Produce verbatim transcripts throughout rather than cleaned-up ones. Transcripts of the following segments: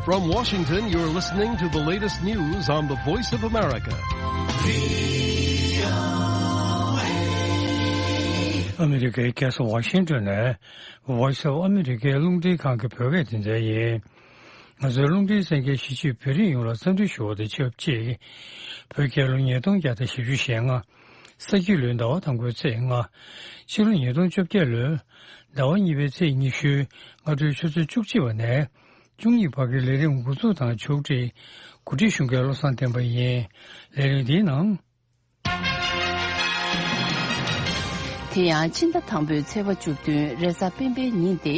From Washington, you're listening to the latest news on the Voice of America. ཨ་མི་རི་ཀའི་རྒྱལ་ས་ཝ་ཤིང་ཏོན་ནས་Voice of America་རླུང་འཕྲིན་ཁང་གི་བོད་སྐད་སྡེ་ཚན་ཡིན། ང་ཚོའི་རླུང་འཕྲིན་གསན་མཁན་གཞིས་བྱེས་བོད་རིགས་ཡོངས་ལ་འཚམས་འདྲི་ཞུ་བ་དང་ཆབས་ཅིག་བོད་རྒྱལ་ལོ་ཉིས་སྟོང་བརྒྱ་དང་བཞི་བཅུ་ཞེ་ལྔ། ས་ཁྱི་ལོའི་ཟླ་བ་དང་པོའི་ཚེས་ལྔ། ཕྱི་ལོ་ཉིས་སྟོང་བཅོ་བརྒྱད་ལོའི་ཟླ་བ་གཉིས་པའི་ཚེས་ཉི་ཤུའི་སྔ་དྲོའི་ཆུ་ཚོད་བཅུ་གཅིག་པ་ནས་བཅུ་གཉིས་བར་གྱི་ལས་རིམ་འགོ་འཛུགས་དང་མཇུག་སྒྲིལ། གོ་སྒྲིག་ཞུ་མཁན་བློ་བཟང་བསྟན་པ་ཡིན། ལས་རིམ་འདིའི་ནང་། དེ་ཡང་ཕྱི་ཟླ་དང་པོའི་ཚེས་པ་བཅུ་བདུན་རེས་གཟའ་སྤེན་པའི་ཉིན་ཏེ།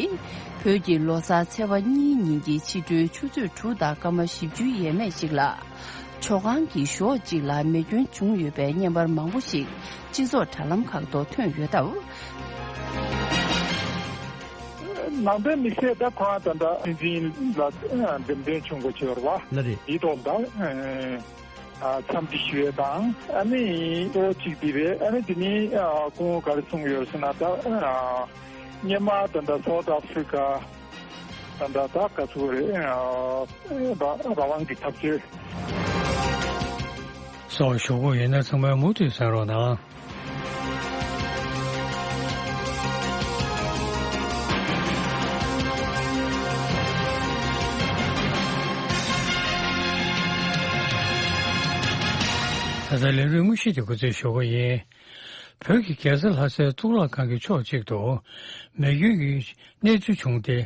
བོད་ཀྱི་ལོ་གསར་ཚེས་པ་གཉིས་ཉིན་གྱི་ཕྱི་དྲོའི་ཆུ་ཚོད་དྲུག་དང་སྐར་མ་བཞི་བཅུའི་ཡས་མས་ཤིག་ལ། མཆོད་ཁང་གི་གཞོགས་གཅིག་ལ་མེ་སྐྱོན་བྱུང་ཡོད་པའི་བརྙན་པར་མང་པོ་ཞིག་སྤྱི་ཚོགས་དྲ་ལམ་ཁག་ཏུ་ཐོན་ཡོད་སྟབས། ནང་པའི་མི་སེར་ད་ཁོ་རང་ད་ལྟ་སྲིད་འཛིན་ལ་འགྲེམས་སྟོན་བྱུང་དགོས་ཆེ་བར་བ། ལ་རེད། འདི་ཐོག་ད། འཚམས་འདྲི་ཞུ་ཡས་དང་ཨ་ནི་གཙོ་བོ་གཅིག་འདི་རེད། ཨ་ནི་འདི་ནི་སྐུ་ངོ་ག་རེ་གསུངས་ཡོད་ཟེར་ན་ད་སྔོན་མ་ད་ལྟ་South Africa་ད་ལྟ་ད་ག་ཚོད་རེད། རང་དབང་གི་འཐབ་རྩོད་སོགས་ཞུ་དགོས་ཡོད་ན་ཚང་མས་མུ་མཐུད་གསན་རོགས་གནང་། ད་ལྟ་ལས་རིམ་དངོས་གཞི་དེ་འགོ་འཛུགས་ཞུ་གི་ཡིན། བོད་ཀྱི་རྒྱལ་ས་ལྷ་སའི་གཙུག་ལག་ཁང་གི་ཕྱོགས་གཅིག་ཏུ་མེ་སྐྱོན་གྱི་གནས་ཚུལ་བྱུང་སྟེ།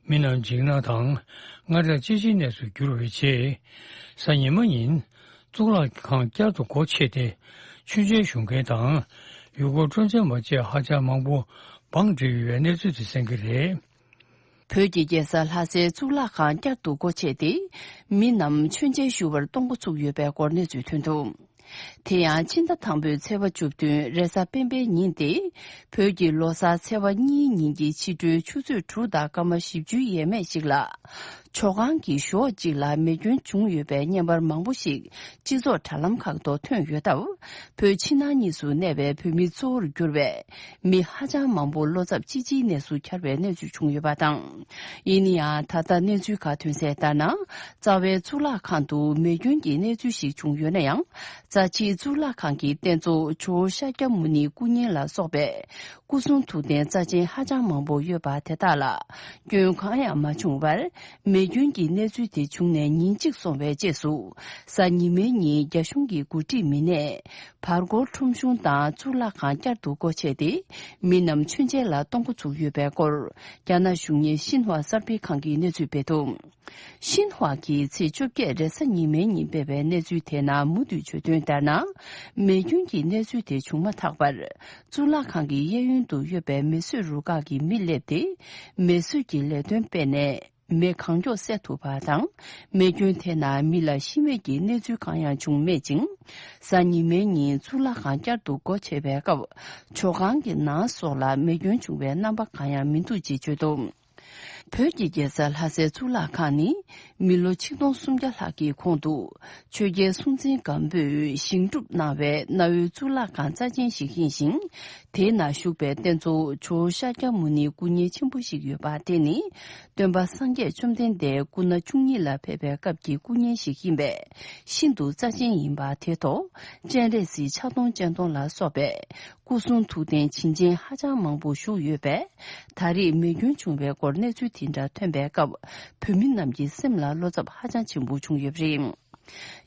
མི་རྣམས་འཇིགས་སྣང་དང་དངངས་སྐྲག་ཅི་ཆེའི་གནས་སུ་གྱུར་བའི་རྗེས། གཟའ་ཉི་མ་ཉིན། གཙུག་ལག་ཁང་བསྐྱར་དུ་སྒོ་ཕྱེ་སྟེ། མཆོད་མཇལ་ཞུ་མཁན་དང་། ཡུལ་སྐོར་སྤྲོ་འཆམ་པ་བཅས་ཧ་ཅང་མང་པོ་བང་བསྒྲིགས་ཡོད་པའི་གནས་ཚུལ་དེ་གསན་གྱི་རེད། བོད་ཀྱི་རྒྱལ་ས་ལྷ་སའི་གཙུག་ལག་ཁང་བསྐྱར་དུ་སྒོ་ཕྱེ་སྟེ། མི་རྣམས་མཆོད་མཇལ་ཞུ་བར་གཏོང་འགོ་ཚུགས་ཡོད་པའི་སྐོར་གནས་ཚུལ་ཐོན་འདུག་དེ་ཡང་ཕྱི་ཟླ་དང་པོའི་ཚེས་པ་བཅུ་བདུན་རེས་གཟའ་སྤེན་པའི་ཉིན་ཏེ། བོད་ཀྱི་ལོ་གསར་ཚེས་པ་གཉིས་ཉིན་གྱི་ཕྱི་དྲོའི་ཆུ་ཚོད་དྲུག་དང་སྐར་མ་བཞི་བཅུའི་ཡས་མས་ཤིག་ལ། མཆོད་ཁང་གི་གཞོགས་གཅིག་ལ་མེ་སྐྱོན་བྱུང་ཡོད་པའི་བརྙན་པར་མང་པོ་ཞིག་སྤྱི་ཚོགས་དྲ་ལམ་ཁག་ཏུ་ཐོན་ཡོད་སྟབས། བོད་ཕྱི་ནང་གཉིས་སུ་གནས་པའི་བོད་མི་གཙོ་བོར་གྱུར་བའི་མི་ཧ་ཅང་མང་པོ་བློ་འཚབ་ཅི་ཆེའི་གནས་སུ་གྱར་བའི་གནས་ཚུལ་བྱུང་ཡོད་པ་དང་། ཡིན་ན་ཡང་ད་ལྟ་གནས་ཚུལ་ཁག་ཐོན་གསལ་ལྟར་ན། རྩ་བའི་གཙུག་ལག་ཁང་དུ་མེ་སྐྱོན་གྱི་གནས་ཚུལ་ཞིག་བྱུང་ཡོད་ན་ཡང་། རྩ་ཆེའི་གཙུག་ལག་ཁང་གི་རྟེན་གཙོ་ཇོ་བོ་ཤཱཀྱ་མུ་ནིའི་སྐུ་བརྙན་ལ་སོགས་པའི་སྐུ་གསུང་ཐུགས་རྟེན་རྩ་ཆེན་ཧ་ཅང་མང་པོ་ཡོད་པ་དེ་དག་ལ་སྐྱོན་གང་ཡང་མ་བྱུང་བར། མེ་སྐྱོན་གྱི་གནས་ཚུལ་དེ་བྱུང་ནས་ཉིན་གཅིག་སོང་བའི་རྗེས་སུ། གཟའ་ཉི་མའི་ཉིན་རྒྱ་གཞུང་གི་འགོ་ཁྲིད་མི་སྣས་བར་སྐོར་ཁྲོམ་གཞུང་དང་གཙུག་ལག་ཁང་བསྐྱར་དུ་སྒོ་ཕྱེ་སྟེ། མི་རྣམས་མཆོད་མཇལ་ལ་གཏོང་འགོ་ཚུགས་ཡོད་པའི་སྐོར། རྒྱ་ནག་གཞུང་གཉེར་ཤིན་ཧྭ་གསར་སྤེལ་ཁང་གིས་གནས་ཚུལ་སྤེལ་འདུག་ཤིན་ཧྭ་གིས་ཚེས་བཅོ་བརྒྱད་རེས་གཟའ་ཉི་མའི་ཉིན་སྤེལ་བའི་གནས་ཚུལ་དེའི་ནང་མུ་མཐུད་བརྗོད་དོན་ལྟར་ན། མེ་སྐྱོན་གྱི་གནས་ཚུལ་དེ་བྱུང་མ་ཐག་པར། གཙུག་ལག་ཁང་གི་གཡས་གཡོན་དུ་ཡོད་པའི་མེ་གསོད་རུ་ཁག་གི་མི་སླེབས་ཏེ། མེ་གསོད་ཀྱི་ལས་དོན་སྤེལ་ནས། མེ་གང་མགྱོགས་བསད་ཐུབ་པ་དང་། མེ་སྐྱོན་དེའི་ནང་མི་ལ་ཤི་རྨས་ཀྱི་གནས་ཚུལ་གང་ཡང་བྱུང་མེད་ཅིང་། གཟའ་ཉི་མའི་ཉིན་གཙུག་ལག་ཁང་བསྐྱར་དུ་སྒོ་ཕྱེ་བའི་སྐབས། མཆོད་ཁང་གི་ནང་སོགས་ལ་མེ་སྐྱོན་བྱུང་བའི་རྣམ་པ་གང་ཡང་མི་འདུག་ཅེས་བརྗོད་འདུག་བོད་ཀྱི་རྒྱལ་ས་ལྷ་སའི་གཙུག་ལག་ཁང་ནི། མི་ལོ་ཆིག་སྟོང་སུམ་བརྒྱ་ལྷག་གི་གོང་དུ། ཆོས་རྒྱལ་སྲོང་བཙན་སྒམ་པོས་བཞེངས་གྲུབ་གནང་བའི་གནའ་བོའི་གཙུག་ལག་ཁང་རྩ་ཆེན་ཞིག་ཡིན་ཞིང་། དེའི་ནང་བཞུགས་པའི་རྟེན་གཙོ་ཇོ་བོ་ཤཱཀྱ་མུ་ནིའི་སྐུ་བརྙན་ཆེན་པོ་ཞིག་ཡོད་པ་དེ་ནི། སྟོན་པ་སངས་རྒྱས་བཅོམ་ལྡན་འདས་སྐུ་ན་བཅུ་གཉིས་ལ་ཕེབས་པའི་སྐབས་ཀྱི་སྐུ་བརྙན་ཞིག་ཡིན་པས། ཤིན་ཏུ་རྩ་ཆེན་ཡིན་པ་དེ་ཐོག་སྤྱན་རས་གཟིགས་ཕྱག་སྟོང་སྤྱན་སྟོང་ལ་སོགས་པའི་སྐུ་གསུང་ཐུགས་རྟེན་བྱིན་ཅན་ཧ་ཅང་མང་པོ་བཞུགས་ཡོད་པས། ད་རེས་མེ་སྐྱོན་བྱུང་བའི་སྐོར་གནས་ཚུལ་དེ་འདྲ་ཐོན་པའི་སྐབས། བོད་མི་རྣམས་ཀྱི་སེམས་ལ་བློ་འཚབ་ཧ་ཅང་ཆེན་པོ་བྱུང་ཡོད་པ་རེད།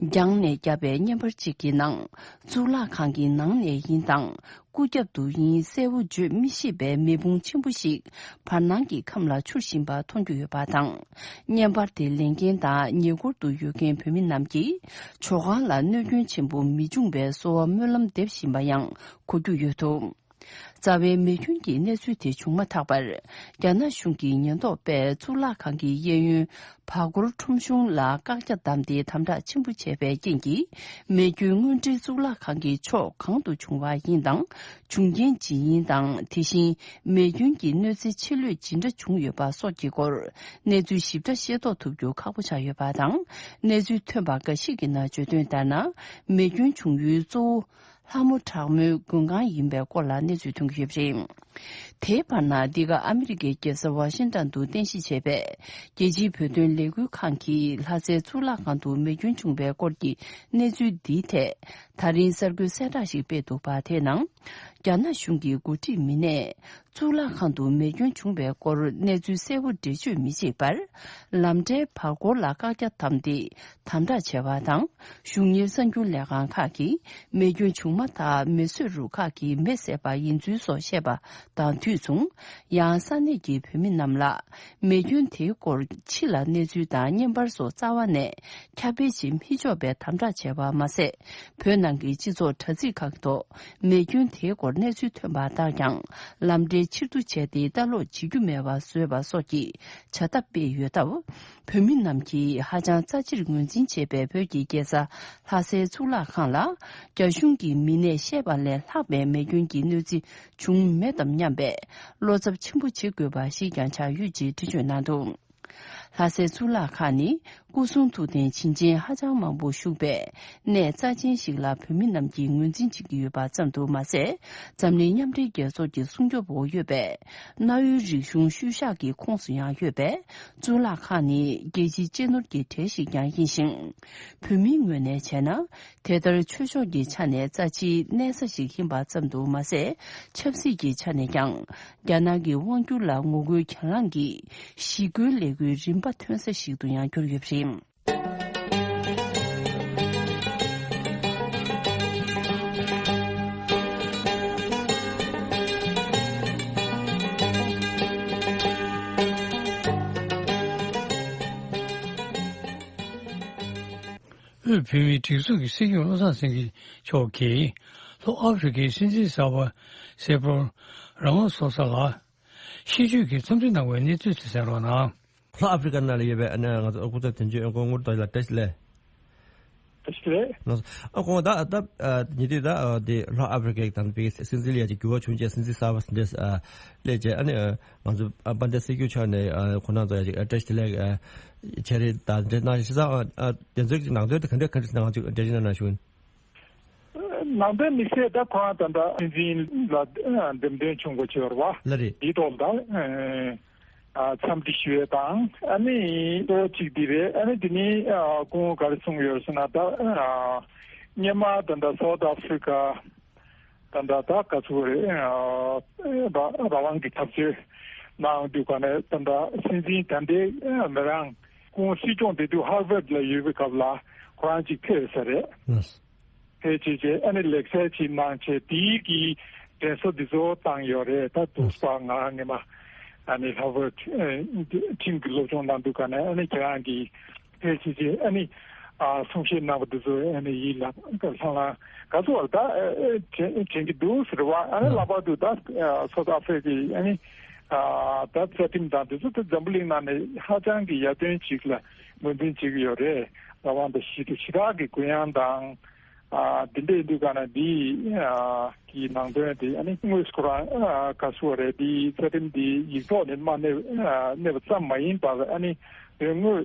རྒྱང་ནས་བརྒྱབ་པའི་བརྙན་པར་གཅིག་གི་ནང་། གཙུག་ལག་ཁང་གི་ནང་ནས་ཡིན་དང་། སྐུ་རྒྱབ་ཏུ་ཡིན་གསལ་བོ་བརྗོད་མི་ཤེས་པའི་མེ་དཔུང་ཆེན་པོ་ཞིག་བར་སྣང་གི་ཁམས་ལ་འཕྱུར་བཞིན་པ་མཐོང་རྒྱུ་ཡོད་པ་དང་། བརྙན་པར་དེ་ལེན་མཁན་དང་ཉེ་འཁོར་དུ་ཡོད་མཁན་བོད་མི་རྣམས་ཀྱིས། མཆོད་ཁང་ལ་གནོད་སྐྱོན་ཆེན་པོ་མི་འབྱུང་བའི་གསོལ་བ་སྨོན་ལམ་འདེབས་བཞིན་པ་ཡང་གོ་རྒྱུ་ཡོད་འདུག་རྩ་བའི་མེ་སྐྱོན་གྱི་གནས་ཚུལ་དེ་བྱུང་མ་ཐག་པར། རྒྱ་ནག་གཞུང་གི་ཉེན་རྟོག་པས་གཙུག་ལག་ཁང་གི་གཡས་གཡོན་བར་སྐོར་ཁྲོམ་གཞུང་ལ་བཀག་རྒྱ་བསྡམས་ཏེ་དམ་དྲག་ཆེན་པོ་བྱས་པའི་རྐྱེན་གྱིས། མེ་སྐྱོན་དངོས་འབྲེལ་གཙུག་ལག་ཁང་གི་ཕྱོགས་གང་དུ་བྱུང་བ་ཡིན་དང་། བྱུང་རྐྱེན་ཇི་ཡིན་དང་། དེ་བཞིན་མེ་སྐྱོན་གྱི་གནོད་འཚེ་ཆེ་ལོས་ཇི་འདྲ་བྱུང་ཡོད་པ་སོགས་ཀྱི་སྐོར། གནས་ཚུལ་ཞིབ་ཕྲ་ཤེས་རྟོགས་ཐུབ་རྒྱུ་ཁག་པོ་ཆགས་ཡོད་པ་དང་། གནས་ཚུལ་ཐོན་པ་འགའ་ཞིག་གི་ནང་བརྗོད་དོན་ལྟར་ན། མེ་སྐྱོན་བྱུང་ཡུལ་གཙོ་བོ། ལྷ་མོ་བྲག་མོའི་མགོན་ཁང་ཡིན་པའི་སྐོར་ལ་གནས་ཚུལ་ཐོན་གྱི་ཡོད་པ་རེད། དེའི་བར་ན། འདི་ག་ཨ་མི་རི་ཀའི་རྒྱལ་ས་ཝ་ཤིང་ཏན་དུ་རྟེན་གཞི་བྱས་པའི་རྒྱལ་སྤྱིའི་བོད་དོན་ལས་འགུལ་ཁང་གིས་ལྷ་སའི་གཙུག་ལག་ཁང་དུ་མེ་སྐྱོན་བྱུང་བའི་སྐོར་གྱི་གནས་ཚུལ་འདིའི་ཐད་ད་རིང་གསར་འགོད་གསལ་བསྒྲགས་ཤིག་སྤེལ་འདུག་པ། དེའི་ནང་རྒྱ་ནག་གཞུང་གི་འགོ་ཁྲིད་མི་སྣས་གཙུག་ལག་ཁང་དུ་མེ་སྐྱོན་བྱུང་བའི་སྐོར་གནས་ཚུལ་གསལ་པོ་འགྲེལ་བརྗོད་མི་བྱེད་པར། ལམ་འབྲས་བར་སྐོར་ལ་བཀག་རྒྱ་བསྡམས་ཏེ་དམ་དྲག་བྱས་པ་དང་། གཞུང་གཉེར་གསར་འགྱུར་ལས་ཁང་ཁག་གིས་མེ་སྐྱོན་བྱུང་མ་ཐག་མེ་གསོད་རུ་ཁག་གིས་མེ་བསད་པ་ཡིན་ཚུལ་སོགས་བཤད་པ་དང་དུས་མཚུངས། ཡང་ས་གནས་ཀྱི་བོད་མི་རྣམས་ལ་མེ་སྐྱོན་དེའི་སྐོར་ཕྱི་ལ་གནས་ཚུལ་དང་བརྙན་པར་སོགས་རྩ་བ་ནས་ཁྱབ་སྤེལ་བྱེད་མི་ཆོག་པའི་དམ་དྲག་བྱས་པ་མ་ཟད། བོད་ནང་གི་སྤྱི་ཚོགས་དྲ་ཚིགས་ཁག་གི་ཐོག་མེ་སྐྱོན་དེའི་སྐོར་གནས་ཚུལ་ཐོན་པ་ལྟར་ཀྱང་། ལམ་འབྲས་ཕྱིར་བསྡུ་བྱས་ཏེ་ལྟ་ཀློག་བྱེད་རྒྱུ་མེད་པ་བཟོས་པ་སོགས་ཀྱི་བྱ་ཐབས་སྤེལ་ཡོད་སྟབས། བོད་མི་རྣམས་ཀྱིས་ཧ་ཅང་རྩ་ཆེར་ངོས་འཛིན་བྱེད་པའི་བོད་ཀྱི་རྒྱལ་ས་ལྷ་སའི་གཙུག་ལག་ཁང་ལ། རྒྱ་གཞུང་གི་མི་སྣས་བཤད་པ་ལས་ལྷག་པའི་མེ་སྐྱོན་གྱི་གནོད་འཚེ་བྱུང་མེད་དམ་སྙམ་པའི་བློ་འཚབ་ཆེན་པོ་བྱེད་དགོས་པ་ཞིག་ཀྱང་ཆགས་ཡོད་ཅེས་འགྲེལ་བརྗོད་གནང་འདུག་ལྷ་སའི་གཙུག་ལག་ཁང་ནི་སྐུ་གསུང་ཐུགས་རྟེན་བྱིན་ཅན་ཧ་ཅང་མང་པོ་བཞུགས་པའི་གནས་རྩ་ཆེན་ཞིག་ལ་བོད་མི་རྣམས་ཀྱིས་ངོས་འཛིན་བྱེད་ཀྱི་ཡོད་པ་ཙམ་དུ་མ་ཟད། འཛམ་གླིང་མཉམ་འབྲེལ་རྒྱལ་ཚོགས་ཀྱི་སྲུང་སྐྱོབ་འོག་ཡོད་པའི་གནའ་བོའི་རིག་གཞུང་ཤུལ་བཞག་གི་ཁོངས་སུ་ཡང་ཡོད་པས། གཙུག་ལག་ཁང་ནི་རྒྱལ་སྤྱིའི་གཅེས་ནོར་གྱི་གྲས་ཤིག་ཀྱང་ཡིན་ཞིང་། བོད་མིའི་ངོས་ནས་བྱས་ན། དེ་ལྟར་ཆོས་ཕྱོགས་ཀྱི་ཆ་ནས་རྩ་ཆེའི་གནས་ས་ཞིག་ཡིན་པ་ཙམ་དུ་མ་ཟད། ཆབ་སྲིད་ཀྱི་ཆ་ནས་ཀྱང་། རྒྱ་ནག་གི་དབང་སྒྱུར་ལ་ངོ་རྒོལ་གྱེན་ལངས་ཀྱི་ཞི་རྒོལ་ལས་འགུལ་རིམ་པ་ཐོན་ས་ཞིག་ཏུ་ཡང་གྱུར་ཡོད་པ་རེད། དབུས་བོད་མིའི་སྒྲིག་འཛུགས་ཀྱི་སྲིད་སྐྱོང་བློ་བཟང་སེང་གེ་མཆོག་གིས། ལྷོ་ཨ་ཧྥེ་རི་ཁའི་སྲིད་འཛིན་གསར་པ་སེ་པོལ་ར་མ་སོ་ས་ལ་ཤིས་བརྗོད་ཀྱི་འཚམས་འདྲི་གནང་བའི་གནས་ཚུལ་དེ་གསན་རོགས་གནང་། ལྷོ་ཨ་ཧྥེ་རི་ཁ་ནང་ལ་ཡོད་པའི་ཨ་ནི་ང་ཚོ་སྐུ་ཚབ་དོན་གཅོད་ཨ་ཁུ་ངུར་རྡོ་ལགས་བཀྲ་ཤིས་བདེ་ལེགས། བཀྲ་ཤིས་བདེ་ལེགས། ལགས་སོ། ཨ་ཁོང་ད་ད་ཉེ་དུས་ད་དེ་ལྷོ་ཨ་ཧྥེ་རི་ཁའི་དང་པའི་སྲིད་འཛིན་ལ་ཡ་ཅིག་འགྱུར་བ་བྱུང་རྗེས་སྲིད་འཛིན་གསར་པ་འདྲ་སླེབས་རྗེས་ཨ་ནི་ང་ཚོ་དཔལ་ལྡན་སྲིད་སྐྱོང་མཆོག་ནས་ཁོང་རྣམ་ཚོ་ཡ་ཅིག་བཀྲ་ཤིས་བདེ་ལེགས་བྱས་རེད་ད་འདྲ་གནང་ཞིག་བྱས་ཙང་དེ་ཚོའི་ནང་དོན་དེ་ག་འདྲ་ག་འདྲ་ཞིག་ང་ཚོས་འགྲེལ་བརྗོད་གནང་ན་ཞུ། ནང་དོན་དམིགས་བསལ་ད་ཁོ་རང་ད་ལྟ་སྲིད་འཛིན་ལ་འདེམས་ཐོན་བྱུང་དགོས་ཀྱི་ཡོད་རེད་བ། ལགས་རེད། འདིའི་ཐོག་ལ་ད་འཚམས་འདྲི་ཞུ་ཡས་དང་ཨ་ནི་གཙོ་བོ་གཅིག་འདི་རེད། ཨ་ནི་དེ་ནི་སྐུ་ངོ་ག་རེ་གསུངས་ཡོད་ཟེར་ན་ད་སྔོན་མ་ད་ལྟ་སའུ་ཐི་ཨ་ཧྥེ་རི་ཀ་ད་ལྟ་ད་ག་ཚོད་རེད། རང་དབང་གི་འཐབ་རྩོད་གནང་དུས་ག་ནས་ད་ལྟ་སྲིད་འཛིན་ད་ལྟའི་མི་རང་སྐུ་ངོ་སྲིད་སྐྱོང་དེ་དུས་ཧར་ཝརཌ་ལ་ཡོད་པའི་སྐབས་ལ་ཁོ་རང་གཅིག་ཕེབས་ཡོད་ས་རེད། ཕལ་ཆེར་བྱས་ཨ་ནི་ལེགས་གསལ་ཅིག་གནང་བྱས་དེའི་གི་དྲན་གསོ་འདི་ཚོ་བཏང་ཡོད་རེད། ད་དུས་པ་ང་རང་ཉི་མ་ཨ་ནི་ཧར་ཝརཌ་ཁྲིམས་ཀྱི་སློབ་སྦྱོང་གནང་དུས་ག་ནས་ཨ་ནི་ཁྱེད་རང་གི་ཕལ་ཆེར་བྱས་ཨ་ནི་གསུང་བཤད་གནང་བ་འདི་ཚོ་ཨ་ནི་ཡིད་ལ་ལྷང་ལྷང་ག་ཚོད་བར་ད་དྲན་གྱི་འདུག་ཟེར་བ། ཨ་ནི་ལྷག་པར་དུ་ད་སོ་ཏི་ཨ་ཧྥེ་རི་ཀའི་ཨ་ནི་ད་རྩ་ཁྲིམས་དང་འདི་ཚོ་ད་འཛམ་བུ་གླིང་ནང་ནས་ཧ་ཅང་གི་ཡར་ཐོན་ཅིག་ལ་ངོས་འཛིན་བྱེད་ཀྱི་ཡོད་རེད། རང་དབང་དང་ཞི་བདེ་ཞི་དྲག་གི་གུ་ཡངས་དང་། ཨ་འདི་འདྲ་ཡིན་དུས་ག་ན་འདི་ཨ་གི་ནང་དོན་དེ་ཨ་ནི་དངོས་སུ་ཁོ་རང་ཨ་ག་སུ་བ་རེད། འདི་རྩ་ཁྲིམས་འདི་ཡིག་ཐོག་ནས་མ་གནས་ཨ་གནས་པ་ཙམ་མ་ཡིན་པར་ཨ་ནི་དོན་དངོས་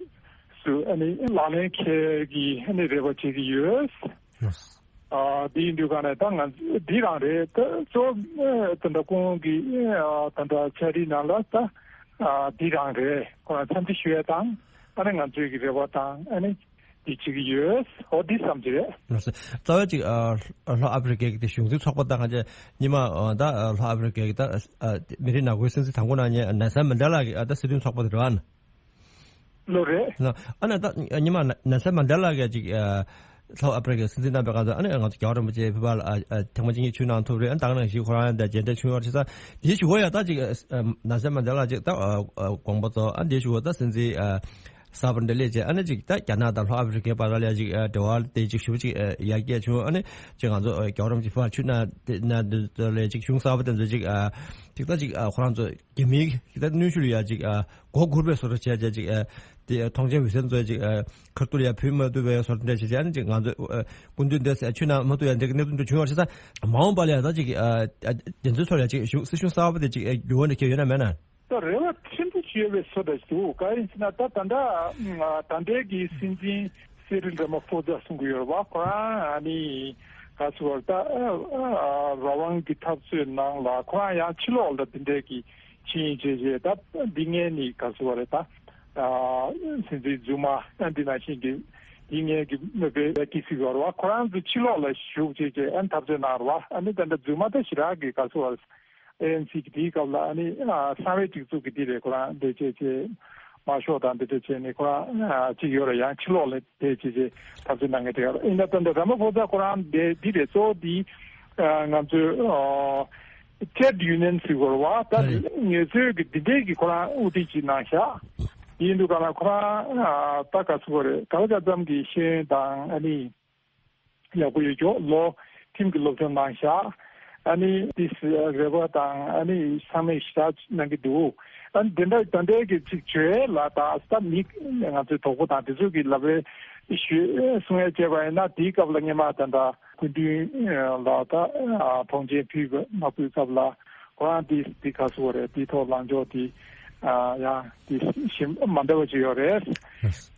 སུ་ཨ་ནི་ལག་ལེན་འཁེལ་གྱི་ཨ་ནི་རེ་བ་བྱེད་ཀྱི་ཡོད། ཨ་འདི་ཡིན་དུས་ག་ན་ད་ང་འདི་རང་རེད། ད་གཙོ་བོ་ད་ལྟ་ཁོང་གི་ཨ་ད་ལྟ་ཕྱག་བྲིས་ནང་ལ་ད་ཨ་འདི་རང་རེད། ཁོ་རང་འཚམས་འདྲི་ཞུ་ཡས་དང་ཨ་ནི་ང་ཚོའི་གི་རེ་བ་དང་ཨ་ནི། དེ་བྱེད་ཀྱི་ཡོད། འོ་འདི་བསམ་གྱི་རེད། རྩ་བའི་ཅིག་ཨ་ལྷོ་ཨ་ཧྥེ་རི་ཀའི་དེ་གཞུང་འཛིན་ཚོགས་པ་དང་གང་ཅི་ཉི་མ་ཨ་ད་ཨ་ལྷོ་ཨ་ཧྥེ་རི་ཀའི་ད་ཨ་མི་རིགས་ནག་པོའི་སྲིད་འཛིན་དང་པོ་གནང་མཁན་ནེལ་སན་མན་ཌེ་ལ་གི་ཨ་ད་སྲིད་དོན་ཚོགས་པ་དེ་རེད་བ། ལོ་རེད། ཨ་ནི་ད་ཉི་མ་ནེལ་སན་མན་ཌེ་ལ་གི་ཅིག་ཨ་ལྷོ་ཨ་ཧྥེ་རི་ཀའི་སྲིད་འཛིན་གནང་པའི་སྐབས་སུ་ཨ་ནི་ང་ཚོ་རྒྱལ་བ་རིན་པོ་ཆེ་ཕེབས་པ་ལ་ཨ་ཨ་ཐེངས་མ་གཅིག་གཉིས་ཆིབས་གནང་ཐུབ་རེད། ཨ་ནི་ད་ག་ནང་བཞིན་ཁོ་རང་ད་མཇལ་འཕྲད་བྱུང་ཡོད་རེད། བྱས་ཙང་དེའི་གཞུག་གུ་ཡ་ད་ཅིག་ཨ་ནེལ་སན་མན་ཌེ་ལ་ཅིག་ད་ཨ་ཨ་དགོངས་པ་རྫོགས། ཨ་ནི་དེའི་གཞུག་གུ་ད་སྲིད་འཛིན་ཨ། གསར་པ་འདི་སླེབས་རྗེས་ཨ་ནི་ཅིག་ད་རྒྱ་ནག་དང་ལྷོ་ཨ་ཧྥེ་རི་ཁའི་བར་ལ་ཅིག་ཨ་འབྲེལ་བ་དེ་ཅིག་ཞེ་པོ་ཅིག་ཨ་ཡར་རྒྱས་བྱུང་། ཨ་ནི་ཅིག་ང་ཚོ་ཨ་རྒྱལ་བ་རིན་པོ་ཆེ་ཕར་ཆིབས་གནང་དེ་གནང་དུས་ལ་ཅིག་གཞུང་གསར་པ་དེ་ཚོ་ཅིག་ཨ་ཅིག་ད་ཅིག་ཨ་ཁོ་རང་ཚོ་རྒྱ་མིའི་ཅིག་ད་གནོན་ཤུགས་ལ་ཡ་ཅིག་ཨ་མགོ་སྒུར་བའི་བཟོ་འདྲ་བྱས་བྱས་ཅིག་ཨ་དེ་ཐོངས་མཆན་འོད་ཟེར་ཚོ་ཅིག་ཨ་ཁ་ཐུག་ལ་ཡ་ཕུལ་མ་ཐུབ་པའི་བཟོ་འདྲ་བྱས་བྱས། ཨ་ནི་ཅིག་ང་ཚོ་ཨ་སྐུ་མདུན་དེ་ཆིབས་གནང་མ་ཐུབ་ཡ་འདྲ་གི་གནད་དོན་འདྲ་བྱུང་བ་རེད། བྱས་ཙང་མ་འོངས་པ་ལ་ཡ་ད་ཅིག་ཨ་ཨ་དེ་ཚོའི་ཐོག་ལ་ཡ་ཅིག་གཞུང་སྲིད་གཞུང་གསར་པ་དེ་ཅིག་ཨ་འགྱུར་བ་འདྲ་ཁྱེད་ཡོད་ན་མེད་ན། ད་རེ་བ་ཆེན་པོ་ཅིག་ཡོད་པའི་བཟོ་འདྲ་ཞིག་འདུག་གང་ཡིན་ཟེར་ན་ད་ད་ལྟ་ད་ལྟའི་གི་སྲིད་འཛིན་སི་རིལ་ར་མ་ཕོ་ཛ་གསུང་གི་ཡོད་རེད་བ། ཁོ་རང་ཨ་ནི་ ག་ཟེར་བ་རེད་ད། ཨ་ཨ་རང་དབང་གི་འཐབ་རྩོད་ནང་ལ་ཁོ་རང་ཡང་ཕྱི་ལོགས་ལ་འདི་འདྲའི་གི་ཕྱིན་བྱས་བྱས་ད་འདི་ངས་ནི་ག་ཟེར་བ་རེད་ད། ཨ་སྲིད་འཛིན་རྫུན་མ་ཨ་འདི་ནང་བཞིན་གི་འདི་ངས་གི་མི་བེ་ཀི་སི་ཟེར་བ་རེད་བ། ཁོ་རང་ཚོ་ཕྱི་ལོགས་ལ་བཞུགས་བྱས་བྱས་ཨ་འཐབ་རྩོད་གནང་རེད་བ། ཨ་ནི་ད་ལྟ་རྫུན་མ་ད་ཞེ་དྲག་གི་ག་ཟེར་བ་རེད། ཨེ་ཨེན་སི་གི་དེའི་སྐབས་ལ་ཨ་ནི་ཨ་གསང་བའི་སྒྲིག་འཛུགས་ཀྱི་དེ་རེད། ཁོ་རང་འདི་བྱས་བྱས་དམར་ཤོག་དང་འདི་འདྲ་བྱས་ནས་ཁོ་རང་ཨ་གཅིག་ཡོད་ར། ཡང་ཕྱི་ལོགས་ལ་བསྡད་བྱས་བྱས་འཐབ་རྩོད་གནང་མཁན་དེ་ག་ར་ཡིན་ན། ད་ལྟ་ར་མ་ཕོ་ཛ་ཁོ་རང་འདི་འདི་རེད། གཙོ་བོ་འདི་ཨ་ང་ཚོའི་ཨ་ཊེཌ་ཡུ་ནི་ཡན་ཟེར་དགོས་རེད་བ། ད་ཨ་རེད། ངལ་རྩོལ་གྱི་འདི་འདྲས་ཀྱི་ཁོ་རང་དབུ་ཁྲིད་ཅིག་གནང་ཤག་ཡིན་དུས་ག་ལ་ཁོ་རང་ཨ་ད་ག་ཚོད་རེད། ག་ལ་ག་ཙམ་གྱི་ཤེས་ཡོན་དང་ཨ་ནི། ཡག་པོ་ཡོད་ཀྱོག་ལོ་ཁྲིམས་ཀྱི་སློབ་སྦྱོང་གནང་ཤག་ཨ་ནི་ཏིས་རེ་བ་དང་ཨ་ནི་ཚང་མས་ཞེ་དྲག་གནང་གི་འདུག་ཨ་ནི་དེ་འདྲ་ད་ལྟའི་གི་ཚིག་བརྗོད་ལ་ད་ས་མི་ང་ཚོའི་གྲོགས་པོ་དང་དེ་ཚོ་གི་ལབ་རེ་ཞུ་གསུང་ཡ་བྱས་པ་ཡིན་ན། དེའི་སྐབས་ལ་སྔས་མ་ད་ལྟ་སྐུ་མདུན་ལ་ད་ཐོངས་མཆན་ཕུལ་མ་ཕུལ་སྐབས་ལ་ཁོ་རང་དེ་དེ་ག་ཟེར་རེད། དེའི་ཐོག་ལངས་ཕྱོགས་དེ་ཡང་དེ་ཞིམ་མ་འདྲ་བ་ཅིག་ཡོད་རེད།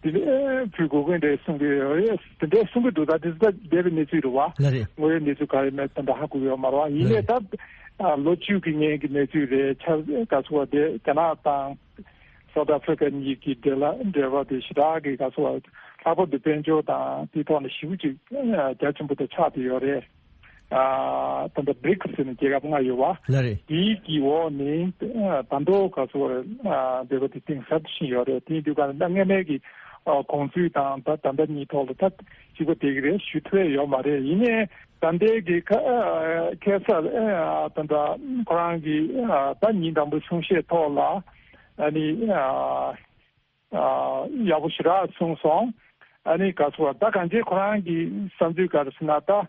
དེ་ནས་ཕུལ་དགོས་ཀྱི་རེད་གསུང་གི་ཡོད་རེད། དེ་འདྲའི་གསུང་གི་འདུག་ད་དེ་ཚོ་ད་འདས་པའི་གནས་ཚུལ་རེད་བ། ལགས་རེད། དངོས་ཡོད་གནས་ཚུལ་ག་རེ་མེད་ད་ད་ཧ་གོ་གི་ཡོད་མ་རེད་བ། ཡིན་ནའི་ལགས་རེད། ད་ལོ་བཅུ་གི་སྔོན་གྱི་གནས་ཚུལ་རེད། ཆ་ག་ཚོད་བ་དེ་རྒྱ་ནག་དང་སའུ་ཐི་ཨ་ཕི་རི་ཀ་གཉིས་ཀྱི་འབྲེལ་ལ་འབྲེལ་བ་དེ་ཞེ་དྲག་གི་ག་ཚོད་བ་ལྷག་པར་དུ་དཔལ་འབྱོར་དང་དེའི་ཐོག་ནས་ཞེ་པོ་ཅིག་རྒྱ་ཆེན་པོ་དེ་ཆགས་བསྡད་ཡོད་རེད། ཨ་ད་ལྟ་བྷི་རིག་སི་ཟེར་ནས་རྒྱལ་ཁབ་ལྔ་ཡོད་བ། ལགས་རེད། དེའི་གི་འོག་ནས་ད་དུང་ག་ཚོད་རེད། ཨ་འབྲེལ་བ་དེ་གཏིང་ཟབ་ཏུ་ཕྱིན་ཡོད་རེད། དེ་ཡིན་དུས་ག་ནས་ད་སྔས་མའི་གི་ཨ་དགོངས་ཚུལ་དང་ད་ད་ལྟ་གཉིས་ཐོག་ལ་ད་གཅིག་པ་དེ་གི་རེད་ཞུ་ཐུབ་ཡ་ཡོད་མ་རེད། ཡིན་ནའི་ད་ལྟའི་གི་ཁ་ཨ་ཁ་སང་ཨ་ད་ལྟ་ཁོ་རང་གི་ཨ་ད་ཉིན་དང་པོ་གསུང་བཤད་ཐོག་ལ་ཨ་ནི་ཨ་ཨ་ཡག་པོ་ཞེ་དྲག་གསུངས་སོང་། ཨ་ནི་ག་ཚོད་ད་གང་ཅི་ཁོ་རང་གི་བསམ་ཚུལ་ག་རེ་ཟེར་ན་ད།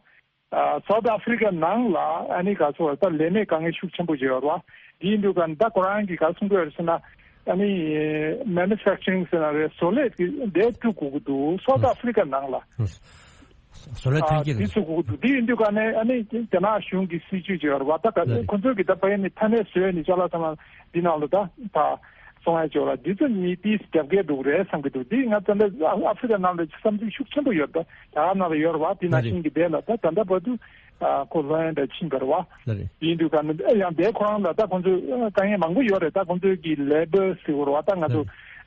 ཨ་སའུ་ཐི་ཨ་ཕི་རི་ཀ་ནང་ལ་ཨ་ནི་ག་ཚོད་ད་ལས་གནས་དཀའ་ངལ་ཤུགས་ཆེན་པོ་ཡོད་རེད་བ། འདི་ཡིན་དུས་ག་ད་ཁོ་རང་གིས་ག་གསུང་གི་ཡོད་རེད་ཟེར་ན། ཨ་ནི་མེ་ནུ་ཕེག་ཅར་རིང་ཟེར་ན་རེད། བཟོ་ལས་ཀྱི་འདས་བཅུག་དགོས་ཀྱི་འདུག་སའུ་ཐི་ཨ་ཕི་རི་ཀ་ནང་ལ། བཟོ་ལས་ཐོན་སྐྱེད་ཨ་དེ་ཚུགས་དགོས་ཀྱི་འདུག་འདི་ཡིན་དུས་ག་ནས་ཨ་ནི་རྒྱ་ནག་གཞུང་གི་སྲིད་ཇུས་ཅིག་ཡོད་རེད་བ། ད་ག་ལགས་རེད། ཁོ་ཚོས་ཀྱི་ད་ཕ་གི་ནས་ཐ་སྙད་བཟོས་ནས་ཅ་ལག་ཚང་མ་འདི་ནང་ལ་ད་ད། སོང་ཡ་ཅོག་ལ་འདི་ཚོ་གཉིས་ཏིས་རྒྱབ་འགལ་འདུག་རེད་བསམ་གྱི་འདུག་འདི་ང་ཚོ་འདི་ཨ་ཧྥི་རི་ཀ་ནང་ལ་བསམ་ཚུལ་ཤུགས་ཆེན་པོ་ཡོད་ད། རྒྱ་གར་ནང་ལ་ཡོད་རེད་བ། འདི་ནང་བཞིན་གྱི་དེ་ལ་ད་ད་ལྟ་བར་དུ་ཨ་ཁོ་ལྷོད་ཡངས་འདྲ་ཕྱིན་པ་རེད་བ། ཡིན་དུས་ག་ནི་ཡང་དེ་ཁོ་རང་ལ་ད་ཁོང་ཚོ་དཀའ་ངལ་མང་པོ་ཡོད་རེད། ད་ཁོང་ཚོའི་གི་ལེ་བར་ཟེར་བ་རེད་བ། ད་ང་ཚོ་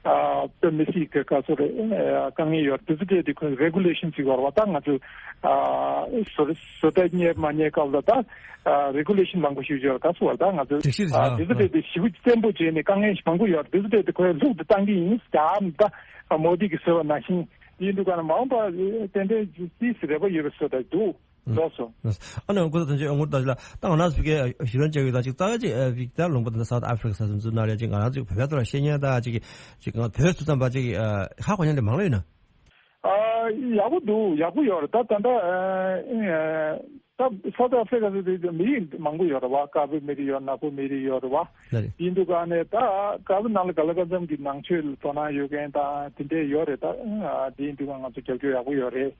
ཨ་དཔེ་མི་སྲིད་གི་ག་ཚོད་རེད། དཀའ་ངལ་ཡོད་རེད། དེ་ཚོ་དེ་དེ་ཁོས་རེ་གུ་ལེ་ཤན་ཟེར་བ་རེད་བ། ད་ང་ཚོ་ཨ་བཟོ་བཟོ་ལྟ་རྙེད་མ་རྙེད་སྐབས་ལ་ད། ཨ་རེ་གུ་ལེ་ཤན་མང་པོ་ཞིག་ཡོད་རེད། ག་ཚོད་བ་ད་ང་ཚོ་སྒྲིག་གཞི་རེད་ཨ་ཟེར་དེ་ཚོ་དེ་དེ་ཞེ་པོ་བཙན་པོ་བྱས་ནས་དཀའ་ངལ་མང་པོ་ཡོད་རེད། དེ་ཚོ་དེ་དེ་ཁོས་ལྷུག་ཏུ་བཏང་གི་ཡིན། ད་ཨ་མོ་དི་གིས་ཟེར་བ་ནང་བཞིན་དེ་ཡིན་དུས་ག་ན་མ་འོངས་པ་ཏན་ཏན་ཏིས་རེ་བ་ཡོད་པའི་བཟོ་ལྟ་འདུག་ལགས་སོ། ཨ་ནི་ཨང་ཀུ་ད་དོན་ཆེན་ཨང་ཀུ་ད་ཅི་ལ་ད་ང་རང་ཚོ་ཕ་གིའི་གཞི་རིམ་བྱ་ཡུལ་དང་ཅིག་རྩ་བའི་ཅིག་ཨ་ཝིག་ཏར་ལུང་པ་དང་སའུ་ཐི་ཨ་ཕི་རི་ཀ་ས་ཚུན་ཚོད་ནང་ལ་ཅིག་ང་རང་ཚོ་བོད་པའི་ཐོག་ལ་བཤད་མཁན་དང་ཅིག་ཅིག་ང་བོད་ཚུད་ཙམ་པ་ཅིག་ཧ་གོ་མཁན་དེ་མང་ལོས་ཡིན་ན། ཨ་ཡག་པོ་འདུག་ཡག་པོ་ཡོད་རེད། ད་ད་ལྟ་ཨ་ད་སའུ་ཐི་ཨ་ཕི་རི་ཀ་ཟེར་དུས་མི་རིགས་མང་པོ་ཡོད་རེད་བ། དཀར་པོའི་མི་རིགས་ཡོད། ནག་པོའི་མི་རིགས་ཡོད་རེད་བ། ལགས་རེད། ཡིན་དུས་ག་ནས་ད་དཀར་པོའི་ནང་ལ་ག་ལ་ག་འཚམ་གྱི་ནང་ཆོས་ལ་དོ་སྣང་ཡོད་མཁན་དང་དེ་འདྲས་ཡོད་རེད། ད་ཨ་དེ་ཡིན་དུས་ག་ང་ཚོ་རྒྱབ་སྐྱོར་ཡག་པོ་ཡོད་རེད།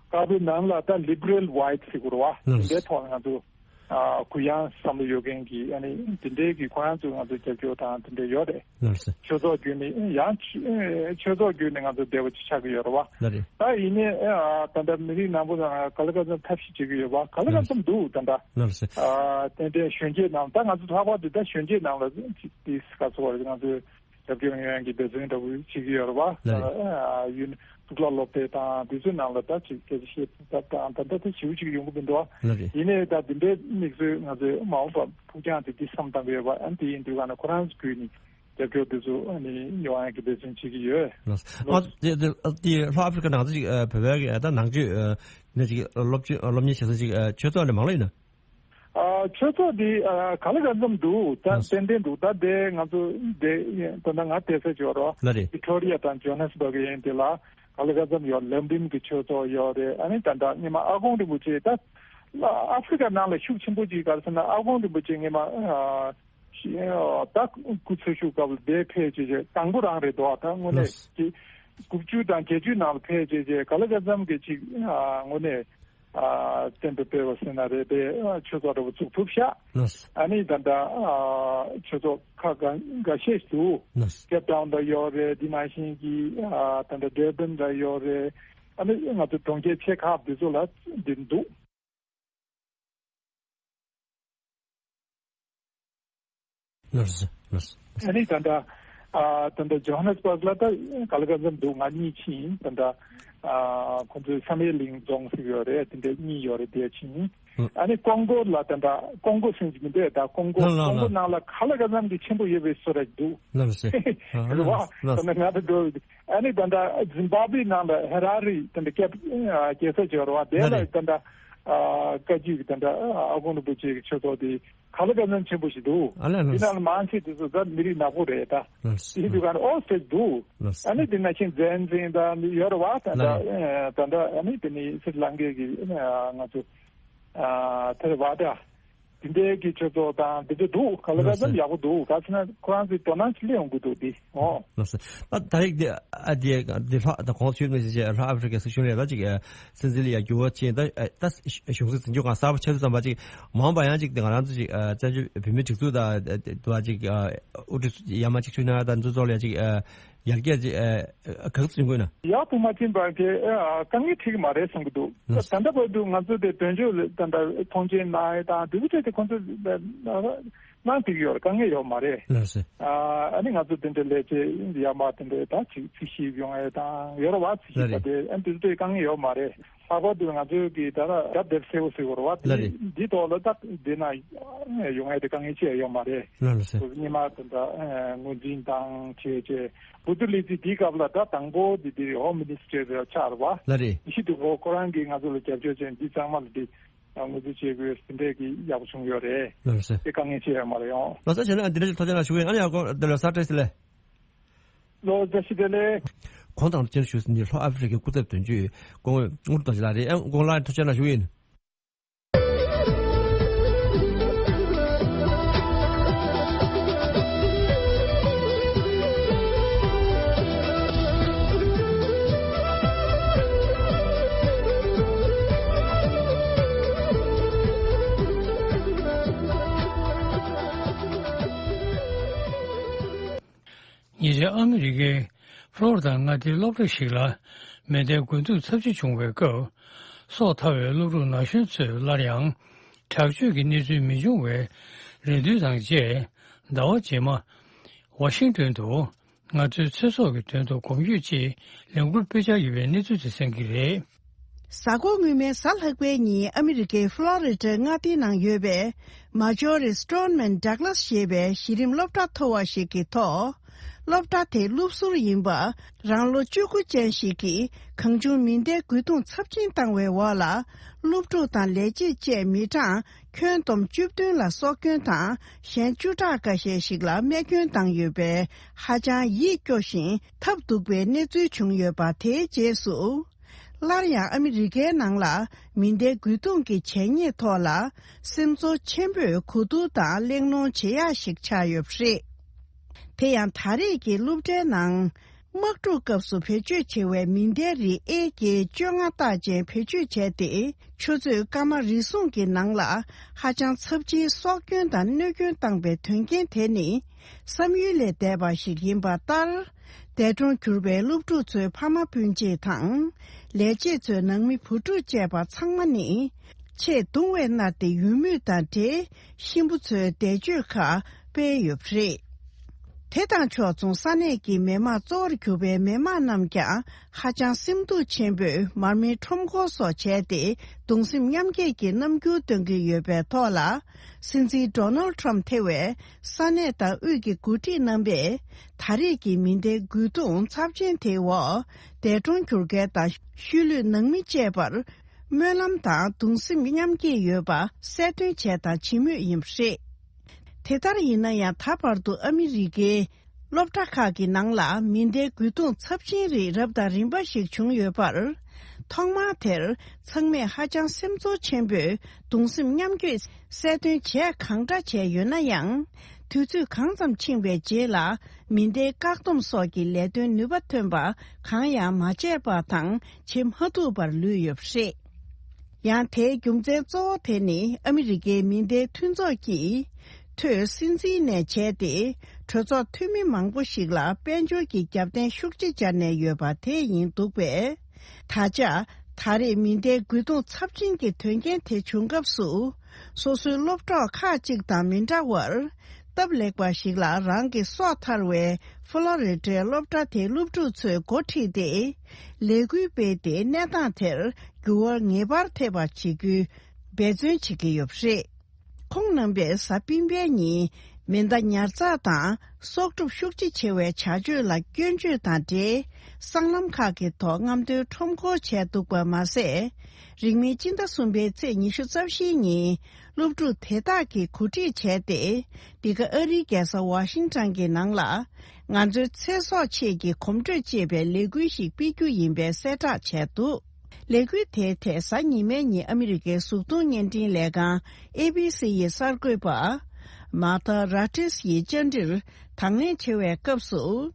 དཀར་པོའི་ནང་ལ་ད་ལི་བྷི་རལ་ཝའིཊ་ཟེར་དགོས་རེད་བ། ལགས་རེད། དེ་འདྲའི་ཐོག་ལ་ང་ཚོ་ཨ་གུ་ཡངས་བསམ་བློ་ཡོད་མཁན་གྱི་ཨ་ནི་དེ་འདྲའི་གི་ཁོ་རང་ཚོ་ང་ཚོ་རྒྱབ་སྐྱོར་དང་དེ་འདྲས་ཡོད་རེད། ལགས་སོ། ཆོས་ཚོགས་བརྒྱུད་ནས་ཡང་ཆོས་ཆོས་ཚོགས་བརྒྱུད་ནས་ང་ཚོ་བདེ་བ་ཅིག་ཆགས་ཀྱི་ཡོད་རེད་བ། ལགས་རེད། ད་ཡིན་ནའི་ཨ་ད་ལྟ་མི་རིགས་མང་པོ་དང་ག་ལ་ག་ཚོད་ཐབས་ཤེས་བྱེད་ཀྱི་ཡོད་བ། ག་ལ་ག་ཚོད་འདུག་ད་ལྟ། ལགས་སོ། ཨ་ཏན་ཏན་གཞོན་སྐྱེས་ནང་ད་ང་ཚོ་ལྷག་པར་དུ་ད་གཞོན་སྐྱེས་ནང་ལ་ཅིག་ཏིས་ག་ཚོད་བར་ང་ཚོས་རྒྱབ་སྐྱོར་ཡོང་ཡག་གི་འབད་བརྩོན་འདྲ་བོ་བྱེད་ཀྱི་ཡོད་རེད་བ། ལགས་རེད། ཨ་ཡུན་གཙུག་ལག་སློབ་གྲྭ་དང་དེ་ཚོའི་ནང་ལ་ད་ཅིག་སྐད་ཆ་བཤད་ཐུབ་ཐབས་དང་ད་ལྟ་དེ་ཞེ་པོ་ཅིག་ཡོང་གི་མི་འདུག་བ། ལགས་རེད། ཡིན་ནའི་ད་དེ་འདྲའི་དམིགས་བསལ་ང་ཚོའི་མ་འོངས་པ་ཕུགས་རྒྱང་དེ་འདི་བསམ་བཏང་གི་ཡོད་པ། ཨ་ནི་དེ་ཡིན་དུས་ག་ནས་ཁོ་རང་ཚོ་བརྒྱུད་ནས་རྒྱབ་སྐྱོར་དེ་ཚོ་ཨ་ནི་ཡོང་ཡག་གི་འབད་བརྩོན་བྱེད་ཀྱི་ཡོད། ལགས་སོ། ཨ་དེ་དེ་ལྷོ་ཨ་ཧྥི་རི་ཀ་ནང་ཚོ་ཅིག་ཨ་བོད་པའི་གི་ཨ་ད་ནང་ཆོས་ཨ་ནས་ཅིག་སློབ་ཆོས་སློབ་གཉེར་བྱེད་ས་ཅིག་ཨ་ཆོས་ཚོགས་ནས་མང་ལོས་ཡིན་ན། ཨ་ཆོས་ཚོགས་འདི་ཨ་ག་ལ་ག་འཛོམས་འདུག་ད་ལགས་སོ། ཏན་ཏན་འདུག་ད་དེ་ང་ཚོ་དེ་ད་ལྟ་ང་བསྡད་ས་ཅིག་ཡོད་རོ། ལགས་རེད། ཝིག་ཊོ་རི་ཡ་དང་ཇོ་ཧན་སི་བྷག་ཡན་དེ་ལ་ག་ལ་ག་འཛོམས་ཡོད། ལམ་རིམ་གྱི་ཆོས་ཚོགས་ཡོད་རེད། ཨ་ནི་ད་ལྟ་སྔོན་མ་ཨ་དཀོན་རིན་པོ་ཆེ་ད་ཨ་ཧྥི་རི་ཀ་ནང་ལ་ཤུགས་ཆེན་པོ་ཅིག་ག་རེ་ཟེར་ན་ཨ་དཀོན་རིན་པོ་ཆེ་སྔོན་མ་ཨ་ཤི་ཨ་ད་སྐུ་འཚོ་བཞུགས་སྐབས་ལ་དེ་ཕེབས་བྱས་བྱས་དང་པོ་རང་རེད་འདུག་ད་དངོས་གནས་ལགས་སོ། ཀྱི་དགུ་བཅུ་དང་བརྒྱད་ཅུའི་ནང་ལ་ཕེབས་བྱས་བྱས་ག་ལ་ག་འཛོམས་ཀྱི་ཅིག་ཨ་དངོས་གནས། ཨ་བསྟན་པའི་དཔལ་བ་ཟེར་ན་རེད་པས། ཨ་ཆོས་ཚོགས་འདྲ་བོ་བཙུགས་ཐུབ་ཤག་ལགས་སོ། ཨ་ནི་ད་ལྟ་ཨ་ཆོས་ཚོགས་ཁག་འགའ་འགའ་ཤས་སུ་ལགས་སོ། ཀེབ་ཏའུན་ལ་ཡོད་རེད། འདི་ནང་བཞིན་གྱི་ཨ་ད་ལྟ་ཌར་བན་ལ་ཡོད་རེད། ཨ་ནི་ང་ཚོ་གྲོང་ཁྱེར་ཆེ་ཁག་འདི་ཚོ་ལ་འདི་འདུག་ལགས་སོ། ལགས་སོ། ཨ་ནི་ད་ལྟ་ཨ་ད་ལྟ་ཇོ་ཧན་ནེ་སི་བྷག་ལ་ད་ག་ལ་ག་ཙམ་འདུག་ང་གཉིས་ཕྱིན་ད་ལྟ་ཨ་ཁོང་ཚོའི་བསམ་ཡས་གླིང་རྫོང་ཟེར་ཡོད་རེད། དེ་འདྲ་གཉིས་ཡོད་རེད། དེ་ཕྱིན། ཨ་ནི་ཀོང་གོ་ལ་ད་ལྟ་ཀོང་གོ་ཟེར་གྱི་མི་འདུག་ད་ཀོང་གོ། ལགས་ལགས་ཀོང་གོ་ནང་ལ་ག་ལ་ག་ཙམ་གྱི་ཆེན་པོ་ཡོད་པའི་བཟོ་འདྲ་འདུག་ལགས་སོ། རེད་བ། ལགས་སོ། ད་ནི་ང་ད་འགྲོ། ཨ་ནི་ད་ལྟ་ཛིམ་བྷབ་ཝེ་ནང་ལ་ཧེ་ར་རི་ད་ལྟ་རྒྱལ་རྒྱལ་ས་ཅིག་ཡོད་རེད་བ། དེ་ལ་ད་ལྟ་ཨ་བཀའ་བརྒྱུད་ཀྱི་ད་ལྟ་ཨ་ཁུ་རིན་པོ་ཆེ་གི་ཆོས་ཚོགས་དེ་ག་ལ་ག་ཙམ་ཆེན་པོ་ཞིག་འདུག་ཨ་ལས། ལགས་དེ་ནང་ལ་མང་ཆེ་དེ་ཚོ་ད་མི་རིགས་ནག་པོ་རེད་ད། ལགས་དེ་དུས་ག་ནས་ཨོ་སེ་འདུག་ལགས། ཨ་ནི་དེ་ནང་བཞིན་ཛན་ཛན་ད་ཡོད་རེད་བ། ད་ལྟ་ལགས། ཨ་ད་ལྟ་ཨ་ནི་དེ་ནི་སི་རི་ལང་ཀའི་གི་ང་ཚོ་ཨ་དེ་རེད་བ་ད། དེ་འདྲའི་གི་ཆོས་ཚོགས་དང་དེ་འདྲ་འདུག་ག་ལ་ག་ཙམ་ཡག་པོ་འདུག་ག་ཚོད་ན་ཁོ་རང་ཚོའི་དོ་སྣང་ཅིག་སླེབས་ཡོང་གི་འདུག་དེ་ཨོ། ལགས་སོ། ད་ད་རེས་དེ་ཨ་དེ་དེ་ལྷག་ད་གོང་ཞུས་མི་ཞིག་ལྷག་ཨ་ཧྥེ་རི་ཁའི་སྲིད་གཞུང་ལས་ད་ཅིག་སྲིད་འཛིན་ལ་ཡ་འགྱུར་བ་ཕྱིན་ད་ད་གཞུང་སྲིད་འཛིན་སྐྱོང་ཁང་གསར་པ་ཆགས་དུས་ཙམ་པ་ཅིག་མ་འོངས་པ་ཡང་ཅིག་དེ་ང་རང་ཚོ་ཅིག་བཙན་བྱོལ་བོད་མིའི་སྒྲིག་འཛུགས་དང་དེ་བ་ཅིག་དབུ་ཁྲིད་ཡར་མར་ཅིག་ཞུས་ན་ད་འདི་ཚོ་ལ་ཡ་ཅིག་ཡར་རྒྱས་ཅིག་ག་ཚོད་ཡོང་གི་ཡོད་ན། ཡག་ཏུ་མ་ཕྱིན་པ་གི་དཀའ་ངལ་འཕྲད་ཀྱི་མ་རེད་བསམ་གྱི་འདུག་ད་ལྟ་བར་དུ་ང་ཚོ་དེ་དོན་གཅོད་ལ་ད་ལྟ་མཐོང་མཆན་གནང་ཡས་དང་དེ་འདྲ་དེ་ཁོང་ཚོ་གནང་ཐུབ་ཀྱི་ཡོད་རེད། དཀའ་ངལ་ཡོད་མ་རེད། ལགས་སོ། ཨ་ནི་ང་ཚོ་དེ་འདྲ་ལས་བྱེད་ཡར་མར་དེ་འདྲ་ད་ཅིག་རྩིས་ཞིབ་ཡོང་ཡས་དང་ཡོད་རེད་བ། རྩིས་ཞིབ་པ་དེ་ཨ་ནི་དེ་འདྲ་དཀའ་ངལ་ཡོད་མ་རེད། ལྷག་པར་དུ་ང་ཚོའི་གི་ད་ལྟ་རྒྱབ་དེབ་གསལ་པོ་ཟེར་དགོས་རེད་བ། ལགས་རེད། འདི་ཐོག་ལ་ད་འདི་ན་ཡོང་ཡས་དེ་དཀའ་ངལ་ཅི་ཡང་ཡོད་མ་རེད། ལགས་ལགས་སོ། སྔོན་མ་དེ་འདྲ་ངོས་འཛིན་དང་བྱས་བྱས་བུ་དུ་ལི་ཙི་དེའི་སྐབས་ལ་ད་དང་པོ་དེ་དེ་ཧོམ་མི་ནི་སི་ཊར་ཆགས་རེད་བ། ལགས་རེད། ཡེ་ཤེས་དུ་ཁོ་ཁོ་རང་གིས་ང་ཚོ་ལ་རྒྱབ་སྐྱོར་བྱས་འདི་ཚང་མ་ལ་འདི་ངོས་འཛིན་བྱེད་དགོས་དེ་འདྲས་ཀྱི་ཡག་པོ་བྱུང་ཡོད་རེད། ལགས་སོ། དེ་དཀའ་ངལ་ཅི་ཡང་མ་རེད་ཡོང་། ལགས་སོ། བྱས་ན་འདི་འདྲ་ཞིག་ཐུགས་རྗེ་གནང་ཞུ་གི་ཡིན། ཨ་ནི་ཡང་ཁོང་འདི་ལ་ས་བཀྲ་ཤིས་བདེ་ལེགས། ལོ་བཀྲ་ཤིས་བདེ་ལེགས། གོང་དང་སྤྱན་ཞུ་ཟིན་གྱི་ལྷོ་ཨ་ཧྥེ་རི་ཁའི་སྐུ་ཚབ་དོན་གཅོད་སྐུ་ངོ་དངུལ་རྡོ་རྗེ་ལགས་རེད། ཨ་སྐུ་ངོ་ལགས་ཐུགས་རྗེ་གནང་ཞུ་གི་ཡིན། ཉེ་ཆར་ཨ་མི་རི་ཀའི་ཕློ་རི་ཌ་མངའ་སྡེའི་སློབ་གྲྭ་ཞིག་ལ་མེ་མདའི་རྒོལ་རྡུང་ཚབས་ཆེ་བྱུང་བའི་སྐབས། སྲོག་ཐར་བའི་སློབ་ཕྲུག་ན་གཞོན་ཚོས་སླར་ཡང་དྲག་སྤྱོད་ཀྱི་གནས་ཚུལ་མི་འབྱུང་བའི་རེ་འདུན་དང་བཅས། ཟླ་བ་རྗེས་མ་ཝ་ཤིང་ཏོན་དུ་ང་ཚོའི་ཚེ་སྲོག་གི་དོན་དུ་གོམ་བགྲོད་ཅེས་ལས་འགུལ་སྤེལ་འཆར་ཡོད་པའི་གནས་ཚུལ་དེ་གསན་གྱི་རེད། གཟའ་འཁོར་སྔོན་མའི་གཟའ་ལྷག་པའི་ཉིན་ཨ་མི་རི་ཀའི་ཕློ་རི་ཌ་མངའ་སྡེའི་ནང་ཡོད་པའི་མ་ཇོ་རི་སི་ཊོན་མན་ཌག་ལ་སི་ཞེས་པའི་གཞི་རིམ་སློབ་གྲྭ་མཐོ་བ་ཞིག་གི་ཐོག་སློབ་གྲྭ་དེའི་སློབ་ཟུར་ཡིན་པ་རང་ལོ་བཅུ་དགུ་ཅན་ཞིག་གིས་གང་བྱུང་མེ་མདའི་རྒོལ་རྡུང་ཚབས་ཆེན་བཏང་བའི་འོག་ལ་སློབ་ཕྲུག་དང་ལས་བྱེད་བཅས་མི་གྲངས་ཁྱོན་བསྡོམས་བཅུ་བདུན་ལ་སྲོག་སྐྱོན་དང་གཞན་བཅུ་ཕྲག་འགའ་ཤས་ཤིག་ལ་རྨས་སྐྱོན་བཏང་ཡོད་པས་ཧ་ཅང་ཡིད་སྐྱོ་ཞིང་ཐབས་སྡུག་པའི་གནས་ཚུལ་བྱུང་ཡོད་པ། དེའི་རྗེས་སུ། སླར་ཡང་ཨ་མི་རི་ཀའི་ནང་ལ་མེ་མདའི་རྒོལ་རྡུང་གི་བྱས་ཉེས་ཐོག་ལ་སེམས་ཚོར་ཆེན་པོས་གོ་བསྡུར་དང་གླེང་སློང་བྱེད་ཡག་ཞིག་ཆགས་ཡོད་པ་རེད། དེ་ཡང་ད་རེས་ཀྱི་སློབ་གྲྭའི་ནང་དམག་འཁྲུག་སྐབས་སུ་བེད་སྤྱོད་བྱེད་པའི་མེ་མདའི་རིགས་ཨེ་ཀེ་བཅོ་ལྔ་རྟགས་ཅན་བེད་སྤྱོད་བྱས་ཏེ་ཆུ་ཚོད་སྐར་མ་རེ་ཟུང་གི་ནང་ལ་ཧ་ཅང་ཚབས་ཆེའི་སྲོག་སྐྱོན་དང་གནོད་སྐྱོན་བཏང་པའི་དོན་རྐྱེན་དེ་ནི་བསམ་ཡུལ་ལས་འདས་པ་ཞིག་ཡིན་པ་ལྟར། འདས་གྲོངས་གྱུར་པའི་སློབ་ཕྲུག་ཚོའི་ཕ་མ་སྤུན་མཆེད་དང་། ལས་བྱེད་ཚོའི་ནང་མི་བུ་ཕྲུག་བཅས་པ་ཚང་མ་ནི། ཆེས་གདུང་བས་མནར་ཏེ་ཡོད་མུས་དང་འབྲེལ་གཤིན་པོ་ཚོའི་འདས་མཆོད་ཁག་སྤེལ་ཡོད་པ་རེད། དེ་དང་ཕྱོགས་མཚུངས་ས་གནས་ཀྱི་མི་དམངས་གཙོ་བོར་གྱུར་པའི་མི་དམངས་རྣམས་ཀྱང་ཧ་ཅང་སེམས་སྡུག་ཆེན་པོས་མར་མེའི་ཁྲོམ་སྐོར་སོགས་བྱས་ཏེ་གདུང་སེམས་མཉམ་སྐྱེད་ཀྱི་རྣམ་འགྱུར་སྟོན་གྱི་ཡོད་པའི་ཐོག་ལ། སྲིད་འཛིན་ཌོ་ནལ་ཊམ་ཐེ་བས་ས་གནས་དང་དབུས་ཀྱི་འགོ་ཁྲིད་རྣམ་པས་ད་རེས་ཀྱི་མེ་མདའི་རྒོལ་རྡུང་ཚབས་ཆེན་དེའི་འོག་འདས་གྲོངས་གྱུར་མཁན་དང་ཤུལ་ལུས་ནང་མི་བཅས་པར་སྨོན་ལམ་དང་གདུང་སེམས་མཉམ་སྐྱེད་ཡོད་པ་གསལ་སྟོན་བྱས་དང་བྱེད་མུས་ཡིན་པ་རེད། དེ་ལྟར་ཡིན་ན་ཡང་ད་བར་དུ་ཨ་མི་རི་ཀའི་སློབ་གྲྭ་ཁག་གི་ནང་ལ་མེ་མདའི་རྒོལ་རྡུང་ཚབས་ཆེན་རིགས་རབ་དང་རིམ་པ་ཞིག་བྱུང་ཡོད་པར། ཐོག་མར་དེར་ཚང་མས་ཧ་ཅང་སེམས་ཚོར་ཆེན་པོས་གདུང་སེམས་མཉམ་སྐྱེད་གསལ་སྟོན་བྱས་གང་འདྲ་བྱས་ཡོད་ན་ཡང་། དུས་ཚོད་གང་ཙམ་ཕྱིན་པའི་རྗེས་ལ་མེ་མདའི་བཀག་སྡོམ་སོགས་ཀྱི་ལས་དོན་ནུས་པ་ཐོན་པ་གང་ཡང་མ་བྱས་པ་དང་བྱེད་མ་ཐུབ་པར་ལུས་ཡོད་པ་རེད། ཡང་དེའི་རྒྱུ་མཚན་གཙོ་བོ་དེ་ནི་ཨ་མི་རི་ཀའི་མེ་མདའི་མཐུན་ཚོགས་ཀྱིས་ཐོས་སྲིད་འཛིན་ནས་བྱས་ཏེ་གྲོས་ཚོགས་འཐུས་མི་མང་པོ་ཞིག་ལ་དཔལ་འབྱོར་གྱི་རྒྱབ་རྟེན་ཤུགས་ཆེ་སྦྱར་ནས་ཡོད་པ་དེ་ཡིན་འདུག་པས། ད་ཆ་ད་རེས་མེ་མདའི་རྒོལ་རྡུང་ཚབས་ཆེན་གྱི་དོན་རྐྱེན་དེ་བྱུང་སྐབས་སུ་སོ་སོའི་སློབ་གྲོགས་ཁག་ཅིག་དང་མི་འདྲ་བར། སྟབས་ལེགས་པ་ཞིག་ལ་རང་གི་སྲོག་ཐར་བའི་ཕུ་ལོ་རི་ཌའི་སློབ་གྲྭ་དེའི་སློབ་ཕྲུག་ཚོས་འགོ་ཁྲིད་དེ། ལས་འགུལ་སྤེལ་ཏེ་གནས་སྟངས་དེར་འགྱུར་བ་ངེས་པར་ཐེབས་པ་བྱེད་རྒྱུའི་འབད་བརྩོན་བྱེད་ཀྱི་ཡོད་པ་རེད། ཁོང་རྣམ་པས་གཟའ་སྤེན་པའི་ཉིན་མེ་མདའ་ཉར་ཚགས་དང་སྲོག་སྒྲུབ་ཤུགས་ཆེ་ཆེ་བའི་བྱ་སྤྱོད་ལ་སྐྱོན་བརྗོད་དང་འབྲེལ། སྲང་ལམ་ཁག་གི་ཐོག་རྔམ་སྟོན་ཁྲོམ་སྐོར་བྱས་འདུག་པ་མ་ཟད། རིང་མིན་སྤྱི་ཟླ་གསུམ་པའི་ཚེས་ཉི་ཤུ་རྩ་བཞིའི་ཉིན་སློབ་ཕྲུག་དེ་དག་གིས་གོ་སྒྲིག་བྱས་ཏེ། འདི་ག་ཨ་རིའི་རྒྱལ་ས་ཝ་ཤིང་ཊོན་གྱི་ནང་ལ། ང་ཚོའི་ཚེ་སྲོག་ཆེད་ཀྱི་གོམ་བགྲོད་ཅེས་པའི་ལས་འགུལ་ཞིག་སྤེལ་རྒྱུ་ཡིན་པའི་གསལ་བསྒྲགས་བྱས་འདུག་ལས་འགུལ་དེའི་ཐད་གཟའ་ཉི་མའི་ཉིན་ཨ་མི་རི་ཀའི་གཟུགས་མཐོང་བརྙན་འཕྲིན་ལས་ཁང་ཨེ་བྷི་སི་ཡི་གསར་འགོད་པ་མཱ་ཐ་ར་ཏིས་ཡིས་བཅར་འདྲིར་དང་ལེན་བྱེད་པའི་སྐབས་སུ།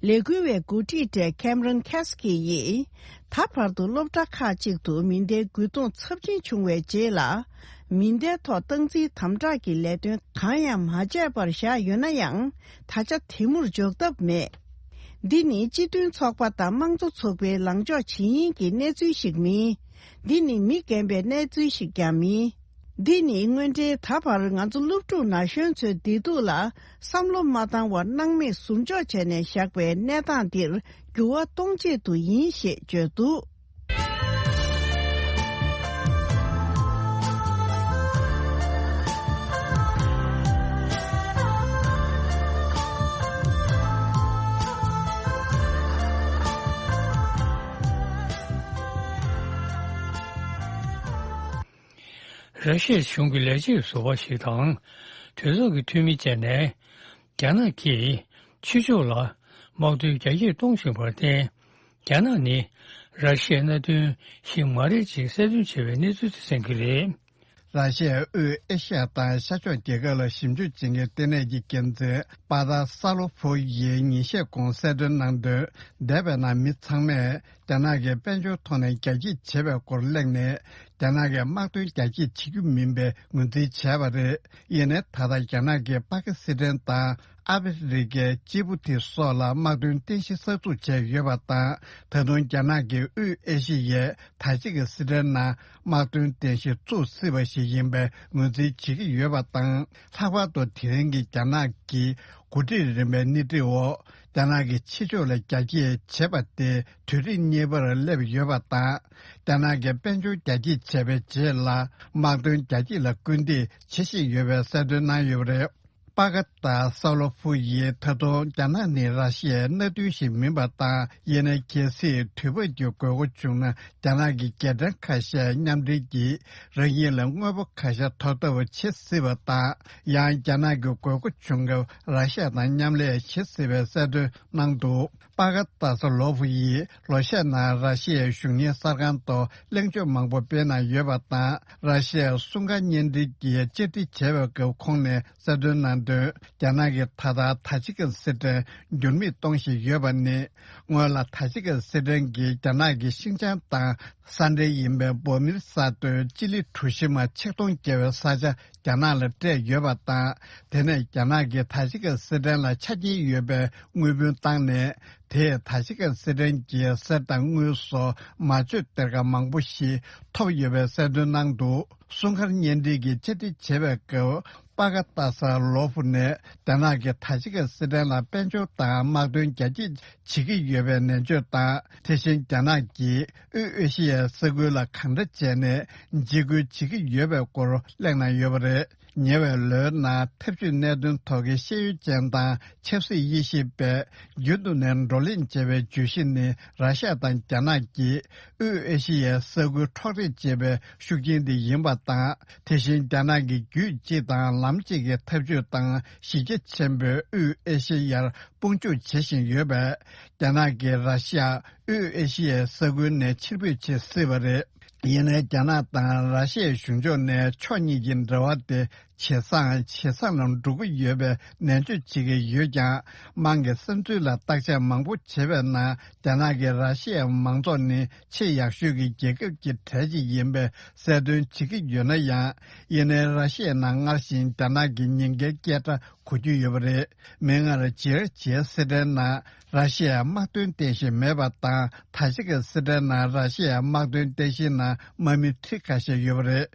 ལས་འགུལ་བའི་འགོ་ཁྲིད་གྲས་ཁེམ་རོན་ཁེ་སི་ཀི་ཡིས་ད་བར་དུ་སློབ་གྲྭ་ཁག་ཅིག་ཏུ་མེ་མདའི་རྒོལ་རྡུང་ཚབས་ཆེན་བྱུང་བའི་རྗེས་ལ། མེ་མདའི་ཐོག་སྟངས་འཛིན་དམ་དྲག་གི་ལས་དོན་གང་ཡང་མ་བྱས་པར་བཞག་ཡོད་ན་ཡང་ད་ཆ་དེ་མུར་འཇོག་ཐབས་མེད། འདི་ནི་སྤྱི་མཐུན་ཚོགས་པ་དང་དམངས་གཙོ་ཚོགས་པའི་ལངས་ཕྱོགས་ཇི་ཡིན་གྱི་གནས་ཚུལ་ཞིག་མིན། འདི་ནི་མི་རྒན་པའི་གནས་ཚུལ་ཞིག་ཀྱང་མིན། འདི་ནི་དངོས་འབྲེལ་ད་བར་ང་ཚོ་སློབ་ཕྲུག་ན་གཞོན་ཚོའི་བདེ་སྡུག་ལ་བསམ་བློ་མ་བཏང་བར་སྣང་མེད་ཟུར་འཇོག་བྱས་ནས་བཞག་པའི་གནས་སྟངས་འདིར་འགྱུར་བ་གཏོང་ཆེད་དུ་ཡིན་ཞེས་བརྗོད་འདུག་ར་ཤི་ཡའི་གཞུང་གི་ལས་བྱེད་ཟུར་པ་ཞིག་དང་། གྲོས་ཚོགས་ཀྱི་འཐུས་མི་བཅས་ནས། རྒྱ་ནག་གིས་ཕྱི་ཕྱོགས་ལ་དམག་དོན་རྒྱ་སྐྱེད་གཏོང་བཞིན་པར་བརྟེན། རྒྱ་ནག་ནི་ར་ཤི་ཡའི་མནའ་མཐུན་ཞིག་མ་རེད་ཅེས་གསལ་སྟོན་བྱས་པའི་གནས་ཚུལ་དེ་གསན་གྱི་རེད། ར་ཤི་ཡའི་དབུས་ཨེ་ཤི་ཡ་དང་ཤར་ཕྱོགས་རྒྱལ་ཁབ་ལ་ཞིབ་འཇུག་བྱེད་མཁན་ལྟེ་གནས་ཀྱི་འགན་འཛིན་པ་ཏཱ་ས་ལོ་ཕུ་ཡིས་ཉིན་ཤས་གོང་གསལ་སྟོན་གནང་དོན། འདས་པའི་ནང་མི་ཚང་མས་རྒྱ་ནག་གིས་དཔལ་འབྱོར་ཐོག་ནས་རྒྱ་སྐྱེད་བྱས་པའི་སྐོར་གླེང་ནས། རྒྱ་ནག་གིས་དམག་དོན་རྒྱ་སྐྱེད་བྱེད་རྒྱུ་མིན་པའི་ངོས་འཛིན་བྱས་པ་རེད། ཡིན་ནའི་ད་ལྟ་རྒྱ་ནག་གིས་པ་ཀི་སི་ཐན་དང་ཨ་ཕི་རི་ཀའི་ཅི་བུ་ཏི་སོགས་ལ་དམག་དོན་རྟེན་གཞི་གསར་འཛུགས་བྱས་ཡོད་པ་དང་། ད་དུང་རྒྱ་ནག་གིས་དབུས་ཨེ་ཤི་ཡའི་ད་ཅི་གི་སི་ཐན་ནང་དམག་དོན་རྟེན་གཞི་བཙུགས་སྲིད་པ་ཞིག་ཡིན་པའི་ངོས་འཛིན་བྱེད་ཀྱི་ཡོད་པ་དང་། ལྷག་པར་དུ་དེ་རིང་གི་རྒྱ་ནག་གི་འགོ་ཁྲིད་རིམ་པའི་སྣེ་ཁྲིད་འོག་རྒྱ་ནག་གིས་ཕྱི་ཕྱོགས་ལ་རྒྱ་སྐྱེད་བྱས་པ་དེ་དུས་རིམ་གཉིས་པར་སླེབས་ཡོད་པ་དང་། རྒྱ་ནག་གིས་དཔལ་འབྱོར་རྒྱ་སྐྱེད་བྱས་པའི་རྗེས་ལ་དམག་དོན་རྒྱ་སྐྱེད་ལ་སྐུལ་འདེད་བྱེད་བཞིན་ཡོད་པའི་གསལ་སྟོན་གནང་ཡོད་པ་རེད། པ་ཀ་ཏཱ་ས་ལོ་ཕུ་ཡིས་ད་དུང་རྒྱ་ནག་ནི་ར་ཤི་ཡའི་མནའ་མཐུན་ཞིག་མིན་པ་དང་། ཡིན་ནའི་གལ་སྲིད་དུས་བབ་ཀྱི་དགོས་མཁོ་བྱུང་ན། རྒྱ་ནག་གི་རྒྱལ་ཕྲན་ཁ་ཤས་མཉམ་འབྲེལ་གྱིས་རང་ཉིད་ལ་དངོས་པོ་ཁ་ཤས་ཐོབ་ཐབས་བྱེད་སྲིད་པ་དང་། ཡང་རྒྱ་ནག་གི་དགོས་མཁོ་བྱུང་སྐབས་ར་ཤི་ཡ་དང་མཉམ་ལས་བྱེད་སྲིད་པའི་གསལ་སྟོན་གནང་འདུག་པ་ཀ་ཏཱ་ས་ལོ་ཕུ་ཡིས་ལོ་ཤས་ནང་ར་ཤི་ཡའི་གཞུང་གཉེར་གསར་ཁང་ཐོག་གླེང་བརྗོད་མང་པོ་སྤེལ་གནང་ཡོད་པ་དང་། ར་ཤི་ཡའི་སྲུང་སྐར་བརྙན་འཕྲིན་གྱིས་བཅར་འདྲི་བྱས་པའི་སྐབས་ཁོང་ནས་གསལ་སྟོན་གནང་དོན། རྒྱ་ནག་གིས་ད་ལྟ་ད་ཅི་ཀན་སི་ཐན་འགྱུར་མེད་གཏོང་བཞིན་ཡོད་པ་ནི། སྔོན་ལ་ད་ཅི་ཀན་སི་ཐན་གྱིས་རྒྱ་ནག་གི་ཤིན་ཅང་དང་ས་འབྲེལ་ཡིན་པའི་བོད་མིའི་ས་མཐོའི་ཅི་ལི་གྲུ་བཞི་མ་ཆིག་སྟོང་བརྒལ་བའི་ས་ཆ་རྒྱ་ནག་ལ་སྤྲད་ཡོད་པ་དང་། དེ་ནས་རྒྱ་ནག་གིས་ད་ཅི་ཀན་སི་ཐན་ལ་ཆ་རྐྱེན་ཡོད་པའི་དངུལ་བུན་བཏང་ནས། དེས་ད་ཅི་ཀན་སི་ཐན་གྱི་གསེར་དང་དངུལ་སོགས་མ་བཅོས་གཏེར་ཁ་མང་པོ་ཞིག་ཐོབ་ཡོད་པའི་གསལ་སྟོན་གནང་འདུག་སྲུང་སྐར་བརྙན་འཕྲིན་གྱིས་བཅར་འདྲི་བྱེད་པའི་སྐབས། པ་ཀ་ཏཱ་ས་ལོ་ཕུ་ནས་རྒྱ་ནག་གིས་ད་ཅི་ཀན་སི་ཐན་ལ་དཔལ་འབྱོར་དང་དམག་དོན་རྒྱ་སྐྱེད་བྱེད་ཀྱི་ཡོད་པའི་ནན་བརྗོད་དང་། དེ་བཞིན་རྒྱ་ནག་གིས་དབུས་ཨེ་ཤི་ཡའི་ས་ཁུལ་ལ་གང་འདྲ་བྱས་ནས་འཇིགས་སྐུལ་བྱེད་ཀྱི་ཡོད་པའི་སྐོར་གླེང་གནང་ཡོད་པ་རེད། ཉེ་བའི་ལོའི་ནང་འཐབ་ཇུས་གནད་དོན་ཐོག་གི་ཤེས་ཡོན་ཅན་དང་ཆབ་སྲིད་དབྱེ་ཞིབ་པས། རྒྱུན་དུ་ནས་བགྲོ་གླེང་བྱས་པའི་བརྗོད་གཞི་ནི། ར་ཤ་ཡ་དང་རྒྱ་ནག་གིས་དབུས་ཨེ་ཤི་ཡའི་ས་ཁུལ་འཕྲོག་རེས་བྱེད་པའི་ཤུགས་རྐྱེན་དེ་ཡིན་པ་དང་། དེ་བཞིན་རྒྱ་ནག་གིས་རྒྱུད་གཅིག་དང་ལམ་གཅིག་གི་འཐབ་ཇུས་དང་གཞི་རྒྱ་ཆེན་པོས་དབུས་ཨེ་ཤི་ཡར་དཔུང་འཇུག་བྱེད་བཞིན་ཡོད་པས། རྒྱ་ནག་གིས་ར་ཤ་ཡ་དབུས་ཨེ་ཤི་ཡའི་ས་ཁུལ་ནས་ཕྱིར་འབུད་བྱེད་སྲིད་པ་རེད། ཡིན་ནའི་རྒྱ་ནག་དང་ར་ཤི་ཡའི་གཞུང་ཕྱོགས་ནས་ཕྱོགས་གཉིས་ཀྱི་འབྲེལ་བ་དེ་ཇེ་བཟང་ཇེ་བཟང་ལ་འགྲོ་གི་ཡོད་པའི་ནན་བརྗོད་བྱེད་ཀྱི་ཡོད་ཀྱང་། དམངས་ཀྱི་བསམ་ཚུལ་ལ་བརྟག་དཔྱད་མང་པོ་བྱས་པའི་ནང་། རྒྱ་ནག་གིས་ར་ཤི་ཡའི་མང་ཚོགས་ནི་ཆེས་ཡག་ཤོས་ཀྱི་རྒྱལ་ཁབ་ཀྱི་གྲས་གཅིག་ཡིན་པའི་གསལ་སྟོན་བྱེད་ཀྱི་ཡོད་ན་ཡང་། ཡིན་ནའི་ར་ཤི་ཡའི་ནང་སྔར་བཞིན་རྒྱ་ནག་གི་ཉེན་ཁའི་སྐད་སྒྲ་གོ་རྒྱུ་ཡོད་པ་རེད། མིག་སྔར་ཇེར་ཇེ་སི་ཐན་ནང་ར་ཤི་ཡའི་དམག་དོན་རྟེན་གཞི་མེད་པ་དང་། ད་ཅི་ཀན་སི་ཐན་ནང་ར་ཤི་ཡའི་དམག་དོན་རྟེན་གཞིའི་ནང་དམག་མི་ཁྲི་ཁ་ཤས་ཡོད་པ་རེད།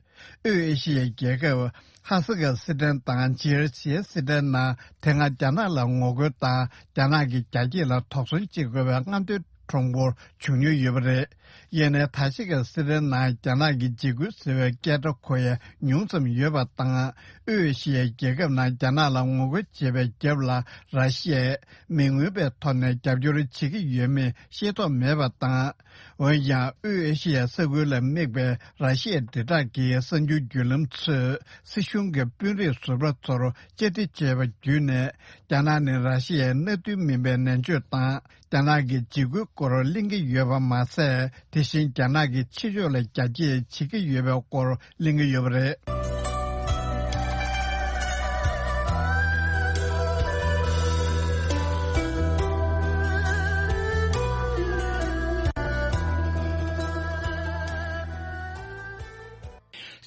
དབུས་ཨེ་ཤི་ཡའི་རྒྱལ་ཁབ་ཧ་སི་ཀ་སི་ཐན་དང་ཇི་ཨར་ཇི་ཡ་སི་ཐན་ནང་དེ་སྔ་རྒྱ་ནག་ལ་ངོ་རྒོལ་དང་རྒྱ་ནག་གི་རྒྱ་སྐྱེད་ལ་དོགས་ཟོན་བྱེད་དགོས་པའི་རྔམ་སྟོན་ཁྲོམ་སྐོར་བྱུང་མྱོང་ཡོད་པ་རེད། ཡིན་ནའི་ད་ཅི་ག་སི་ཐན་ནང་རྒྱ་ནག་གི་འཇིགས་སྐུལ་ཟེར་བའི་སྐད་སྒྲ་གོ་ཡ་ཉུང་ཙམ་ཡོད་པ་དང་། དབུས་ཨེ་ཤི་ཡའི་རྒྱལ་ཁབ་ནང་རྒྱ་ནག་ལ་ངོ་རྒོལ་བྱེད་པའི་རྒྱབ་ལ་ར་ཤི་ཡས་མི་མངོན་པའི་ཐོག་ནས་རྒྱབ་སྐྱོར་བྱེད་ཀྱི་ཡོད་མེད་ཤེས་རྟོགས་མེད་པ་དང་། འོན་ཀྱང་དབུས་ཨེ་ཤི་ཡའི་ས་ཁུལ་ལ་དམིགས་པའི་ར་ཤི་ཡའི་དྲིལ་བསྒྲགས་ཀྱི་གསར་འགྱུར་བརྒྱུད་ལམ་ཚོས་སྲིད་གཞུང་གི་དཔོན་རིགས་ཟུར་པ་ཚོར་བཅར་འདྲི་བྱས་པ་བརྒྱུད་ནས། རྒྱ་ནག་ནི་ར་ཤི་ཡའི་མནའ་མཐུན་མིན་པའི་ནན་བརྗོད་དང་། རྒྱ་ནག་གི་འཇིགས་སྐུལ་སྐོར་གླེང་གི་ཡོད་པ་མ་ཟད། དེ་བཞིན་རྒྱ་ནག་གི་ཕྱི་ཕྱོགས་ལ་རྒྱ་སྐྱེད་བྱེད་ཀྱི་ཡོད་པའི་སྐོར་གླེང་གི་ཡོད་པ་རེད།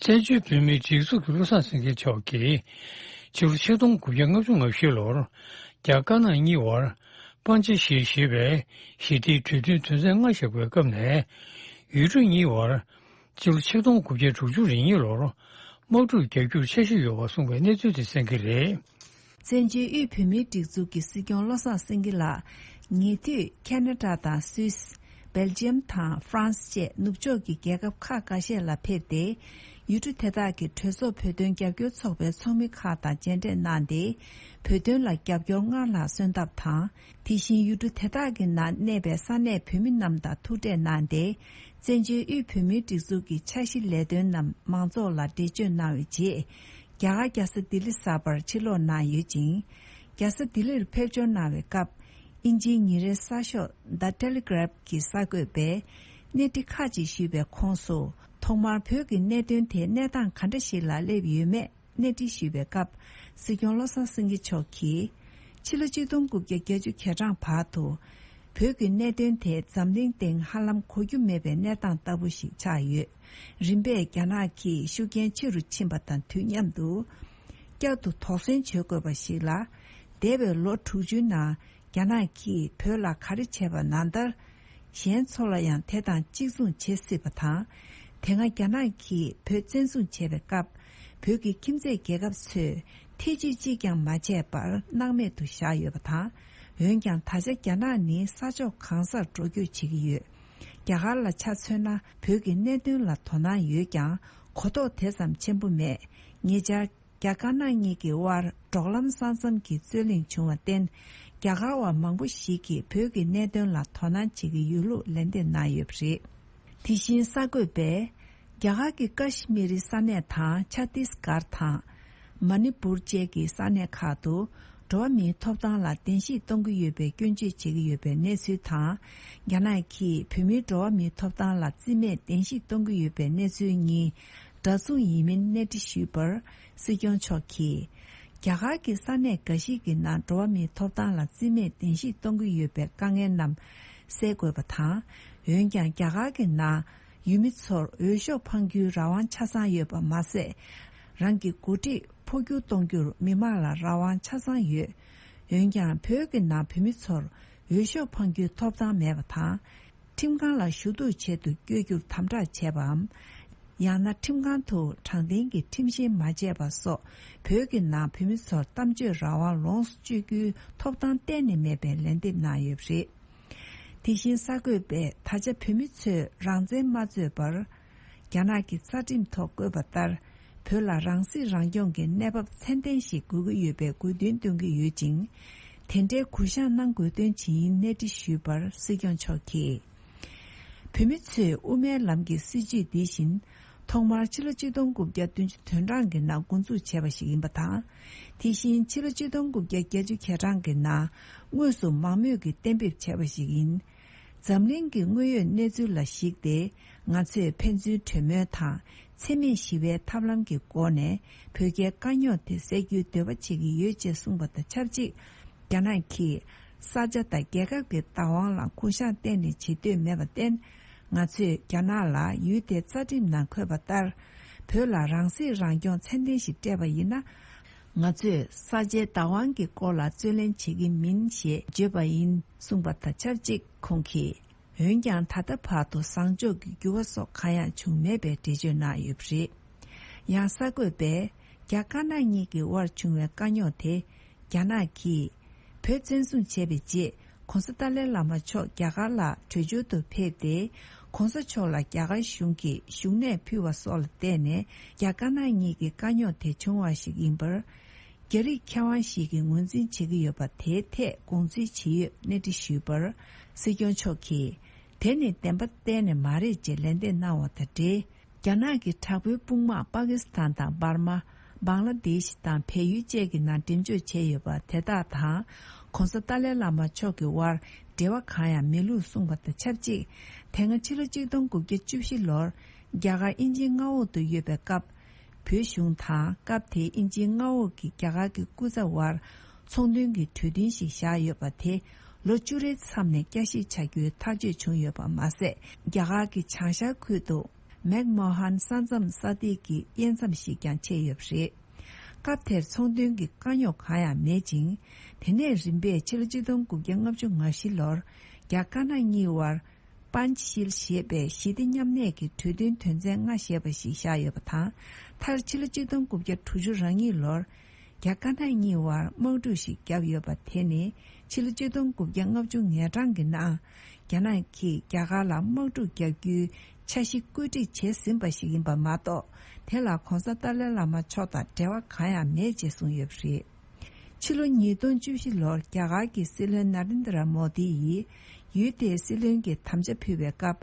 བཙན་བྱོལ་བོད་མིའི་སྒྲིག་འཛུགས་ཀྱི་བློ་བཟང་སེང་གེ་མཆོག་གིས། ཕྱི་ལོ་ཆིག་སྟོང་དགུ་བརྒྱ་ལྔ་བཅུ་ང་བཞི་ལོར། རྒྱ་དཀར་ནག་གཉིས་བར། སྤང་བྱ་བཞི་ཞེས་པའི་ཞི་བདེའི་གྲོས་མཐུན་དོན་ཚན་ལྔ་བཞག་པའི་སྐབས་ནས། ཡུལ་གྲུ་གཉིས་བར། ཕྱི་ལོ་ཆིག་སྟོང་དགུ་བརྒྱ་དྲུག་ཅུ་རེ་གཉིས་ལོར། དམག་འཁྲུག་རྒྱག་རྒྱུར་འཆར་གཞི་ཡོད་པ་གསུངས་པའི་གནས་ཚུལ་དེ་གསན་གྱི་རེད། བཙན་བྱོལ་དབུས་བོད་མིའི་སྒྲིག་འཛུགས་ཀྱི་སྲིད་སྐྱོང་བློ་བཟང་སེང་གེ་ལགས། ཉེ་དུས་ཁེ་ན་ཌ་དང་སུད་སི། སྦེལ་ཇི་ཡམ་དང་ཧྥ་རན་སི་བཅས་ནུབ་ཕྱོགས་ཀྱི་རྒྱལ་ཁབ་ཁག་འགའ་ཤས་ལ་ཕེབས་ཏེ། ཡུལ་གྲུ་དེ་དག་གི་གྲོས་ཚོགས་བོད་དོན་རྒྱབ་སྐྱོར་ཚོགས་པའི་ཚོགས་མི་ཁག་དང་མཇལ་འཕྲད་གནང་སྟེ། བོད་དོན་ལ་རྒྱབ་སྐྱོར་སྔར་ལྷག་སོན་ཐབས་དང་། དེ་བཞིན་ཡུལ་གྲུ་དེ་དག་གི་ནང་གནས་པའི་ས་གནས་བོད་མི་རྣམས་དང་ཐུག་འཕྲད་གནང་སྟེ། བཙན་བྱོལ་དབུས་བོད་མིའི་སྒྲིག་འཛུགས་ཀྱི་འཆར་གཞི་ལས་དོན་རྣམས་མང་ཚོགས་ལ་འགྲེལ་བརྗོད་གནང་བའི་རྗེས། རྒྱ་གར་རྒྱལ་ས་ལྡི་ལི་གསར་པར་ཕྱིར་ལོག་གནང་ཡོད་ཅིང་། རྒྱལ་ས་ལྡི་ལིར་ཕེབས་འབྱོར་གནང་བའི་སྐབས། དབྱིན་ཇིའི་ཉིན་རེའི་གསར་ཤོག་The Telegraph གི་གསར་འགོད་པས། གནས་འདྲི་ཁག་ཅིག་ཞུས་པའི་ཁོངས་སུ། ཐོག་མར་བོད་ཀྱི་གནད་དོན་དེ་གནས་སྟངས་ག་འདྲ་ཞིག་ལ་སླེབས་ཡོད་མེད། གནས་འདྲི་ཞུས་པའི་སྐབས། སྲིད་སྐྱོང་བློ་བཟང་སེང་གེ་མཆོག་གིས། ཕྱི་ལོ་ཆིག་སྟོང་དགུ་བརྒྱ་བརྒྱད་ཅུ་གྱ་གྲངས་བར་དུ། བོད་ཀྱི་གནད་དོན་དེ་འཛམ་གླིང་སྟེང་ཧ་ལམ་གོ་རྒྱུ་མེད་པའི་གནས་སྟངས་ལྟ་བུ་ཞིག་ཆགས་ཡོད། རིམ་པས་རྒྱ་ནག་གིས་ཤུགས་རྐྱེན་ཆེ་རུ་ཕྱིན་པ་དང་དུས་མཉམ་དུ། བསྐྱར་དུ་དོགས་ཟོན་བྱེད་དགོས་པ་ཞིག་ལ། འདས་པའི་ལོ་དྲུག་ཅུའི་ནང་རྒྱ་ནག་གིས་བོད་ལ་ག་རེ་བྱས་པ་ནང་ལྟར། གཞན་ཚོ་ལ་ཡང་དེ་དང་གཅིག་མཚུངས་བྱེད་སྲིད་པ་དང་། དེ་སྔ་རྒྱ་ནག་གིས་བོད་བཙན་བཟུང་བྱས་པའི་སྐབས། བོད་ཀྱི་ཁྱིམ་མཚེས་རྒྱལ་ཁབ་ཚོས་ཐེ་ཇུས་གཅིག་ཀྱང་མ་བྱས་པར་སྣང་མེད་དུ་བཞག་ཡོད་པ་དང་། འོན་ཀྱང་ད་ཆ་རྒྱ་ནག་ནི་ས་ཕྱོགས་གང་སར་འགྲོ་སྐྱོད་བྱེད་ཀྱི་ཡོད། རྒྱ་གར་ལ་ཆ་མཚོན་ན་བོད་ཀྱི་གནད་དོན་ལ་དོ་སྣང་ཡོད་ཀྱང་གོ་རྟོགས་དེ་ཙམ་ཆེན་པོ་མེད། ཉེ་ཆར། རྒྱ་དཀར་ནག་གཉིས་ཀྱི་དབར་འབྲོག་ལམ་ས་མཚམས་ཀྱི་རྩོད་གླེང་བྱུང་བར་བརྟེན། རྒྱ་གར་བ་མང་པོ་ཞིག་གིས་བོད་ཀྱི་གནད་དོན་ལ་དོ་སྣང་བྱེད་ཀྱི་ཡོད་ལུགས་ལན་འདེབས་གནང་ཡོད་པ་རེད། དེ་བཞིན་གསར་འགོད་པས། རྒྱ་གར་གྱི་ཀ་ཤི་མིར་ས་གནས་དང་ཆ་ཏིས་གར་དང་། མ་ནི་པུར་བཅས་ཀྱི་ས་གནས་ཁག་ཏུ། འགྲོ་བ་མིའི་ཐོབ་ཐང་ལ་བརྡལ་བཤིག་གཏོང་གི་ཡོད་པའི་སྐྱོན་བརྗོད་བྱེད་ཀྱི་ཡོད་པའི་གནས་ཚུལ་དང་། རྒྱ་ནག་གིས་བོད་མིའི་འགྲོ་བ་མིའི་ཐོབ་ཐང་ལ་རྩིས་མེད་བརྡལ་བཤིག་གཏོང་གི་ཡོད་པའི་གནས་ཚུལ་གཉིས། འདྲ་མཚུངས་ཡིན་མིན་གནས་འདྲི་ཞུས་པར། སྲིད་སྐྱོང་མཆོག་གིས། རྒྱ་གར་གྱི་ས་གནས་འགའ་ཞིག་གི་ནང་འགྲོ་བ་མིའི་ཐོབ་ཐང་ལ་རྩིས་མེད་བརྡལ་བཤིག་གཏོང་གི་ཡོད་པའི་དཀའ་ངལ་རྣམས་སེལ་དགོས་པ་དང་། འོན་ཀྱང་རྒྱ་གར་གྱི་ནང་ཡུལ་མི་ཚོར་འོས་ཤོག་འཕང་རྒྱུའི་རང་དབང་ཆ་ཚང་ཡོད་པ་མ་ཟད། རང་གི་འགོ་ཁྲིད་འཕོ་འགྱུར་གཏོང་རྒྱུར་མི་མང་ལ་རང་དབང་ཆ་ཚང་ཡོད། འོན་ཀྱང་བོད་ཀྱི་ནང་བོད་མི་ཚོར་འོས་ཤོག་འཕང་རྒྱུའི་ཐོབ་ཐང་མེད་པ་དང་། ཁྲིམས་ཁང་ལ་ཞུ་གཏུག་ཆེད་དུ་བསྐྱོད་རྒྱུར་དམ་དྲག་བྱས་པའམ། ཡང་ན་ཁྲིམས་ཁང་དུ་དྲང་བདེན་གྱི་ཁྲིམས་ཞིབ་མ་བྱས་པ་སོགས་བོད་ཀྱི་ནང་བོད་མི་ཚོར་གཏམ་བརྗོད་རང་དབང་ལོངས་སུ་སྤྱོད་རྒྱུའི་ཐོབ་ཐང་གཏན་ནས་མེད་པའི་ལན་འདེབས་གནང་ཡོད་པ་རེད། དེ་བཞིན་གསར་འགོད་པས་ད་ཆ་བོད་མི་ཚོས་རང་བཙན་མ་རྩོད་པར། རྒྱ་ནག་གི་རྩ་ཁྲིམས་ཐོག་བཀོད་པ་ལྟར། བོད་ལ་རང་སྲིད་རང་སྐྱོང་གི་གནས་བབ་ཚད་ལྡན་ཞིག་དགོས་ཀྱི་ཡོད་པའི་དགོས་འདུན་བཏོན་གྱི་ཡོད་ཅིང་། དེ་འདྲའི་གུ་བཤངས་གནང་དགོས་དོན་ཇི་ཡིན་གནས་འདྲི་ཞུས་པར་སྲིད་སྐྱོང་མཆོག་གིས། བོད་མི་ཚོས་དབུ་མའི་ལམ་གྱི་སྲིད་བྱུས་འདི་བཞིན། ཐོག་མར་ཕྱི་ལོ་ཆིག་སྟོང་དགུ་བརྒྱ་བདུན་ཅུ་དོན་གྲངས་ཀྱི་ནང་འགོ་འཛུགས་བྱས་པ་ཞིག་ཡིན་པ་དང་། དེ་བཞིན་ཕྱི་ལོ་ཆིག་སྟོང་དགུ་བརྒྱ་བརྒྱད་ཅུ་གྱ་གྲངས་ཀྱི་ནང་དངོས་སུ་མང་མོས་ཀྱིས་གཏན་འབེབས་བྱས་པ་ཞིག་ཡིན། འཛམ་གླིང་གི་དངོས་ཡོད་གནས་ཚུལ་ལ་གཞིགས་ཏེ། ང་ཚོས་ཕན་ཚུན་གྲོས་མོལ་དང་། འཚེ་མེད་ཞི་བའི་ཐབས་ལམ་གྱི་སྒོ་ནས་བོད་རྒྱའི་དཀའ་རྙོག་དེ་སེལ་རྒྱུའི་འདོད་པ་བྱེད་ཀྱི་ཡོད་ཅེས་གསུངས་པ་དང་ཆབས་ཅིག་རྒྱ་ནག་གིས་ས་ཆ་དང་རྒྱལ་ཁབ་ཀྱི་བདག་དབང་ལ་གུ་བཤངས་གཏན་ནས་བྱེད་འདོད་མེད་པར་བརྟེན། ང་ཚོས་རྒྱ་ནག་ལ་ཡུལ་དེའི་རྩ་ཁྲིམས་ནང་འཁོད་པ་ལྟར། བོད་ལ་རང་སྲིད་རང་སྐྱོང་ཚད་ལྡན་ཞིག་སྤྲད་པ་ཡིན་ན། ང་ཚོས་ས་ཆའི་བདག་དབང་གི་སྐོར་ལ་རྩོད་ལེན་བྱེད་ཀྱི་མིན་ཞེས་བརྗོད་པ་ཡིན་གསུངས་པ་དང་ཆབས་ཅིག་ཁོང་གིས། འོན་ཀྱང་ད་ལྟ་བར་དུ་བཟང་ཕྱོགས་ཀྱི་འགྱུར་བ་སོགས་གང་ཡང་བྱུང་མེད་པའི་འགྲེལ་བརྗོད་གནང་ཡོད་པ་རེད། ཡང་གསར་འགོད་པས་རྒྱ་དཀར་ནག་གཉིས་ཀྱི་དབར་བྱུང་བའི་དཀའ་རྙོག་དེ། རྒྱ་ནག་གིས་བོད་བཙན་བཟུང་བྱས་པའི་རྗེས། ྋགོང་ས་ཏཱ་ལའི་བླ་མ་མཆོག་རྒྱ་གར་ལ་བྲོས་བྱོལ་དུ་ཕེབས་ཏེ། ྋགོང་ས་མཆོག་ལ་རྒྱ་གར་གཞུང་གིས་བཞུགས་གནས་ཕུལ་བ་སོགས་ལ་བརྟེན་ནས། རྒྱ་དཀར་ནག་གཉིས་ཀྱི་དཀའ་རྙོག་དེ་བྱུང་བ་ཞིག་ཡིན་པར། རྒྱ་རིགས་མཁས་དབང་ཞིག་གིས་ངོས་འཛིན་བྱེད་ཀྱི་ཡོད་པ་དེའི་ཐད་དགོངས་ཚུལ་ཇི་ཡོད་གནས་འདྲི་ཞུས་པར། སྲིད་སྐྱོང་མཆོག་གིས། དེ་ནི་བདེན་པ་གཏན་ནས་མ་རེད་ཅེས་ལན་འདེབས་གནང་བ་དང་འབྲེལ། རྒྱ་ནག་གི་དྲག་པོའི་དཔུང་དམག་པ་ཀི་སི་ཐན་དང་འབར་མ། བང་ལ་དེཤ་དང་བལ་ཡུལ་བཅས་ཀྱི་ནང་འགྲེམས་འཇོག་བྱས་ཡོད་པ་དེ་དག་དང་། ྋགོང་ས་ཏཱ་ལའི་བླ་མ་མཆོག་གི་དབར་འབྲེལ་བ་གང་ཡང་མེད་ལུགས་གསུངས་པ་དང་ཆབས་ཅིག་དེ་སྔ་ཕྱི་ལོ་གཅིག་སྟོང་དགུ་བརྒྱ་བཅུ་བཞི་ལོར་རྒྱ་གར་དབྱིན་ཇིའི་མངའ་འོག་ཏུ་ཡོད་པའི་སྐབས། བོད་གཞུང་དང་སྐབས་དེའི་དབྱིན་ཇིའི་མངའ་འོག་གི་རྒྱ་གར་གྱི་སྐུ་ཚབ་དབར་ཚོང་དོན་གྱི་གྲོས་མཐུན་ཞིག་བཞག་ཡོད་པ་དེ་ལོ་བཅུ་རེའི་མཚམས་ནས་བསྐྱར་ཞིབ་བྱ་རྒྱུའི་ཐག་གཅོད་བྱུང་ཡོད་པ་མ་ཟད། རྒྱ་གར་གྱི་བྱང་ཤར་ཁུལ་དུ་མེག་མོ་ཧན་ས་མཚམས་ས་ཐིག་གི་དབྱེ་མཚམས་ཤིག་ཀྱང་ཕྱེ་ཡོད་པ་རེད། སྐབས་དེར་ཚོང་དོན་གྱི་དཀའ་རྙོག་གང་ཡང་མེད་ཅིང་། དེ་ནས་རིམ་པས་ཕྱི་ལོ་གཅིག་སྟོང་དགུ་བརྒྱ་ལྔ་བཅུ་ང་བཞི་ལོར་རྒྱ་དཀར་ནག་གཉིས་དབར་པན་ཤིལ་ཞེས་པའི་ཞི་བདེ་མཉམ་གནས་ཀྱི་གྲོས་མཐུན་དོན་ཚན་ལྔ་ཞེས་པ་ཞིག་བཞག་ཡོད་པ་དང་། མཐར་ཕྱི་ལོ་གཅིག་སྟོང་དགུ་བརྒྱ་དྲུག་ཅུ་རེ་གཉིས་ལོར་རྒྱ་དཀར་ནག་གཉིས་དབར་དམག་འཁྲུག་ཞིག་བརྒྱབ་ཡོད་པ་དེ་ནི་ཕྱི་ལོ་གཅིག་སྟོང་དགུ་བརྒྱ་ལྔ་བཅུ་ང་གྲངས་ཀྱི་ནང་རྒྱ་ནག་གིས་རྒྱ་གར་ལ་དམག་འཁྲུག་བརྒྱབ་རྒྱུའི་འཆར་གཞི་བཀོད་སྒྲིག་བྱས་ཟིན་པ་ཞིག་ཡིན་པ་མ་གཏོགས། དེ་ལ་ྋགོང་ས་ཏཱ་ལའི་བླ་མ་མཆོག་དང་འབྲེལ་བ་གང་ཡང་མེད་ཅེས་གསུངས་ཡོད་པ་རེད། ཕྱི་ལོ་ཉིས་སྟོང་བཅུ་བཞི་ལོར་རྒྱ་གར་གྱི་སྲིད་བློན་ནཱ་རེན་དྲ་མོ་དི་ཡིས་ཡུལ་དེའི་སྲིད་བློན་གྱི་དམ་བཅའ་ཕུལ་བའི་སྐབས།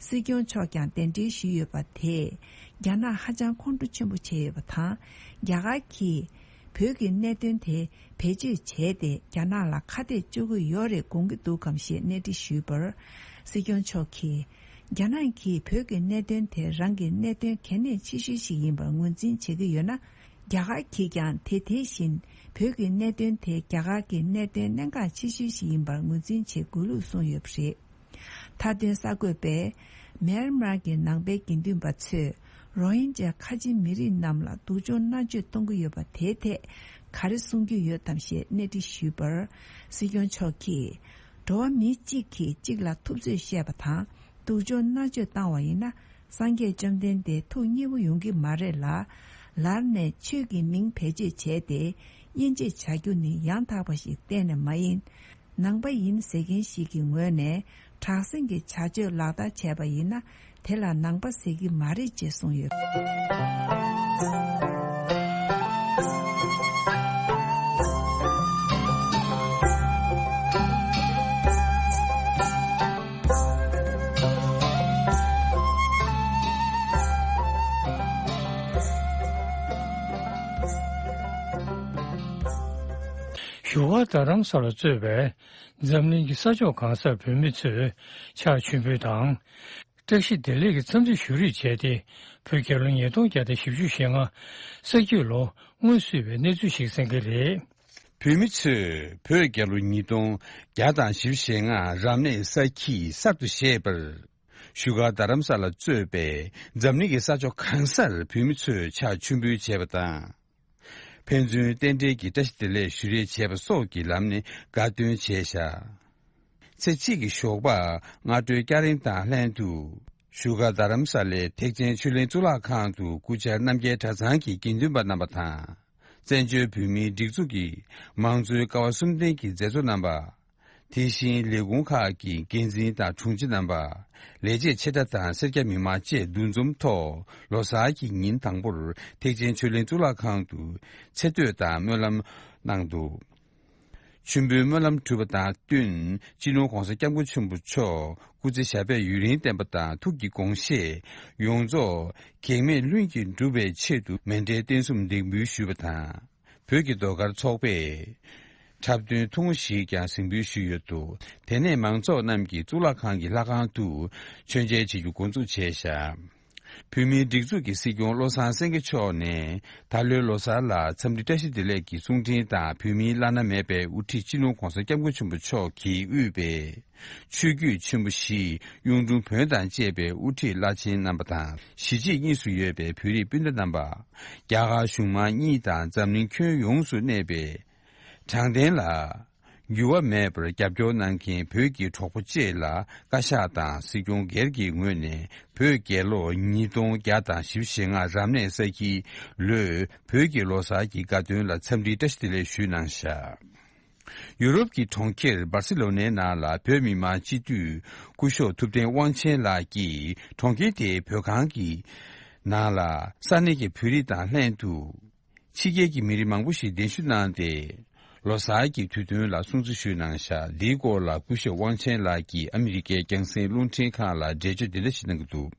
སྲིད་སྐྱོང་མཆོག་ཀྱང་གདན་འདྲེན་ཞུས་ཡོད་པ་དེས་རྒྱ་ནག་ཧ་ཅང་ཁོང་ཁྲོ་ཆེན་པོ་བྱས་ཡོད་པ་དང་། རྒྱ་གར་གྱིས་བོད་ཀྱི་གནད་དོན་དེ་བེད་སྤྱོད་བྱས་ཏེ་རྒྱ་ནག་ལ་ཁ་གཏད་གཅོག་གི་ཡོད་རེད་དགོངས་ཀྱི་འདུག་གམ་ཞེས་གནས་འདྲི་ཞུས་པར། སྲིད་སྐྱོང་མཆོག་གིས། རྒྱ་ནག་གིས་བོད་ཀྱི་གནད་དོན་དེ་རང་གི་གནད་དོན་གལ་གནད་ཆེ་ཤོས་ཤིག་ཡིན་པར་ངོས་འཛིན་བྱེད་ཀྱི་ཡོད་ན། རྒྱ་གར་གྱིས་ཀྱང་དེ་དེ་བཞིན་བོད་ཀྱི་གནད་དོན་དེ་རྒྱ་གར་གྱི་གནད་དོན་གནད་འགག་ཆེ་ཤོས་ཤིག་ཡིན་པར་ངོས་འཛིན་བྱེད་དགོས་ལུགས་གསུངས་ཡོད་པ་རེད། མཐའ་དོན་གསར་འགོད་པས་མེན་མར་གྱི་ནང་པའི་དགེ་འདུན་པ་ཚོས་རོ་ཧིན་ཇཱ་ཁ་ཆེ་མི་རིགས་རྣམས་ལ་སྡུག་སྦྱོང་མནར་གཅོད་གཏོང་གི་ཡོད་པ་དེའི་ཐད་ག་རེ་གསུང་རྒྱུ་ཡོད་དམ་ཞེས་གནས་འདྲི་ཞུས་པར། སྲིད་སྐྱོང་མཆོག་གིས། འགྲོ་བ་མི་གཅིག་གིས་གཅིག་ལ་ཐུབ་ཚོད་བཤད་པ་དང་སྡུག་སྦྱོང་མནར་གཅོད་བཏང་བ་ཡིན་ན། སངས་རྒྱས་བཅོམ་ལྡན་འདས་ཐུགས་མཉེས་པོ་ཡོང་གི་མ་རེད་ལ། ལར་ནས་ཆོས་ཀྱི་མིང་བེད་སྤྱོད་བྱས་ཏེ་དབྱེ་འབྱེད་བྱ་རྒྱུ་ནི་ཡང་དག་པ་ཞིག་གཏན་ནས་མ་ཡིན། ནང་པ་ཡིན་ཟེར་མཁན་ཞིག་གི་ངོས་ནས་དྲག་ཟིང་གི་བྱ་སྤྱོད་ལག་བསྟར་བྱས་པ་ཡིན་ན། དེ་ལ་ནང་པ་ཟེར་གྱི་མ་རེད་ཅེས་གསུངས་ཡོད། བཞུགས་སྒར་རྡ་རམ་ས་ལ་གཙོས་པའི་འཛམ་གླིང་གི་ས་ཕྱོགས་གང་སར་བོད་མི་ཚོས་ཕྱག་མཆོད་འབུལ་དང་། བཀྲ་ཤིས་བདེ་ལེགས་ཀྱི་འཚམས་འདྲི་ཞུ་རེས་བྱས་ཏེ། བོད་རྒྱལ་ལོ་ཉིས་སྟོང་བརྒྱ་དང་བཞི་བཅུ་ཞེ་ལྔ་ས་རྒྱུས་ལོ་སྔོན་བསུས་པའི་གནས་ཚུལ་ཞིག་གསན་གྱི་རེད། བོད་མི་ཚོས་བོད་རྒྱལ་ལོ་ཉིས་སྟོང་བརྒྱ་དང་བཞི་བཅུ་ཞེ་ལྔ་རབ་གནས་ས་ཁྱི་གསར་དུ་བཞད་པར། བཞུགས་སྒར་རྡ་རམ་ས་ལ་གཙོས་པའི་འཛམ་གླིང་གི་ས་ཕྱོགས་གང་སར་བོད་མི་ཚོས་ཕྱག་མཆོད་འབུལ་བྱས་པ་དང་། ཕན་ཚུན་རྟེན་འབྲེལ་གྱི་བཀྲ་ཤིས་བདེ་ལེགས་ཞུ་རེས་བྱས་པ་སོགས་ཀྱི་ལམ་ནས་དགའ་སྟོན་བྱས་བཞག་ཚེས་གཅིག་གི་ཞོགས་པར་སྔ་དྲོའི་སྐྱ་རེངས་དང་ལྷན་དུ། བཞུགས་སྒར་རྡ་རམ་ས་ལའི་ཐེག་ཆེན་ཆོས་གླིང་གཙུག་ལག་ཁང་དུ་སྐུ་བཅར་རྣམ་རྒྱལ་གྲྭ་ཚང་གི་དགེ་འདུན་པ་རྣམ་པ་དང་། བཙན་བྱོལ་བོད་མིའི་སྒྲིག་འཛུགས་ཀྱི་མང་གཙོའི་ཀ་བ་གསུམ་ལྡན་གྱི་མཛད་གཙོ་རྣམ་པ། དེ་བཞིན་ལས་ཁུངས་ཁག་གི་འགན་འཛིན་དང་དྲུང་ཆེ་རྣམ་པ། ལས་བྱེད་ཆེ་ཕྲ་དང་སེར་སྐྱ་མི་མང་བཅས་འདུ་འཛོམས་ཐོག་ལོ་གསར་གྱི་ཉིན་དང་པོར་ཐེག་ཆེན་ཆོས་གླིང་གཙུག་ལག་ཁང་དུ་ཆེ་བསྟོད་དང་སྨོན་ལམ་གནང་འདུག་མཆོད་འབུལ་སྨོན་ལམ་གྲུབ་པ་དང་བསྟུན། སྤྱི་ནོར་༧གོང་ས་༧སྐྱབས་མགོན་ཆེན་པོ་མཆོག་སྐུ་ཚེ་ཞབས་པད་ཡུན་རིང་བརྟན་པ་དང་ཐུགས་ཀྱི་དགོངས་བཞེད་ཡོངས་རྫོགས་གེགས་མེད་ལྷུན་གྱིས་འགྲུབ་པའི་ཆེད་དུ་མཎྜལ་རྟེན་གསུམ་འདེགས་འབུལ་ཞུས་པ་དང་། བོད་ཀྱི་ཟློས་གར་ཚོགས་པས་འཁྲབ་སྟོན་ཐུང་ངུ་ཞིག་ཀྱང་གཟིགས་འབུལ་ཞུས་ཡོད་འདུག་དེ་ནས་མང་ཚོགས་རྣམས་ཀྱིས་གཙུག་ལག་ཁང་གི་ལྷ་ཁང་དུ་མཆོད་མཇལ་བྱེད་རྒྱུ་འགོ་འཛུགས་བྱས་བཞག་བོད་མིའི་སྒྲིག་འཛུགས་ཀྱི་སྲིད་སྐྱོང་བློ་བཟང་སེང་གེ་མཆོག་ནས་ད་ལོའི་ལོ་གསར་ལ་འཚམས་འདྲི་བཀྲ་ཤིས་བདེ་ལེགས་ཀྱི་གསུང་འཕྲིན་དང་། བོད་མིའི་བླ་ན་མེད་པའི་དབུ་ཁྲིད་སྤྱི་ནོར་༧གོང་ས་༧སྐྱབས་མགོན་ཆེན་པོ་མཆོག་གིས་དབུས་པའི་ཆོས་བརྒྱུད་ཆེན་པོ་བཞིའི་གཡུང་དྲུང་བོན་དང་བཅས་པའི་དབུ་ཁྲིད་བླ་ཆེན་རྣམ་པ་དང་། གཞིས་བྱེས་གཉིས་སུ་ཡོད་པའི་བོད་རིགས་སྤུན་ཟླ་རྣམ་པ། རྒྱ་གར་གཞུང་མང་གཉིས་དང་འཛམ་གླིང་ཁྱོན་ཡོངས་སུ་གནས་པའི་དྲང་བདེན་ལ་ འགྱུར་བ་མེད་པར་རྒྱབ་སྐྱོར་གནང་མཁན་བོད་ཀྱི་གྲོགས་པོ་བཅས་ལ་བཀའ་ཤག་དང་སྲིད་སྐྱོང་སྒེར་གྱི་ངོས་ནས་བོད་རྒྱལ་ལོ་ཉིས་སྟོང་བརྒྱ་དང་བཞི་བཅུ་ཞེ་ལྔ་རབ་གནས་ས་ཁྱིའི་ལོའི་བོད་ཀྱི་ལོ་གསར་གྱི་དགའ་སྟོན་ལ་འཚམས་འདྲིའི་བཀྲ་ཤིས་བདེ་ལེགས་ཞུས་གནང་བཞག་ཡུ་རོབ་ཀྱི་གྲོང་ཁྱེར་སྦར་སི་ལོ་ནའི་ནང་ལ་བོད་མི་མང་སྤྱི་འཐུས་སྐུ་ཞབས་ཐུབ་བསྟན་དབང་ཆེན་ལགས་ཀྱིས་གྲོང་ཁྱེར་དེའི་བོད་ཁང་གི་ནང་ལ་ས་གནས་ཀྱི་བོད་རིགས་དང་ལྷན་དུ། ཕྱི་རྒྱལ་གྱི་མི་རིགས་མང་པོ་ཞིག་གདན་ཞུ་གནང་སྟེ། ལོ་གསར་གྱི་དུས་སྟོན་ལ་སྲུང་བརྩི་ཞུས་གནང་བཞག་འདིའི་སྐོར་ལ་སྐུ་ཞབས་དབང་ཆེན་ལགས་ཀྱིས་ཨ་མི་རི་ཀའི་རྒྱང་སྲིང་རླུང་འཕྲིན་ཁང་ལ་འགྲེལ་བརྗོད་འདི་འདྲ་ཞིག་གནང་གི་འདུག་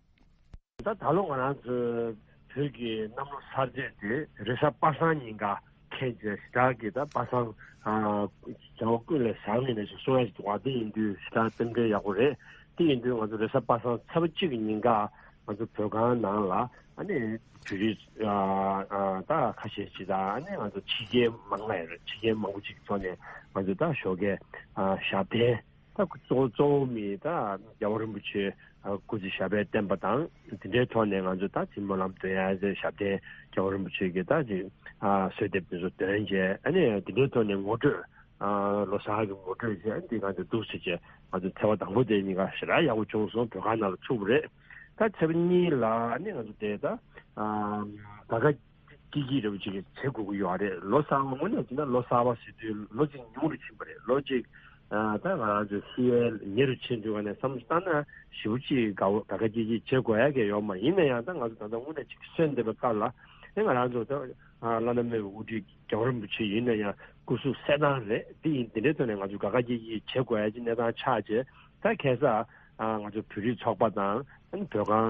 ད་ད་ལོ་ང་རང་ཚོའི་བོད་ཀྱི་གནམ་ལོ་གསར་བརྗེ་དེ་རེས་གཟའ་པ་སངས་ཉིན་ཀ་འཁེལ་རྗེས་ཞེ་དྲག་གི་ད་པ་སངས་རྒྱལ་བ་ཀུན་ལེགས་བཟང་ངན་ནས་གསུང་ཡ་ཞིག་འདུག་བ། དེ་ཡིན་དུས་ཞེ་དྲག་རྟེན་འབྲེལ་ཡག་པོ་རེད། དེ་ཡིན་དུས་ང་ཚོ་རེས་གཟའ་པ་སངས་ཚེས་པ་གཅིག་གི་ཉིན་ཀ་ང་ཚོ་བོད་ཁང་ནང་ལ་ཨ་ནི་བོད་རིགས་ཨ་ཨ་ད་ཁ་ཤས་ཅིག་དང་ཨ་ནི་ང་ཚོ་ཕྱི་རྒྱལ་མང་ང་ཡོད་རེད། ཕྱི་རྒྱལ་མང་པོ་ཅིག་གི་ཐོག་ནས་ང་ཚོ་ད་ཞོགས་ཀས་ཨ་ཞབས་བརྟན་ད་གཙོ་བོ་གཙོ་བོ་མི་ད་རྒྱལ་བ་རིན་པོ་ཆེ་ཨ་སྐུ་ཚེ་ཞབས་པད་བརྟན་པ་དང་དེ་འདྲའི་ཐོག་ནས་ང་ཚོ་ད་དེ་སྨོན་ལམ་འདོན་ཡ་ཟེར་ཞབས་བརྟན་རྒྱལ་བ་རིན་པོ་ཆེ་གི་ད་ཅིག་ཨ་གསོལ་འདེབས་དེ་ཚོ་འདོན་བྱས་ཨ་ནི་དེ་འདྲའི་ཐོག་ནས་ངོ་སྤྲོད། ཨ་ལོ་གསར་གྱི་ངོ་སྤྲོད་བྱས་འདི་ང་ཚོ་འདུག་ཟེར་བྱས་ང་ཚོ་ཚེས་པ་དང་པོ་དེ་གཉིས་ཀ་ཞེ་དྲག་ཡག་པོ་བྱུང་སོང་། བོད་ཁང་ནང་ལ་ཚུགས་པ་རེད། ད་ཚེས་པ་གཉིས་ལ་ནི་ང་ཚོ་དེ་ད་ཨ་དགའ་དགའ་སྐྱིད་སྐྱིད་རེ་བ་ཅིག་བྱེད་དགོས་ཀྱི་ཡོད་རེད། ལོ་གསར་པ་དངོས་གནས་བྱས་ན་ལོ་གསར་པ་ཟེར་དུས་ལོ་གཅིག་ཉུང་རུ་ཕྱིན་པ་རེད། ལོ་གཅིག་ཨ་ད་ང་རང་ཚོ་ཤི་ཡའི་ཉེ་རུ་ཕྱིན་དུས་ཀ་ནས་བསམ་བློ་བཏང་ན་ཞེ་པོ་ཅིག་དགའ་བོ་དགའ་དགའ་སྐྱིད་སྐྱིད་བྱེད་དགོས་ཡ་གི་ཡོད་མ་ཡིན་ན་ཡང་ད་ང་ཚོ་ད་ལྟ་དངོས་གནས་ཅིག་གསོན་བསྡད་པའི་སྐབས་ལ་ཨེ་ང་རང་ཚོ་ད་ཨ་བླ་ན་མེད་པའི་དབུ་ཁྲིད་རྒྱལ་བ་རིན་པོ་ཆེ་ཡིན་ན་ཡང་སྐུ་གཟུགས་གསལ་ཐང་རེད། དེ་ཡིན་དེ་འདྲའི་ཐོག་ནས་ང་ཚོ་དགའ་དགའ་སྐྱིད་སྐྱིད་བྱེད་དགོས་ཡ་ཅིག་གནས་སྟངས་ཆགས་རྗེས་ད་ཁ་སང་ཨ་ང་ཚོ་བོད་རིགས་ཚོགས་པ་དང་ཨ་ནི་བོད་ཁང་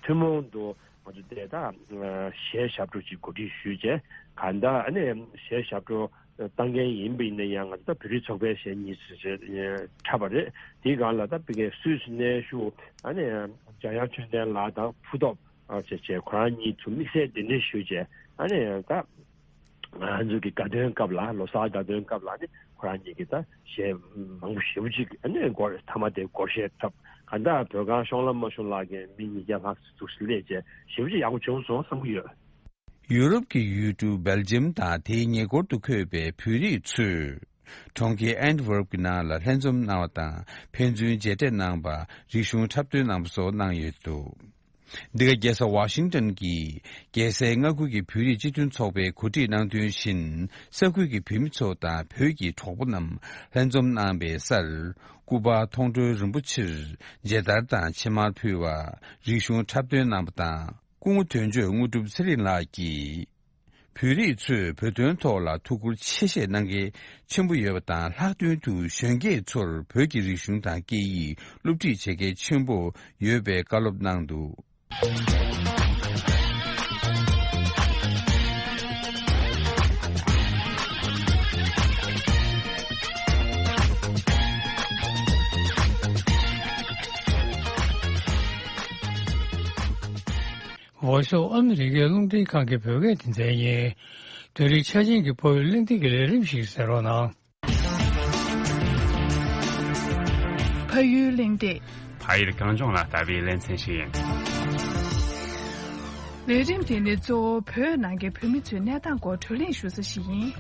ཐུན་མོང་དུ་ང་ཚོ་དེ་ད་གཞས་ཞབས་བྲོ་ཅིག་གོ་སྒྲིག་ཞུས་རྗེས་གང་ལྟར་ཨ་ནི་གཞས་ཞབས་བྲོ་བཏང་མཁན་ཡིན་པ་ཡིན་ན་ཡང་ང་ཚོ་ད་བོད་རིགས་ཚོགས་པའི་གཞས་གཉིས་ཙམ་འཁྲབ་པ་རེད། དེའི་སྒང་ལ་ད་ཕ་གིའི་སུད་སི་གནས་བཞུགས་ཨ་ནི་འཇམ་དབྱངས་ཆོས་ལྡན་ལགས་དང་ཕུ་ཐོབ་ཨ་བྱས་བྱས་ཁོ་རང་གཉིས་ཚུར་དམིགས་བསལ་གདན་འདྲེན་ཞུས་བྱས་ཨ་ནི་ད་ང་ཚོ་གི་དགའ་སྟོན་སྐབས་ལ་ལོ་གསར་དགའ་སྟོན་སྐབས་ལ་ནི་ཁོ་རང་གཉིས་ཀྱིས་ད་གཞས་མང་པོ་ཞེ་པོ་ཅིག་ཨ་ནི་སྒོར་མཐའ་མ་དེ་སྒོར་གཞས་འཁྲབ་གང་ལྟར་བོད་ཁང་གཤོང་ལམ་མ་གཤོང་ལག་གི་མི་ཉིས་བརྒྱ་ལྷག་ཙམ་འདུག་སེ་སླེབས་བྱས་ཞེ་པོ་ཅིག་ཡག་པོ་བྱུང་སོང་བསམ་གྱི་ཡོད། ཡུ་རོབ་ཀྱི་ཡུལ་གྲུ་སྦེལ་ཇམ་དང་དེའི་ཉེ་འཁོར་དུ་འཁོད་པའི་བོད་རིགས་ཚོས། གྲོང་ཁྱེར་ཨན་ཏི་ཝར་པ་གྱི་ནང་ལ་ལྷན་འཛོམས་གནང་བ་དང་ཕན་ཚུན་མཇལ་འཕྲད་གནང་པ། རིག་གཞུང་འཁྲབ་སྟོན་གནང་པ་སོགས་གནང་ཡོད་འདུག་འདི་ག་རྒྱལ་ས་ཝ་ཤིང་ཏོན་གྱི་རྒྱལ་སའི་མངའ་ཁུལ་གྱི་བོད་རིགས་སྤྱི་མཐུན་ཚོགས་པས་གོ་སྒྲིག་གནང་དོན་བཞིན་ས་ཁུལ་གྱི་བོད་མི་ཚོ་དང་བོད་ཀྱི་གྲོགས་པོ་རྣམས་ལྷན་འཛོམས་གནང་པའི་སར་སྐུ་པར་མཐོང་གྲོལ་རིན་པོ་ཆེར་མཇལ་དར་དང་ཕྱེ་མར་ཕུལ་བ། རིག་གཞུང་འཁྲབ་སྟོན་གནང་པ་དང་སྐུ་ངོ་དོན་གཅོད་དངོས་གྲུབ་ཚེ་རིང་ལགས་ཀྱིས། བོད་རིགས་ཚོས་བོད་དོན་ཐོག་ལ་ཐུགས་ཁུར་ཆེ་བཞེས་གནང་མཁན་ཆེན་པོ་ཡོད་པ་དང་ལྷག་དོན་དུ་གཞོན་སྐྱེས་ཚོར་བོད་ཀྱི་རིག་གཞུང་དང་སྐད་ཡིག་སློབ་ཁྲིད་བྱེད་མཁན་ཆེན་པོ་ཡོད་པའི་བཀའ་སློབ་གནང་འདུག་འོ་ཤོག་ཨ་མི་རི་ཀའི་རླུང་འཕྲིན་ཁང་གི་བོད་སྐད་སྡེ་ཚན་ཡིན། དེ་རིང་ཆ་ཆེན་གྱི་ཕ་ཡུལ་གླེང་སྟེགས་ཀྱི་ལས་རིམ་ཞིག་གསན་རོགས་གནང་། ཕ་ཡུལ་གླེང་སྟེགས། ཕ་ཡུལ་གངས་ལྗོངས་ལ་ལྟ་བའི་ལེ་ཚན་ཞིག་ཡིན། ལས་རིམ་དེ་ནི་གཙོ་བོ་བོད་ནང་གི་བོད་མི་ཚོའི་གནས་སྟངས་སྐོར་གྲོས་གླེང་ཞུ་ས་ཞིག་ཡིན།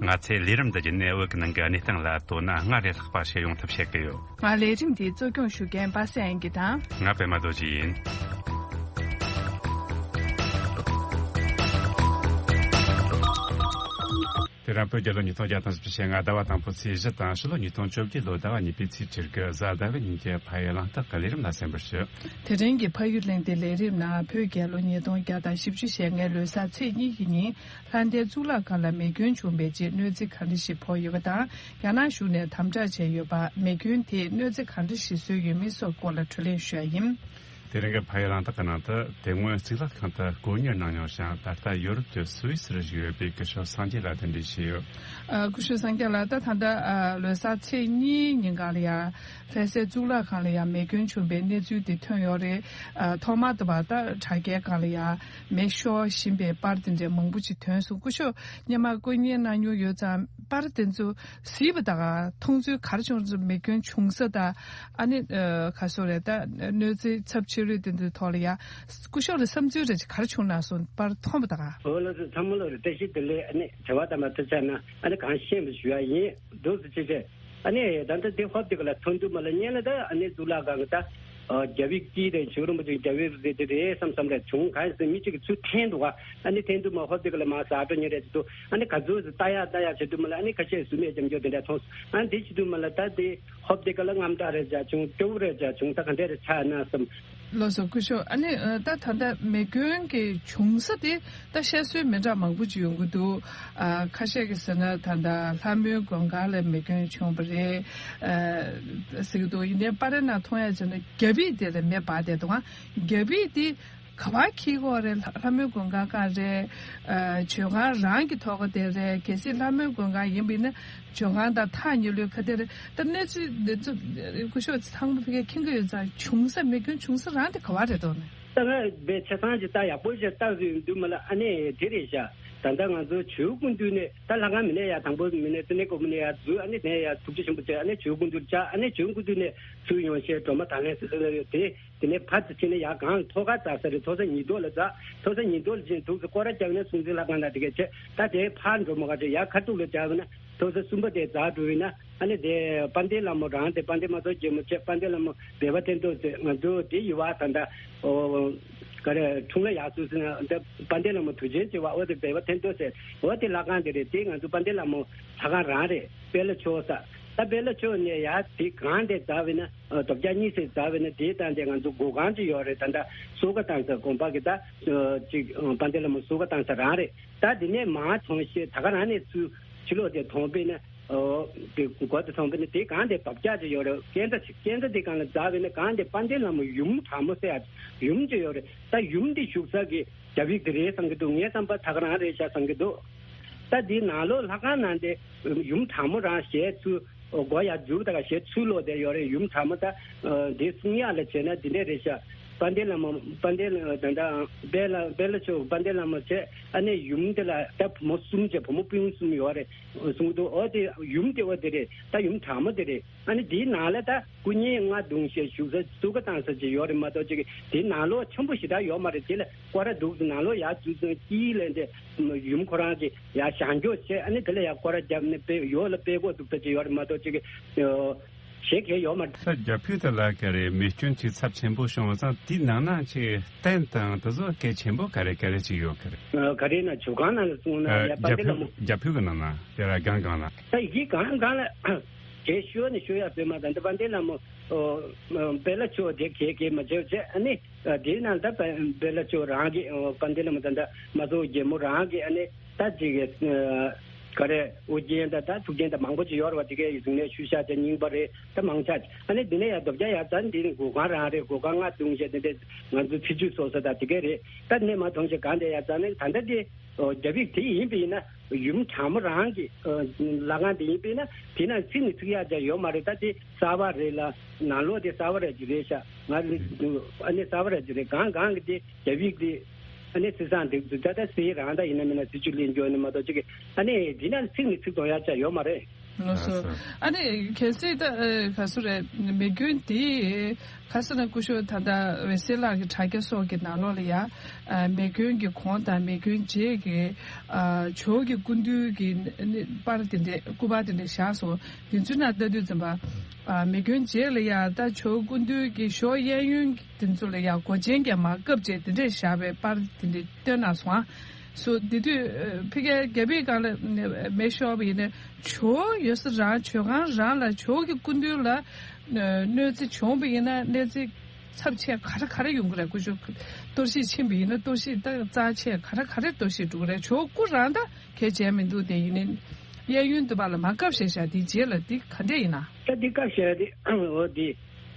ང་ཚོས་ལས་རིམ་འདི་བརྒྱུད་ནས་བོད་ཀྱི་ནང་གི་གནས་སྟངས་ལ་དོ་སྣང་སྔར་ལས་ལྷག་པ་ཞིག་ཡོང་ཐབས་བྱེད་ཀྱི་ཡོད། ང་ལས་རིམ་འདི་གཙོ་སྐྱོང་ཞུ་མཁན་པ་སངས་དབྱངས་སྐྱིད་དང་། ང་པད་མ་རྡོ་རྗེ་ཡིན། དེ་རིང་བོད་རྒྱལ་ལོ་ཉིས་སྟོང་བརྒྱ་དང་བཞི་བཅུ་ཞེ་ལྔ་ཟླ་བ་དང་པོའི་ཚེས་བཞི་དང་ཕྱི་ལོ་ཉིས་སྟོང་བཅོ་བརྒྱད་ལོའི་ཟླ་བ་གཉིས་པའི་ཚེས་དྲུག་གི་གཟའ་ཟླ་བའི་ཉིན་གྱི་ཕ་ཡུལ་གླེང་སྟེགས་ཀྱི་ལས་རིམ་ལ་གསན་པར་ཞུ། དེ་རིང་གི་ཕ་ཡུལ་གླེང་སྟེགས་ལས་རིམ་ནང་བོད་རྒྱལ་ལོ་ཉིས་སྟོང་བརྒྱ་དང་བཞི་བཅུ་ཞེ་ལྔའི་ལོ་གསར་ཚེས་གཉིས་ཀྱི་ཉིན་ལྷ་ལྡན་གཙུག་ལག་ཁང་ལ་མེ་སྐྱོན་བྱུང་བའི་རྗེས་གནོད་འཚེ་ག་འདྲ་ཞིག་ཕོག་ཡོད་པ་དང་རྒྱ་ནག་གཞུང་ནས་དམ་དྲག་བྱས་ཡོད་པ། མེ་སྐྱོན་དེས་གནོད་འཚེ་ག་འདྲ་ཞིག་བཟོས་ཡོད་མེད་སོགས་སྐོར་ལ་གྲོས་གླེང་ཞུ་ཡ་ཡིན། དེ་རིང་གི་ཕ་ཡུལ་གླེང་སྟེགས་ཀྱི་ནང་དུ་དེ་སྔོན་གཙུག་ལག་ཁང་དུ་སྐུ་གཉེར་གནང་མྱོང་ཞིང་ད་ལྟ་ཡོ་རོབ་ཀྱི་སུད་སིར་བཞུགས་ཡོད་པའི་སྐུ་ཞབས་སངས་རྒྱས་ལགས་གདན་འདྲེན་བྱས་ཡོད། ཨ། སྐུ་ཞབས་སངས་རྒྱས་ལགས་ད་ད་ལྟ་ཨ་ལོ་གསར་ཚེས་གཉིས་ཉིན་གང་ལ་ཡང་ལྷ་སའི་གཙུག་ལག་ཁང་ལ་ཡང་མེ་སྐྱོན་བྱུང་བའི་གནས་ཚུལ་དེ་ཐོན་ཡོད་རེད། ཨ། ཐོག་མར་དུ་བ་ད་དྲ་རྒྱའི་སྒང་ལ་ཡང་མེ་ཤོར་བཞིན་པའི་པར་དེ་འདྲ་མང་པོ་ཅིག་ཐོན་སོང་། སྐུ་ཞབས་སྔོན་མ་སྐུ་གཉེར་གནང་མྱོང་ཡོད་ཙང་པར་དེ་ཚོ་གཟིགས་པ་དང་མཐོང་ཚུལ་ག་རེ་བྱུང་། མེ་སྐྱོན་བྱུང་ས་དང་ཨ་ནི་ཨ་ག་སོ་རེད། ད་གནོད་འཚེ་ཚབས་ཆེ། རུས་དེ་འདྲའི་ཐོག་ལ་ཡ། སྐུ་ཞབས་ལ་བསམ་ཚུལ་རེ་ག་རེ་བྱུང་ན་སོང་པར་མཐོང་པ་དང་། འོ་ལགས་སོ། ཚང་མ་ལ་བཀྲ་ཤིས་བདེ་ལེགས། ཨ་ནི་དྲི་བ་དང་མ་ཐུག་ཆ་ན་ཨ་ནི་གང་ཤེས་པ་ཞུ་ཡ་ཡིན་འདུག་སེ་བྱས་བྱས། ཨ་ནི་ད་ལྟ་དེ་ཧོབ་དེ་ག་ལ་ཐོན་དུས་མ་ལ་སྔོན་ལ་ད་ཨ་ནི་གཙུག་ལག་ཁང་གི་ད་རྒྱ་བོད་ཀྱི་དེ་ཆོས་རིན་པོ་ཆེ་རྒྱ་བོད་རེད་དེ་རེད་བསམ་བསམ་རེད་བྱུང་། གང་ཡིན་ཟེར་མི་གཅིག་གིས་ཚུར་འཐེན་འདུག་ག་ཨ་ནི་འཐེན་དུས་མ་ཧོབ་དེ་ག་ལ་མ་ཟ་འགྲོ་ཉེ་རེད་ཅེས་འདུག་ཨ་ནི་ག་ཚོད་ལྟ་ཡ་ལྟ་ཡ་བྱེད་དུས་མ་ལ་ཨ་ནི་ཁ་ཤས་སུ་མེད་ཅམ་ཅོ་དེ་འདྲ་མཐོང་སོང་། ཨ་ནི་དེ་བྱེད་དུས་མ་ལ་ད་དེ་ཧོབ་དེ་ག་ལ་རྔམ་སྐྲག་རེད་ཅག་བྱུང་། སྐྱོ་བོ་རེད་ཅག་བྱུང་། ད་ག་འདྲ་རེད་ཆགས་ན་བསམ། ལགས་སོ། སྐུ་ཞབས། ཨ་ནི་ཨ་ད་ད་ལྟ་མེ་སྐྱོན་གྱི་བྱུང་ས་དེ་ད་བཤད་སྲོལ་མི་འདྲ་མང་པོ་ཅིག་ཡོང་གི་འདུག་ཨ་ཁ་ཤས་ཀྱིས་ཟེར་ན་ད་ལྟ་ལྷ་མོའི་མགོན་ཁང་ལ་མེ་སྐྱོན་བྱུང་བ་རེད་ཨ་ཟེར་གྱི་འདུག་ཡིན་ནའི་པར་རིས་ནང་མཐོང་ཡ་བྱས་ན་རྒྱ་བོད་དེ་ལ་མེ་འབར་བསྡད་འདུག་ཨ་རྒྱ་བོད་དེ་ག་པར་འཁྱེར་གྱི་ཡོད་རེད། ལྷ་ལྷ་མོའི་མགོན་ཁང་གང་རེད། ཨ་མཆོད་ཁང་རང་གི་ཐོག་ཁ་དེ་རེད། གལ་སྲིད་ལྷ་མོའི་མགོན་ཁང་ཡིན་པ་ཡིན་ན་མཆོད་ཁང་དང་ཐག་ཉེ་ལོས་ཁ་དེ་རེད། ད་གནས་ཚུལ་འདི་ཚོ་སྐུ་ཞབས་ཚང་མ་ཕ་གིར་མཁྱེན་གྱི་ཡོད་ཙང་བྱུང་ས་མེ་སྐྱོན་བྱུང་ས་རང་དེ་ག་པར་རེད་འདུག་ནས། ད་ང་བའི་ཆ་ཚང་ཅིག་ད་ཡག་པོ་ཞིག་ལྟ་ཟིན་འདུག་མ་ལ་ཨ་ནི་དེ་རེད་ཤག་ད་ལྟ་ང་ཚོ་ཇོ་བོ་སྐུ་མདུན་ནས་ད་ལྷ་ཁང་མི་ནས་ཡ་དང་པོ་མི་ནས་ཙི་ནས་ཀོ་མི་ནས་ཡ་འཛུལ། ཨ་ནི་དེ་ཡ་ཐུགས་རྗེ་ཆེན་པོ་བྱས། ཨ་ནི་ཇོ་བོ་སྐུ་མདུན་བཅར། ཨ་ནི་ཇོ་བོ་སྐུ་མདུན་ནས་ཚུར་ཡོང་བཤད་སྒྲོལ་མ་དང་ལེན་ཟེར་ཟེར་ཡོད་དེ། དེ་ནས་ཕར་ཚུར་ཕྱིན་ནས་ཡར་སྒང་ལ་ཐོག་ཁ་འཛེགས་ས་རེད། ཐོག་ས་ཉིན་ཐོག་ལ་འཛེགས། ཐོག་ས་ཉིན་ཐོག་ལ་ཕྱིན་ཐུགས་སུ་སྐོར་ར་བརྒྱབ་ནས་སྲོང་བཙན་ལྷ་ཁང་དང་དེ་གས་བྱས། ད་དེ་ཕར་འགྲོ་མ་ག་ཚོད་ཡར་ཁ་ཐུག་ལ་བརྒྱབ་ན་ཐོག་ས་གསུམ་པ་དེ་འཛེགས་འགྲོ་ཡིན་ན་ཨ་ནི་དེ་དཔལ་ལྡན་ལྷ་མོ་རང་དེ་དཔལ་ལྡན་མ་གཏོགས་རྒྱལ་མོ་བྱས། དཔལ་ལྡན་ལྷ་མོ་སྦལ་པ་ཐེན་ཐོག་ཟེར་ང་ཚོ་དེ་ཡི་བ་ད་ད་ཨོ་ག་རེ་འཁྲུངས་ལ་ཡར་སུ་ཟེར་ན་དེ་དཔལ་ལྡན་ལྷ་མོ་དུས་ཆེན་བྱེད་པ་ཨོ་དེ་སྦལ་པ་ཐེན་ཐོག་ཟེར་ཨོ་དེ་ལྷ་ཁང་དེ་རེད། དེ་ང་ཚོ་དཔལ་ལྡན་ལྷ་མོ་ལྷ་ཁང་རང་རེད། དཔལ་ལྷ་ཆོས་ས། ད་དཔལ་ལྷ་ཆོས་ནས་ཡར་དེ་སྒང་དེ་འཛེགས་པ་ཡིན་ན། ཨ་རྡོ་བརྒྱ་གཉིས་ཟེར་འཛེགས་པ་ཡིན་ན་དེའི་སྟེང་དེ་ང་ཚོ་སྒོ་ཁང་ཅིག་ཡོད་རེད། ད་ལྟ་གསོལ་ཁ་བཏང་ས་དགོན་པ་གི་ད་ཅིག་དཔལ་ལྡན་ལྷ་མོ་གསོལ་ཁ་བཏང་ས་རང་རེད། ད་དེ་ནས་མར་ཐོན་བྱས་ད་ག་རང་ནས་ཚུར་ཕྱི་ལོགས་དེ་ཐོན་པ་ཡིན་ན། ཨོ་དེ་སྒོ་དེ་ཐོན་པ་ཡིན་ན་དེ་སྒང་དེ་རྡོ་བརྒྱ་ཅིག་ཡོད་རེད། སྐས་འཛེག་ཅིག་སྐས་འཛེག་དེ་སྒང་ལ་འཛེགས་པ་ཡིན་ན་སྒང་དེ་དཔལ་ལྡན་ལྷ་མོ་ཡུམ་དྲག་མོ་ཟེར་ཡ་ཡུམ་ཅིག་ཡོད་རེད། ད་ཡུམ་དེ་བཞུགས་ས་གི་རྒྱ་བོད་དེ་རེད་བསམ་གྱི་འདུག་ངའི་བསམ་པར་ད་ག་རང་རེད་ཤག་བསམ་གྱི་འདུག་ད་དེའི་ནང་ལོགས་ལྷ་ཁང་ནང་དེ་ཡུམ་དྲག་མོ་རང་ཞལ་ཚུར་སྒོ་ཡར་འཛུགས། ད་ག་ཞལ་ཚུར་ལོག་དེ་ཡོད་རེད། ཡུམ་དྲག་མོ་ད་དེ་གསུང་ཡག་ལ་བྱས་ན་དེ་འདྲས་རེད་ཤག་དཔལ་ལྡན་ལྷ་མོ་དཔལ་ལྡན་ད་ལྟ་དཔལ་ལྷ་དཔལ་ལྷ་ཆོས་དཔལ་ལྡན་ལྷ་མོ་བྱས། ཨ་ནི་ཡུམ་དེ་ལ་ད་བུ་མོ་གསུམ་བྱས་བུ་མོ་སྤུན་གསུམ་ཡོད་རེད་གསུང་གི་འདུག་ཨོ་དེ་ཡུམ་དེ་ཨོ་དེ་རེད། ད་ཡུམ་དྲག་མོ་དེ་རེད། ཨ་ནི་དེའི་ནང་ལ་ད་སྐུ་བརྙན་ལྔ་བརྡུངས་བྱས་བཞུགས་ས་གསོལ་ཁ་བཏང་ས་ཅིག་ཡོད་རེད་མ་གཏོགས་ཅིག་དེའི་ནང་ལོགས་ཆེན་པོ་ཞེ་དྲག་ཡོད་མ་རེད། དེ་ལ་སྐོར་ར་འདུག་ནང་ལོགས་ཡར་འཛུལ་སོང་དཀྱིལ་ལ་དེ་ཡུམ་ཁོ་རང་གི་ཡར་བཞེངས་སྐྱོར་བྱས། ཨ་ནི་དེ་ལ་ཡར་སྐོར་ར་བརྒྱབ་ནས་དཔེ་ཡོད་ལ་དཔེ་ཀོ་འདུག་ས་ཅིག་ཡོད་རེད་མ་གཏོགས་ཅིག་གཞན་གང་ཡང་ཡོད་མ་རེད། ད་རྒྱ་བོད་དེ་ལ་ག་རེ་མེ་སྐྱོན་ཅིག་ཚབས་ཆེན་པོ་བྱུང་བ་ཙང་དེའི་ནང་ན་ཅིག་རྟེན་དང་དེ་ཚོ་གལ་ཆེན་པོ་ག་རེ་ག་རེ་ཅིག་ཡོད་ག་རེ། ག་རེ་ན་ཇོ་ཁང་ནང་ལ་སོང་ན་ཡ་དཔལ་ལྡན་ལྷ་མོ། རྒྱ་བོད་ཀྱི་ནང་ན་དེ་ལ་སྒང་སྒང་ལ། ད་ཡི་གེ་སྒང་སྒང་ལ། གས་ཤོད་ནས་ཤོད་ཡ་བོད་མ་དང་འདི་དཔལ་ལྡན་ལྷ་མོ། ཨོ། དཔལ་ལྷ་ཆོས་དེ་གས་གས་མ་བྱེད་བྱས་ཨ་ནི། དེའི་ནང་ད་དཔལ་ལྷ་ཆོས་རང་གི་དཔལ་ལྡན་ལྷ་མོ་དང་ད་མ་སོ་རྒྱལ་མོ་རང་གི་ཨ་ནི་ད་ཅིག་ག་རེ་ཨོ་རྒྱན་ད་ད་ཐུགས་རྒྱན་ད་མང་པོ་ཅིག་ཡོད་རེད་བ། དེ་གས་ཡི་གཟུགས་ནས་ཤུལ་བཞག་ཅིག་རྙིང་པ་རེད། ད་མང་ཆ་ཅིག་ཨ་ནི་འདི་ནས་ཡ་རྡོ་བརྒྱ་ཡར་ཙམ་འདི་ནི་སྒོ་ཁང་རང་རེད། སྒོ་ཁང་ལྔ་བརྡུངས་བྱས་དེ་འདྲས་ང་ཚོ་ཚེ་མཇུག་སོ་སོ་ད་དེ་གས་རེད། ད་ནས་མ་ཐོན་ཞིག་གང་དེ་ཡ་ཙམ་ནི་ད་ལྟ་དེ། རྒྱ་བོད་དེ་ཡིན་པས་ན་ཡུམ་དྲག་མོ་རང་གི་ལྷ་ཁང་དེ་ཡིན་པས་ན་དེ་ན་ཚིག་ནི་ཚིག་ཡག་ཅག་ཡོད་མ་རེད། ད་དེ་གསར་པ་རེད་ལ་ནང་ལོགས་དེ་གསར་པ་རེད་ཅིག་རེད་ཤག་ང་ཨ་ནི་གསར་པ་རེད་ཅིག་རེད། གང་གང་གི་དེ་རྒྱ་བོད་དེ་ཨ་ནི་ཚིག་བཟང་འདུག་འདུག་ད་ད་སྲིད་རང་ད་ཡིན་ན་མིན་ན་སྲིད་ཇུས་ལེན་རྒྱུ་ནི་མ་གཏོགས་ཅིག་ཨ་ནི་དེ་ན་ཚིག་ནི་ཚིག་གཏོང་ཡག་ཅག་ཡོད་མ་རེད། ལགས་སོ། ཨ་ནི་གལ་སྲིད་ད་ག་སུ་རེད་མེ་སྐྱོན་དེ། ཁ་སང་ན་སྐུ་ཞབས་ད་ལྟ་འོད་ཟེར་ལགས་ཀྱི་དྲ་རྒྱ་སོགས་ཀྱི་ནང་ལོགས་ལ་ཡ། ཨ་མེ་སྐྱོན་གྱི་གོང་དང་མེ་སྐྱོན་རྗེས་ཀྱི་ཨ་ཇོ་བོ་གི་སྐུ་མདུན་གྱི་ནི་པར་དེ་འདྲས་སྐུ་པར་དེ་འདྲས་བཞག་སོང་། དེ་ཚོའི་ནང་ལྟ་དུས་ཙམ་པ། ཨ་མེ་སྐྱོན་རྗེས་ལ་ཡ་ད་ཇོ་བོ་སྐུ་མདུན་གྱི་ཞོ་གཡས་གཡོན་དེ་ཚོ་ལ་ཡ་སྒོ་ཆེན་གྱི་མར་བཀབ་བྱས་དེ་འདྲས་བཞག་པའི་པར་དེ་འདྲས་བཏོན་གནང་སོང་ཨ། སོ་དེ་དུས་ཕ་གིའི་རྒྱ་བོད་སྒང་ལ་མེ་ཤོར་བ་ཡིན་ན་ཇོ་བོ་ཡོད་ས་རང་ཇོ་ཁང་རང་ལ་ཇོ་བོ་གི་སྐུ་མདུན་ལ་གནོད་འཚེ་བྱུང་བ་ཡིན་ན་གནོད་འཚེ་ཚབས་ཆེ་ག་རེ་ག་རེ་ཡོང་གི་རེད། སྐུ་ཞབས་གཏོར་བཤིག་ཕྱིན་པ་ཡིན་ན་གཏོར་བཤིག་ད་རྩ་ཆེ་ག་རེ་ག་རེ་གཏོར་བཤིག་འགྲོ་གི་རེད། ཇོ་བོ་སྐུ་རང་ད་གལ་ཆེ་མི་འདུག་དེ་ཡིན་ནའི་གཡས་གཡོན་དུ་བ་ལ་མ་བཀབ་བཞག་བཞག་དེའི་རྗེས་ལ་འདི་ག་འདྲས་ཡིན་ན། ད་འདི་བཀབ་བཞག་དེ་འོ་དེ་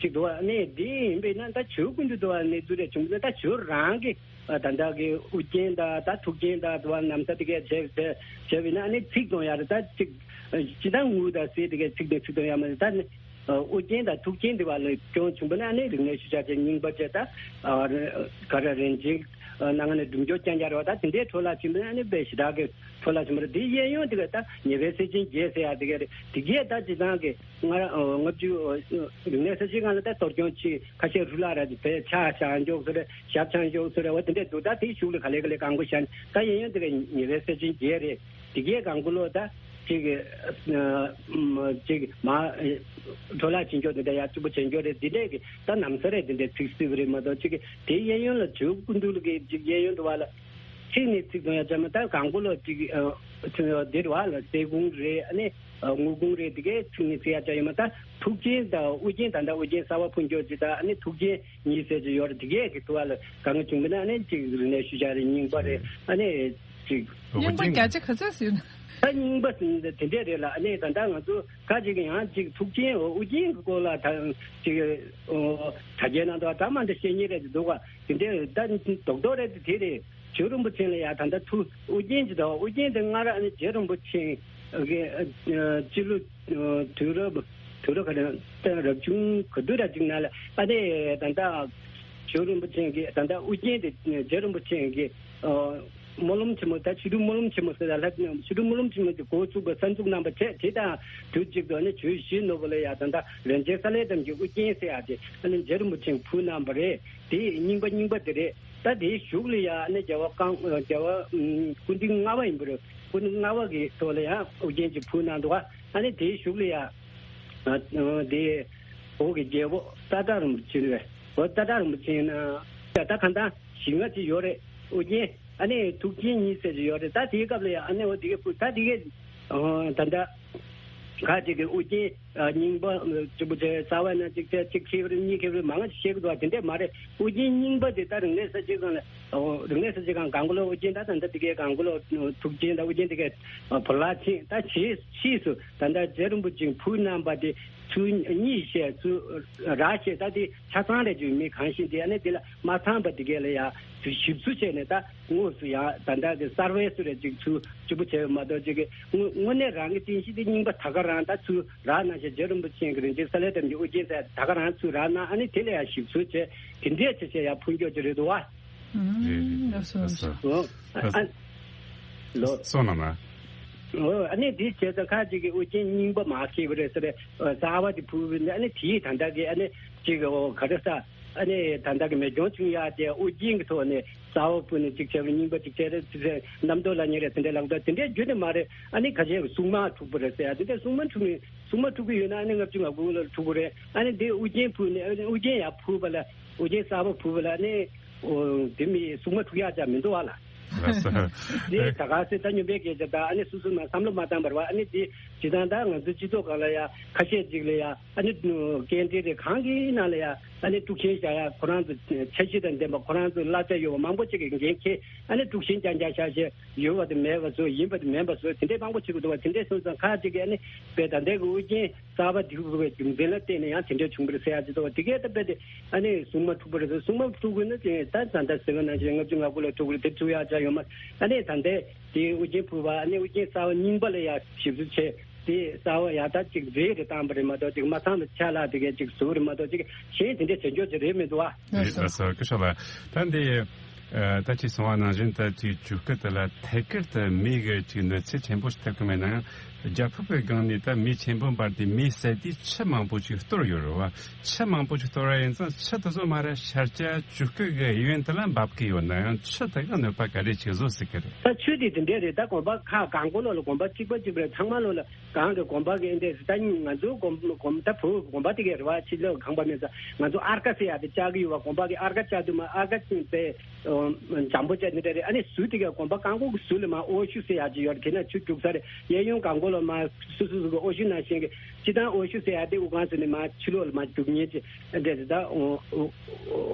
གཅིག་འདུག་བ། ནས་དེ་ཡིན་པས་ན་ད་ཇོ་བོ་སྐུ་མདུན་དུ་བ་ནས་ཚུར་རེ་བྱུང་ན་ད་ཇོ་རང་གི་ད་ལྟ་གི་དབུ་རྒྱན་དང་ད་ཐུགས་རྒྱན་དང་དུ་བ་ནམ་ས་དེ་གས་བྱས་བྱས་བྱས་པས་ན་ཨ་ནི་ཚིག་གཏོང་ཡ་རེད། ད་ཅིག་ཅི་ད་ངུ་ད་ཟེར་དེ་གས་ཚིག་དེ་ཚིག་གཏོང་ཡ་མ་རེད། ད་ནི་ ཨ་ཨོ་རྒྱན་དང་ཐུགས་རྒྱན་འདི་བ་ལ་སྐྱོན་བྱུང་བ་ན་ཨ་ནི་རིག་གནས་ཤུལ་བཞག་ཅན་རྙིང་པ་བཅས་དང་། ཨ་ག་རེ་རིན་ཆེན་ཨ་ནང་ནས་སྒྲུབ་སྦྱོར་རྐྱང་རྐྱང་རེད་བ། ད་དེ་འདྲའི་འཕྲོ་བརླག་ཕྱིན་པ་ན་ཨ་ནི་དཔེ་ཞེ་དྲག་གི་འཕྲོ་བརླག་ཕྱིན་པ་རེད། དེ་གཡས་གཡོན་དེ་ག་ད་ཉེ་བའི་སྲས་ཆེན་བརྒྱད་ཟེར་ཡ་དེ་ག་རེད། དེ་གས་ད་སྤྱིར་བཏང་གི་སྔར་ལྔ་བཅུ་རིག་གནས་གསར་བརྗེའི་སྒང་ལ་ད་གཏོར་སྐྱོན་ཆེ་ཁ་ཤས་རུ་ལག་ར་དེ་བས་ཆ་བཞག་འཇོག་སོ་རེད། ཞབས་ཆང་འཇོག་སོ་རེད་བ། དེ་འདྲས་འདུག་ད་དེའི་གཞུག་ལ་ག་ལེ་ག་ལེ་གང་པོ་བཞག་ནས་ད་གཡས་གཡོན་དེ་ག་ཉེ་བའི་སྲས་ཆེན་བརྒྱད་རེད། དེ་གས་གང་པོ་ལོ་ད་ཅིག་ཅིག་མ་འཕྲོ་བརླག་ཕྱིན་འཇོག་དེ་འདྲ་ཡག་གཅིག་པོ་བྱེད་འཇོག་རེད། དེ་འདྲས་གི་ད་ནམ་ས་རེད། དེ་འདྲས་ཚིག་སྲིད་པ་རེད་མ་གཏོགས་ཅིག་དེའི་གཡས་གཡོན་ལ་བྱོས་སྐུ་མདུན་ལ་གི་ཅིག་གཡས་གཡོན་དུ་བ་ལ། ཚིག་ནི་ཚིག་དང་ཡང་བྱ་མ་ད་གང་པོ་ལོ་ཅིག་ཨ་ཚུ་འདིར་བ་ལ་སེ་གུང་རེད། ཨ་ནི་ཨ་དངུལ་གུང་རེད། དེ་གའི་ཚིག་ནི་ཚིག་ཡ་བྱ་ཡོད་མ་ད་ཐུགས་རྒྱན་དང་ཨོ་རྒྱན་ད་ད་ཨོ་རྒྱན་གསར་བ་ཕུལ་འགྱོ་ཅིག་ད་ཨ་ནི་ཐུགས་རྒྱན་གཉིས་ཟེར་གྱི་ཡོད་རེད། དེ་གའི་གི་ཐུ་བ་ལ་གང་གི་བྱུང་མིན་ཨ་ནི་ཅིག་རིག་གནས་ཤུལ་བཞག་རེད། རྙིང་པ་རེད། ཨ་ནི་ཅིག་རྙིང་པ་རྒྱ་ཆེ་ག་ཚད་ཟེར་ན། ད་རྙིང་པ་ཟེར་ན་དེ་འདྲས་རེད་ལ། ཨ་ནི་ད་ད་ང་ཚོ་ཁ་ཅིག་གི་ཡང་ཅིག་ཐུགས་རྒྱན་ཨོ་རྒྱན་གི་སྐོར་ལ་ད་ཅིག་ཨོ་དྲ་རྒྱའི་ནང་དུ་ད་མ་འདྲ་བཤད་ཉེན་རེད་འདུག་ག་དེ་འདྲས་ད་རྡོག་རྡོག་རེད་དེ་དེ་རེད། ཇོ་རིན་པོ་ཆེ་ལ་ཡ་ད་ལྟ་ཐུགས་ཨོ་རྒྱན་གྱི་ད་ཨོ་རྒྱན་དེ་སྔར་ཨ་ནི་རྗེ་རིན་པོ་ཆེ་གི་སྤྱི་ལོ་དུས་རབས་དུས་རབས་ག་རེ་ད་རབ་བྱུང་ག་དུས་ར་ཅིག་ནང་ལ་ཨ་ནི་ད་ལྟ་ཇོ་རིན་པོ་ཆེ་གི་ད་ལྟ་ཨོ་རྒྱན་དེ་རྗེ་རིན་པོ་ཆེ་གི་སྨོན་ལམ་ཆེན་མོ་ད་ཕྱི་དྲོ་སྨོན་ལམ་ཆེན་མོ་ཟེར་ད་ལྷ་ཕྱི་དྲོ་སྨོན་ལམ་ཆེན་མོ་དེ་འགོ་བཙུགས་པ་གསར་འཛུགས་གནང་པ་བྱས། དེ་དང་དུས་གཅིག་ཏུ་ཨ་ནི་ཇོ་བོ་གཞོན་ནུ་ལ་ཡ་ད་ལྟ་རིན་ཆེན་གསེར་ལས་ཐམ་གྱི་ཨོ་རྒྱན་ཟེར་ཡ་དེ་ཨ་ནི་རྗེ་རིན་པོ་ཆེ་ཕུལ་གནང་པ་རེད། དེ་རྙིང་པ་རྙིང་པ་དེ་རེད། ད་དེའི་གཞུག་ལ་ཡ་ཨ་ནི་རྒྱལ་བ་ཀང་རྒྱལ་བ་སྐུ་ཕྲེང་ལྔ་པ་ཡིན་པ་རེད། སྐུ་ཕྲེང་ལྔ་པ་གི་ཐོག་ལ་ཡང་ཨོ་རྒྱན་གྱིས་ཕུལ་གནང་འདུག་ཨ་ནི་དེའི་གཞུག་ལ་ཡ་དེ་བོད་ཀྱི་རྒྱལ་པོ་སྟག་བྲག་རིན་པོ་ཆེ་རེད། བོད་སྟག་བྲག་རིན་པོ་ཆེ་ཡིན་ན་ད་ད་གང་ལྟར་ཞིག་ང་ཅིག་ཡོད་རེད། ཨོ་རྒྱན་ཨ་ནི་ཐུགས་རྒྱན་གཉིས་ཟེར་གྱི་ཡོད་རེད། ད་དེའི་སྐབས་ལ་ཡ་ཨ་ནི་འོ་དེ་གའི་ཕུལ་ད་དེ་གའི་ད་ལྟ་ཁ་ཅིག་གི་ཨོ་རྒྱན་རྙིང་པ་གཅིག་པུ་བྱས་གསར་བ་ན་གཅིག་བྱས་གཅིག་ཁེབས་རེ་གཉིས་ཁེབས་རེ་མང་ང་བཤད་གི་འདུག་དེ་འདྲས་མ་རེད། ཨོ་རྒྱན་རྙིང་པ་དེ་ད་རིག་གནས་གསར་བརྗེ་སྒང་ལ་རིག་གནས་གསར་བརྗེ་སྒང་གང་གོ་ལོ་ཨོ་རྒྱན་ད་ད་ད་དེ་གའི་གང་གོ་ལོ་ཐུགས་རྒྱན་ད་ཨོ་རྒྱན་དེ་གའི་བོར་ལག་ཆེན་ད་ཆེས་ཕྱིས་སུ་ད་ད་རྗེ་རིན་པོ་ཆེ་ཕུལ་གནང་པ་དེ་ཚུལ་གཉིས་བཤད་ཚུལ་ར་བཤད་ད་དེ་ཆ་ཚང་རེད་ཅུ་མི་གང་ཤེས་དེ་ཨ་ནི་དེ་ལ་མ་ཚང་པ་དེ་གའི་ལ་ཡ་ཞིབ་འཚོལ་བྱས་ནས་ད། དངོས་སུ་ཡང་ད་ལྟ་དེ་གསར་བའི་སུ་རེད་ཅིག་ཚུལ་གཅིག་པུ་བྱས་པ་མ་གཏོགས་ཅིག་གི་དངོས་དངོས་གནས་རང་གི་རྟེན་གཞི་དེ་རྙིང་པ་ད་ག་རང་ད་ཚུལ་རག་ན་ཞེས་རྗེ་རིན་པོ་ཆེ་གི་རིན་ཆེན་གསེར་ལས་ཐམ་གྱི་ཨོ་རྒྱན་ཟེར་ད་ག་རང་ཚུལ་རག་ན་ཨ་ནི་དེ་ལ་ཡང་ཞིབ་འཚོལ་བྱས་དེ་འདྲས་བྱས་བྱས་ཡང་ཕུལ་འགྱོག་ཅིག་རེད་འདུག་བ། རེད་རེད་རེད། ལགས་སོ་ལགས་སོ། ཨོ་ཨ་ལོ། སོང་ན་མ། ཨོ་ཨ་ནི་དེ་བྱས་ཙང་ཁ་ཅིག་གི་ཨོ་རྒྱན་རྙིང་པ་མ་ཤེས་པ་རེད་ཟེར་རེད། གསར་བ་དེ་ཕུལ་བ་ཨ་ནི་དེའི་ད་ལྟ་གི་ཨ་ནི་ཅིག་ཨོ་ག་རེ་ཟ། ཨ་ནི་ད་ལྟ་གི་མེ་སྒྱོན་ཆུང་ཡག་དེ་ཨོ་རྒྱན་གྱི་ཐོག་ནས་གསར་བ་ཕུལ་ནས་གཅིག་བྱས་པ་རྙིང་པ་གཅིག་བྱས་རེད་ཟེར་རྣམ་རྟོག་ལ་ཉེ་རེད་དེ་འདྲའི་ལག་བསྟར་དེ་འདྲའི་རྒྱུ་ནི་མ་རེད། ཨ་ནི་ཁ་ཤས་ཀྱི་སྲུང་མ་འཁྲུག་པ་རེད་ཟེར་ཡ་དེ་འདྲའི་སྲུང་མ་འཁྲུག་ནི་སྲུང་མ་འཁྲུག་གི་ཡོད་ན་ཨ་ནི་ལྔ་བཅུ་ང་དགུ་ལ་འཁྲུག་གི་རེད། ཨ་ནི་དེ་ཨོ་རྒྱན་ཕུལ་ནས་ཨ་ནི་ཨོ་རྒྱན་ཡག་ཕུལ་བ་ལ་ཨོ་རྒྱན་གསར་བ་ཕུལ་བ་ལ་ཨ་ནི་ཨོ་དེ་མི་སྲུང་མ་འཁྲུག་ཡག་ཅག་མི་འདུག་བ་ལ། ལགས་སོ། དེ་ད་ག་སེ་ད་སྨྱོན་པའི་སྐད་ཆ་དང་ཨ་ནི་སོ་སོ་ནང་བསམ་བློ་མ་བཏང་བར་བ་ཨ་ནི་དེ་སྤྱི་བཏང་ད་ང་ཚོའི་སྤྱི་ཚོགས་སྒང་ལ་ཡ་ཁ་ཤས་ཅིག་ལ་ཡ། ཨ་ནི་སྐད་འཕྲིན་རེ་གང་གི་ནང་ལ་ཡ་ཨ་ནི་དཀྲུག་ཤིང་བཞག་ཡ་ཁོ་རང་ཚོ་འཆར་གཞི་དང་ལྡན་པ་ཁོ་རང་ཚོ་བླ་བཙས་ཡོད་པ་མང་པོ་ཅིག་གི་འགན་འཁྱེར་ཨ་ནི་དཀྲུག་ཤིང་རྐྱང་རྐྱང་བཞག་བྱས་ཡོད་པ་དེ་མེད་པ་བཟོ་ཡིན་པ་དེ་མིན་པ་བཟོ་དེ་འདྲས་མང་པོ་བྱེད་དགོས་འདུག་བ། དེ་འདྲས་སོང་ཙང་ཁ་ཅིག་གིས་ཨ་ནི་དཔེ་ད་ལྟའི་གི་ཨོ་རྒྱན་གསར་པ་འདི་བོད་པའི་རྒྱུ་མཚན་ལ་བརྟེན་ནས་ཡང་དེ་འདྲས་བྱུང་བ་རེད་ཟེར་ཡ་ཅིག་འདུག་བ། དེ་གས་ད་དཔེ་དེ་ཨ་ནི་སྲུང་མ་འཁྲུག་པ་རེད་ཟེར་སྲུང་མ་འཁྲུག་དགོས་ན་དེ་ད་ད་ལྟ་ཟེར་བ་ནང་བཞིན་ལྔ་བཅུ་ང་དགུ་ལ་འཁྲུག་པ་རེད་དེ་འཁྲུག་ཡ་ཆ་ཡོད་མ་ཨ་ནི་ད་ལྟའི་དེ་ཨོ་རྒྱན་ཕུལ་བ་ཨ་ནི་ཨོ་རྒྱན་གསར་པ་རྙིང་པ་ལ་ཡ་ཞིབ་འཚོལ་བྱས། དེ་གསར་བ་ཡག་ཐག་ཅིག་མཛེས་རེ་བཏང་པ་རེད་མ་གཏོགས་ཅིག་མ་ཚང་བའི་ཆ་ལག་དེ་གས་ཅིག་བཟོ་རེད་མ་གཏོགས་ཅིག་གཞན་དེ་འདྲས་བྱེད་འཇོག་ཅིག་རེད་མི་འདུག་ཨ། རེད་ལགས་སོ་སྐུ་ཞབས་ལགས། ད་འདི་ཨ་ད་ཅིག་གསུང་བ་ནང་བཞིན་ད་ཅིག་ཇུས་སྐུལ་དེ་ལ་ཐད་ཀར་དུ་མི་གི་ཅིག་གནོད་འཚེ་ཆེན་པོ་ཞིག་ཐེབས་ཀྱི་མེད་ན་ཡང་རྒྱལ་ཁབ་ཀྱི་སྒང་ནས་ད་མི་ཆེན་པོ་འབར་ཏེ་མི་བསད་དུས་ཆུ་མང་པོ་ཅིག་གཏོར་ཡོད་རེད་བ། ཆུ་མང་པོ་ཅིག་གཏོར་བ་ཡིན་ཙང་ཆུ་དེ་ཚོ་མ་ར་ཤར་རྒྱག་ཇུས་སྐུལ་གི་གཡས་གཡོན་དེ་ལ་འབབ་ཀྱི་ཡོད་ན་ཡང་ཆུ་དེ་ག་གནོད་པ་ག་རེ་བྱེད་བཟོ་སྲིད་ཀྱི་རེད། ད་ཆུ་དེ་དེ་འདྲས་རེད། ད་དགོན་པ་ཁག་གང་གོ་ལོ་ལ་དགོན་པ་གཅིག་པ་གཅིག་པ་རེད། ཚང་མ་ལོ་ལ་གང་གི་དགོན་པ་གི་ཨེ་འདྲས་ད་ང་ཚོ་དགོན་དགོན་ད་བོད་དགོན་པ་དེ་གས་རེད་བ། ཕྱི་ལོགས་ཁང་པ་མེད་ས་ང་ཚོ་ཨར་ཀ་ཟེར་ཡ་དེ་བཅག་གི་ཡོད་བ། དགོན་པ་གི་ཨར་ཀ་བཅག་དུས་མ་ཨར་ཀ་ཅིག་པའི་འཇམ་པོ་བཅག་ནི་འདྲ་རེད། ཨ་ནི་ཟུར་དེ་གས་དགོན་པ་རྐང་འཁོར་གི་ཟུར་ལ་མ་ཨོ་ཤུ་ཟེར་ཡ་ཅིག་ཡོད་རེད། དེ་ན་ཆུ་རྒྱུག་ས་རེད། གཡས་གཡོན་གང་གོ་ལོ་མ་སུ་སུ་སུ་གི་ཨོ་ཤུ་ནང་བཞིན་གི་སྤྱི་བཏང་ཨོ་ཤུ་ཟེར་ཡ་དེ་དབུ་རྐང་ཟེར་ནས་མ་ཕྱི་ལོགས་ལ་མ་རྒྱུག་ཉེན་ཅིག་ཨ་འདྲས་ད་ཨོ་ཨོ་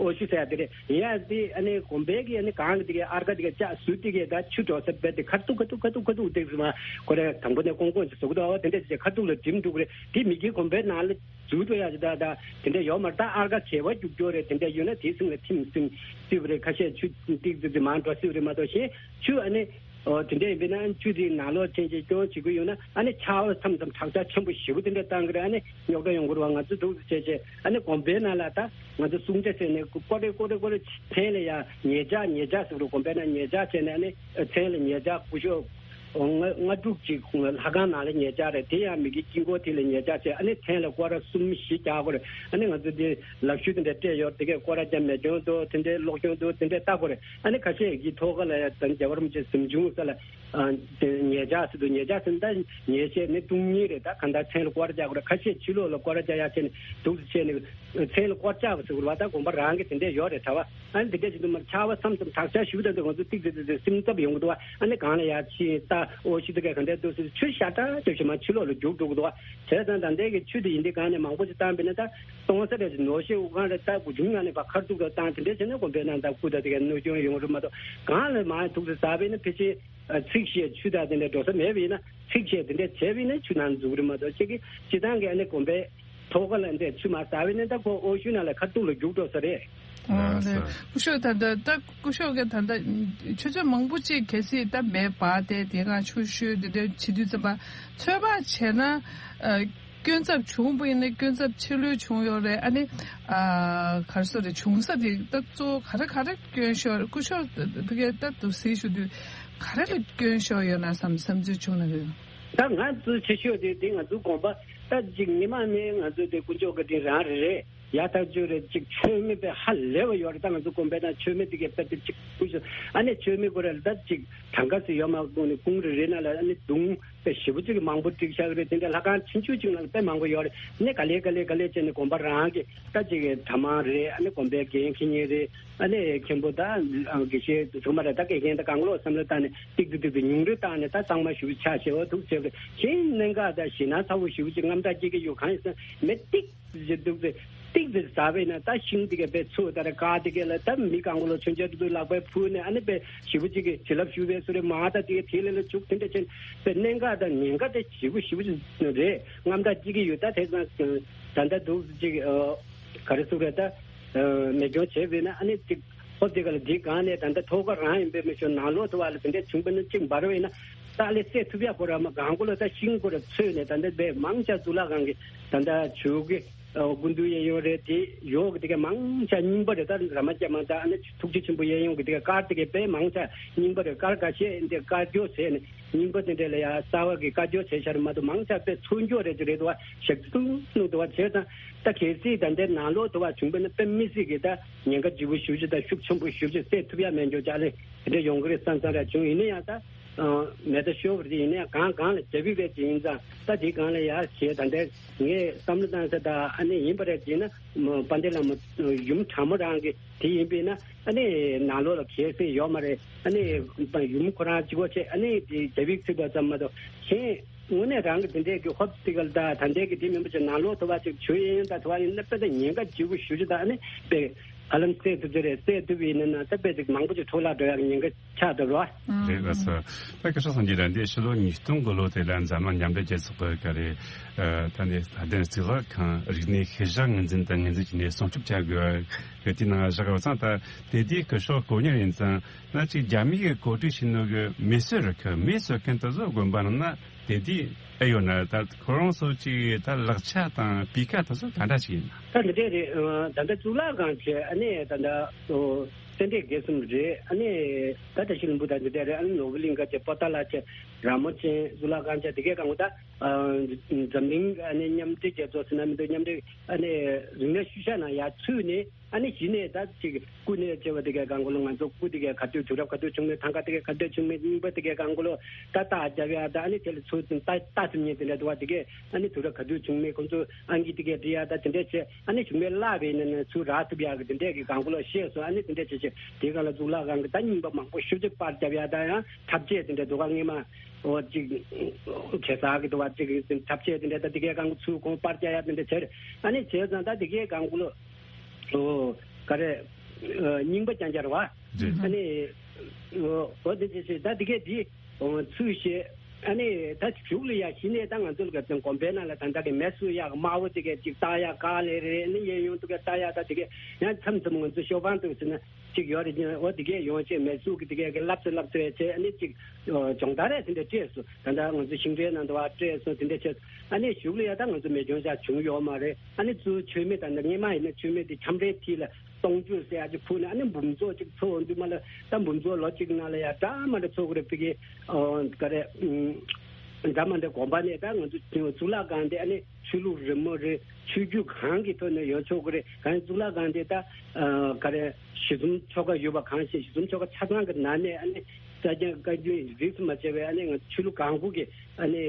ཨོ་ཤུ་ཟེར་ཡ་དེ་རེད། ཡིན་ཡ་དེ་ཨ་ནི་དགོན་པའི་གི་ཨ་ནི་གང་གི་དེ་གས་ཨར་ཀ་དེ་གས་བཅག་ཟུར་དེ་གས་ད་ཆུ་འགྲོ་ས་རྦད་དེ་ཁ་ཐུག་ཁ་ཐུག་ཁ་ཐུག་ཁ་ཐུག་དེ་ཟེར་མ་ཁོ་རེ་དང་པོ་ནས་ཀོང་ཀོང་ཅིག་བཟོ་གི་འདུག་ཨ་དེ་འདྲས་ཅིག་ཁ་ཐུག་ལ་འགྲིམ་འགྲོ་གི་རེད། དེ་མི་གི་དགོན་པའི་ནང་ལ་འཛུལ་འགྲོ་ཡ་ཅིག་ད་ད་དེ་འདྲས་ཡོད་མ་རེད། ད་ཨར་ཀ་གས་པ་རྒྱུག་རྒྱུ་རེད། དེ་འདྲས་ཡོད་ན་དེའི་སེམས་ལ་ཐིམ་སིམ་སྲིད་པ་རེད། ཁ་ཤས་ཆུ་ཏིག་ཙི་ཙི་མང་འགྲོ་སྲིད་པ་རེད་མ་གཏོགས་གཞན་ཆུ་ཨ་ནི། ཨོ་དེ་འདྲ་ཡིན་པས་ན་ཆུ་དེའི་ནང་ལོགས་ཕྱིན་ཆད་སྐྱོན་བྱེད་ཀྱི་ཡོད་ན་ཨ་ནི་ཆར་པ་མཚམས་མཚམས་དྲག་ཆར་ཆེན་པོ་ཞེ་པོ་དེ་འདྲ་བཏང་གི་རེད། ཨ་ནི་རྙོག་དྲ་ཡོང་གི་རེད་བ། ང་ཚོ་འདུག་སེ་བྱས་བྱས་ཨ་ནི་དགོན་པའི་ནང་ལ་ད་ང་ཚོ་གསུང་ཆོས་བྱས་ནས་ཀོ་རེ་ཀོ་རེ་ཀོ་རེ་མཚན་ལ་ཡང་ཉེ་ཆར་ཉེ་ཆར་ཟེར་གི་རེད། དགོན་པའི་ནང་ཉེ་ཆར་བྱས་ནས་ཨ་ནི་མཚན་ལ་ཉེ་ཆར་སྐུ་ཞབས་ལྔ་ལྔ་དྲུག་ཅིག་ལྷ་ཁང་ནང་ལ་ཉེ་ཆར་རེད། དེ་ཡང་མི་དགེ་དཀྱིལ་འཁོར་དེ་ལ་ཉེ་ཆར་བྱས་ཨ་ནི་མཚན་ལ་སྐོར་ར་གསུམ་བཞི་རྒྱག་དགོས་རེད། ཨ་ནི་ང་ཚོ་དེ་ལག་ཤུབས་དེ་འདྲ་སྤྲད་ཡོད། དེ་གས་སྐོར་ར་རྒྱག་མེ་སྐྱོན་འདུག་དེ་འདྲའི་གློག་སྐྱོན་འདུག་དེ་འདྲ་ལྟ་དགོས་རེད། ཨ་ནི་ཁ་ཤས་ཀྱིས་ཐོག་ཁ་ལ་ཡང་དང་རྒྱལ་བ་རིན་པོ་ཆེ་གཟིམ་ཆུང་ས་ལ་ཨ་དེ་ཉེ་ཆར་ཟེར་འདུག་ཉེ་ཆར་ཟེར་ད་ཉེ་ཤས་ནི་སྟོང་གཉིས་རེད། ད་གང་ལྟར་མཚན་ལ་སྐོར་ར་རྒྱག་དགོས་རེད། ཁ་ཤས་ཕྱི་ལོགས་ལ་སྐོར་ར་རྒྱག་ཡག་བྱས་ནས་འདུག་སེ་བྱས་ནས་མཚན་ལ་སྐོར་ར་རྒྱག་པ་ཟེར་དགོས་རེད་བ། ད་དགོན་པ་རང་གི་དེ་འདྲས་ཡོད་རེད་ད་བ། ཨ་ནི་དེ་འདྲས་ཅིག་འདུག་མ་ཆར་པ་མཚམས་མཚམས་དྲག་ཆར་ཞེ་པོ་དང་འདུག་ང་ཚོ་ཏིག་ཙི་ཏིག་ཙི་སེམས་འཚབ་ཡོང་གི་འདུག་བ། ཨ་ནི་གང་ལ་ཡར་ཕྱིན་ད་ཨོ་ཤི་ཏི་གས་གང་འདྲས་འདུག་ཟེར་ཆུ་ཤ་སྟག་རྒྱབ་ཞིག་མ་ཕྱི་ལོགས་ལ་རྒྱུག་འགྲོ་གི་འདུག་བ། བྱས་ཙང་ད་ལྟའི་གི་ཆུ་དེ་ཡིན་དུས་གང་ནས་མང་པོ་ཞིག་བཏང་པས་ན་ད་སྟོང་ས་རེ་ཞིག་ནོར་ཤེས་དབུ་ཁང་རེ་ད་དགུ་ཆུང་ང་ནས་བ་ཁར་ཐུག་ཏུ་བཏང་དེ་འདྲས་བྱས་ན་དགོན་པའི་ནང་ད་སྐུ་ད་དེ་གས་གནོད་སྐྱོན་ཡོང་རེད་མ་གཏོགས་གང་ལ་མ་ཐུག་ས་ཟ་བས་ན་ཕལ་ཆེར་ཚིག་བཤད་ཆུ་དང་དེ་འདྲས་འགྲོ་ས་མེད་པས་ན་ཚིག་བཤད་དེ་འདྲས་བྱས་པས་ན་ཆུ་ནང་འཛུལ་རེད་མ་གཏོགས་ཁྱེད་ཀྱི་སྤྱི་བཏང་གི་ཨ་ནི་དགོན་པའི་ཐོག་ཁ་ལ་འདྲས་ཆུ་མ་ཟ་བས་ན་ད་ཁོ་ཨོ་ཤུ་ནང་ལ་ཁ་ཐུག་ལ་རྒྱུག་འགྲོ་ས་རེད། ཨོ་ལགས་སོ། ལགས། སྐུ་ཞབས་ད་ལྟ་ད་སྐུ་ཞབས་ཀྱི་ད་ལྟ་ཆུ་ཚོད་མང་པོ་ཅིག་གལ་སྲིད་ད་མེ་འབར་ཏེ་དེ་སྒང་ཆུ་ཤུར་དེ་འདྲ་བྱེད་དུས་ཙམ་པ་ཚོད་དཔག་བྱས་ན་ཨ་སྐྱོན་ཚབས་བྱུང་བ་ཡིན་ན་སྐྱོན་ཚབས་ཆེ་ལོས་བྱུང་ཡོད་རེད། ཨ་ནི་ཨ་ག་རེ་ཟེར་རེད། བྱུང་ས་དེ་ད་གཙོ་བོ་ག་རེ་ག་རེ་སྐྱོན་ཤོར་རེད། སྐུ་ཞབས་ད་ད་གའི་ད་དུ་གཟིགས་ཞུ་དུས་ག་རེ་ལ་སྐྱོན་ཤོར་ཡོད་ན་བསམ་བསམ་ཚུལ་བྱུང་ན་གི། ད་ང་ཚོ་ཆེ་ཤོས་དེ་དེ་ང་ཚོ་དགོན་པ་ད་ཅིག་ཉི་མ་ནས་ང་ཚོ་དེ་དཀོན་མཆོག་གི་དེ་རང་རེད་རེད། ཡ་ཐག་ཆོད་རེད། ཅིག་མཆོད་མེ་དཔེ་ཧ་ལས་པ་ཡོད་རེད། ད་ང་ཚོ་དགོན་པའི་ནང་མཆོད་མེ་དེ་གས་དཔེ་དེ་ཅིག་ཕུལ་ཤོག་ཨ་ནི་མཆོད་མེ་ཁོ་ར་ལ་ད་ཅིག་གྲངས་ཀ་ཚོད་ཡོད་མ་དགོས་ནས་ཁུང་རེ་རེ་ནང་ལ་ཨ་ནི་མདུང་དཔེ་ཞེ་པོ་ཅིག་མང་པོ་བསྒྲིགས་བཞག་གི་རེད། དེ་འདྲ་ལྷ་ཁང་ཆུང་ཆུང་ཅིག་ནང་ལ་དཔེ་མང་པོ་ཡོད་རེད། ཨ་ནི་ག་ལེ་ག་ལེ་ག་ལེ་བྱས་ནས་དགོན་པ་རང་གི་ད་ཅིག་གྲྭ་མང་རེད། ཨ་ནི་དགོན་པའི་འགན་འཁྱེར་མཁན་རེད། ཨ་ནི་མཁན་པོ་ད་དགེ་བཤེས་ཚང་མ་རེད། ད་དགེ་རྒན་ད་གང་ལོག་བསམ་བློ་བཏང་ནས་ཏིག་ཏིག་ཏིག་ཏིག་ཉུང་རུ་བཏང་ནས་ད་གཙང་མ་ཞེ་པོ་ཆགས་བྱས་འོ་ཐུག་བྱས་པས་གཞན་གནད་འགག་ད་ཞེད་སྣང་ཚ་བོ་ཞེ་པོ་ཅིག་རྔམ་སྐྲག་སྐྱེ་གི་ཡོད་གང་ཡིན་ཟེར་མེད་ཏིག་ཅེས་འདུག་སྟེ། ཏིག་ཙེ་ཟ་བས་ན་ད་ཤིང་དེ་ག་པའི་ཚུ་ད་ར་ཀ་དེ་ག་ལ་ད་མི་གང་གོ་ལ་མཚོན་ཆ་དུ་དུ་ལག་པའི་ཕུ་ནས་ཨ་ནི་པའི་ཞི་བུ་གཅིག་གི་བྱིན་རླབས་ཞུ་བའི་སུ་རེ་མ་ད་དེ་ག་དེ་ལས་ལ་བཅུག་དེ་འདྲ་ཅན་པའི་གནད་འགག་དང་ཉེན་ཁ་དེ་ཞི་བུ་ཞི་བུ་ཅིག་རེད། རྔམ་ད་གཅིག་གི་ཡོད་ད་དེ་ཙང་ད་ད་འདུག་ཅིག་ག་རེ་ཟུག་རེད་ད་མེ་སྐྱོན་བྱས་བས་ན་ཨ་ནི་ཅིག་ཧོབ་དེ་ག་ལ་དེ་གང་ནས་ད་ད་ཐོག་ཁ་རང་ཡིན་པའི་མི་ཤོ་ནང་ལོག་ཐུ་བ་ལ་དེ་འདྲ་བྱུང་བས་ན་ཅིག་འབར་བས་ན་ད་ལས་སེ་ཐུབ་ཡ་ཁོ་ར་མ་གང་གོ་ལ་ད་ཤིང་ཁོ་ར་ཚོས་ནས་ད་ད་པའི་མང་ཆ་གཙུག་ལག་ཁང་གི་ད་ད་ཆུ་གི་སྐུ་མདུན་གཡས་གཡོན་རེད་དེ་ཡོག་གི་དེ་ག་མང་ཆ་རྙིང་པ་རེད། ད་ར་མ་ཅ་མ་ད་ཨ་ནི་ཐུགས་རྗེ་ཆེན་པོ་གཡས་གཡོན་གི་དེ་ག་དཀར་དེ་ག་དཔེ་མང་ཆ་རྙིང་པ་རེད། དཀར་ཁ་ཤས་འདི་དཀར་སྐྱོ་ཟེར་ནས་རྙིང་པ་དེ་འདྲ་ལ་ཡ་གསར་བ་གི་དཀར་སྐྱོ་ཟེར་ཤར་མ་གཏོགས་མང་ཆ་དཔེ་ཚོན་སྐྱོ་རེད་དེ་རེད་དོ་བ་ཞག་ཚུན་ནུ་དོ་བ་བྱས་ཙང་ད་གལ་སྲིད་ད་འདི་ནང་ལོགས་དོ་བ་བྱུང་པ་ན་དཔེ་མི་སྲིད་གི་ད་ཉེན་ཁ་ལྗིད་པོ་ཞུ་ཅི་ད་ཤུགས་ཆེན་པོ་ཞུ་ཅི་སེ་ཐུབ་ཡ་མེད་འཇོག་ཅག་ལས་དེ་འདྲ་ཡོང་གི་རེད་བསམ་བསམ་ར་བྱུང་ཡིན་ན་ཡང་ད། མེ་ད་ཤོར་བ་དེ་ཡིན་ན་གང་གང་ལ་རྒྱབ་ཡིག་རེད་ཅེས་ཡིན་ཙང་ད་དེ་གང་ལ་ཡར་བྱས་ད་འདྲ་ངས་བསམ་བློ་བཏང་ས་ད་ཨ་ནི་ཡིན་པ་རེད་ཅེས་ན་དཔལ་ལྡན་བླ་མ་ཡུམ་དྲག་མོ་རང་གི་དེ་ཡིན་པས་ན་ཨ་ནི་ནང་ལོགས་ལ་གལ་སྲིད་ཡོད་མ་རེད། ཨ་ནི་ཡུམ་ཁོ་རང་གཅིག་པོ་བྱས་ཨ་ནི་དེ་རྒྱབ་ཡིག་ཚིག་པ་ཙམ་མ་གཏོགས་གཞན་དངོས་གནས་རང་གི་དེ་འདྲས་ཀྱི་ཧོབ་ཏི་གལ་ད་ད་འདྲས་ཀྱི་དེ་མིན་པ་ཅིག་ནང་ལོགས་ཐུ་བ་ཅིག་ཆུ་ཡིན་ད་ཐུ་བ་ཡིན་ན་དཔེ་ད་ཉེན་ཁ་ལྗིད་པོ་ཞུ་རྒྱུ་ད་ཨ་ནི་དཔེ་ཧ་ལམ་སེ་ཐུབ་ཀྱི་རེད། སེ་ཐུབ་ཡིན་ན་ན་ད་དཔེ་ཅིག་མང་པོ་ཅིག་འཕྲོ་བརླག་འགྲོ་ཡག་ཉེན་ཁ། ཆགས་འདུག་རོ། རེད་ལགས་སོ། ད་སྐད་ཆ་སང་རྒྱུ་ལ་འདི་ཕྱི་ལོ་ཉིས་སྟོང་དགུ་ལོ་དེ་ལ་འཛམ་གླིང་མཉམ་འབྲེལ་རྒྱལ་ཚོགས་ཀྱི་ག་རེ། ད་ནི་ལྷ་ལྡན་གཙུག་ལག་ཁང་རིག་གནས་ཤེས་བྱ་ངོས་འཛིན་དང་ངོས་འཛིན་བྱས་ནས་སྲུང་སྐྱོབ་བྱ་དགོས་པའི་དེའི་ནང་བཞག་པ་ཙང་ད་དེ་དུས་སྐུ་ཞབས་དཀོན་གཉེར་ཡིན་ཙང་ན་ཅིག་རྒྱ་མི་གིས་གོ་སྒྲིག་བྱས་ནོ་གི་མེ་གསོད་རུ་ཁག་མེ་གསོད་མཁན་དེ་ཚོ་དགོན་པ་ནང་ན་དེ་དུས་ཨེ་ཡོད་ན་ད་ཁོ་རང་ཚོ་ཅིག་ད་ལག་ཆ་དང་སྤུས་ཀ་དེ་ཚོ་ག་འདྲ་ཞིག་ཡིན་ན། ད་འདི་འདྲས་རེད། ད་ལྟ་གཙུག་ལག་ཁང་བྱས་ཨ་ནི་ད་ལྟ་སེ་འབྲས་དགེ་གསུམ་རེད། ཨ་ནི་ད་བཀྲ་ཤིས་ལྷུན་པོ་དང་འདི་འདྲས་རེད། ཨ་ནི་ནོར་བུ་གླིང་ག་བྱས་པོ་ཏཱ་ལ་བྱས་ར་མོ་ཆེ་གཙུག་ལག་ཁང་བྱས་དེ་གས་གང་གོ་ད་འཛམ་གླིང་ཨ་ནི་མཉམ་འབྲེལ་རྒྱལ་ཚོགས་ཟེར་ན་མི་འདུག་མཉམ་འབྲེལ་ཨ་ནི་རིག་གནས་ཤུལ་བཞག་ནང་ཡར་ཚུད་ནས་ཨ་ནི་གཞི་ནས་ད་ཅིག་སྐུ་ནས་བྱས་པ་དེ་གས་གང་གོ་ལོ་ང་ཚོ་སྐུ་དེ་གས་ག་དུས་དུས་རབས་ག་དུས་བྱུང་མེད་ཐང་ག་དེ་གས་ག་དུས་བྱུང་མེད་རྙིང་པ་དེ་གས་གང་གོ་ལོ་ད་རྟགས་རྒྱབ་ཡ་ད་ཨ་ནི་དེ་ལ་ཚུར་ད་ལྟ་ཟིན་ཉེ་དེ་འདྲ་འདུག་བ། དེ་གས་ཨ་ནི་དུས་རབས་ག་དུས་བྱུང་མེད་ཁོང་ཚོ་ཨང་ཀི་དེ་གས་འབྲི་ཡ་ད་དེ་འདྲས་བྱས། ཨ་ནི་གཞུང་མའི་བླ་བའི་ནང་ནས་ཚུར་རག་ཐུབ་ཡག་གི་དེ་འདྲས་ཀྱི་གང་གོ་ལོ་ཤེས་སོང་། ཨ་ནི་དེ་འདྲས་བྱེད་བྱེད་དེ་ག་ལ་གཙུག་ལག་ཁང་གི་ད་རྙིང་པ་མང་པོ་ཤུགས་ཆེ་པར་རྒྱབ་ཡ་ད་ཡང་ཐབས་ཆས་དེ་འདྲས་འདུག་ག་སྔས་མ་འོ་ཅིག་གེ་སར་གི་འདུག་བ་ཅིག་ཐབས་ཆས་དེ་འདྲས་ད་དེ་གའི་གང་གོ་ཚུར་ཁོང་པར་རྒྱག་ཡ་དེ་འདྲས་བྱེད། ཨ་ནི་བྱས་ཙང་ད་དེ་གའི་གང་གོ་ལོ་འོ་ག་རེ་རྙིང་པ་རྐྱང་རྐྱང་རེད་བ། རེད། ཨ་ནི་འོ་འོ་དེ་བྱེད་བྱེད་ད་དེ་གའི་དེ་འོ་ཚུར་བཤད། ཨ་ནི་ད་གཞུག་ལ་ཡ་གཞི་ནས་ད་ང་ཚོ་ལ་ག་ཚོད་དགོན་པའི་ནང་ལ་ད་ལྟ་གི་མེ་གསོད་ཡག་དམར་པོ་དེ་གས་ཅིག་བཏགས་ཡག་ག་ལེ་རེད། ཨ་ནི་གཡས་གཡོན་དུ་གས་བཏགས་ཡག་ད་དེ་གས་ཡང་མཚམས་མཚམས་ང་ཚོ་ཤོ་ཕང་དུ་ཟེར་ན་ཅིག་ཡོད་རེད། འོ་དེ་གས་ཡོང་བྱས་མེ་གསོད་ཀྱི་དེ་གས་གི་ལབ་ཙེ་ལབ་ཙེ་བྱས་ཨ་ནི་ཅིག་སྦྱོང་བརྡར་རེད་དེ་འདྲ་སྤྲད་སོང་། ད་ལྟ་ང་ཚོ་ཤིང་འབྲས་ནང་དུ་བ་སྤྲད་སོང་དེ་འདྲ་བྱས། ཨ་ནི་གཞུག་ལ་ཡ་ད་ང་ཚོ་མེ་སྐྱོན་ཅག་བྱུང་ཡོད་མ་རེད། ཨ་ནི་ཚུར་མཆོད་མེ་ད་ལྟ་སྔས་མ་ཡིན་ན་མཆོད་མེ་དེ་ཁྱམས་རའི་མཐིལ་ལ་སྟོང་མཆོད་ཟེར་ཡ་ཅིག་ཕུལ་ནས་ཨ་ནི་འབུམ་ཚོགས་ཅིག་འཚོགས་འོང་དུས་མ་ལ་ད་འབུམ་ཚོགས་ལོ་གཅིག་ནང་ལ་ཡ་འདྲ་མ་འདྲ་འཚོགས་དགོས་རེད། ཕ་གི་ཨ་ག་རེ་ཨུམ་འདྲ་མ་འདྲ་དགོན་པ་ནས་ད་ང་ཚོ་གཙུག་ལག་ཁང་དེ་ཨ་ནི་ཆོས་ལུགས་རིས་མེད་རེད། ཆོས་བརྒྱུད་གང་གི་ཐོག་ནས་ཡོད་ཆོག་གི་རེད། གང་གཙུག་ལག་ཁང་དེ་ད་ཨ་ག་རེ་ཞེ་གསུམ་ཆོ་ག་ཡོད་པ་གང་ཞིག་ཞེ་གསུམ་ཆོ་ག་ཆ་ཚང་གི་ནང་ནས་ཨ་ནི་ས་སྐྱ་བཀའ་བརྒྱུད་རིས་སུ་མ་ཆད་པའི་ཨ་ནི་ང་ཆོས་ལུགས་གང་དགོས་ཀྱི་ཨ་ནི་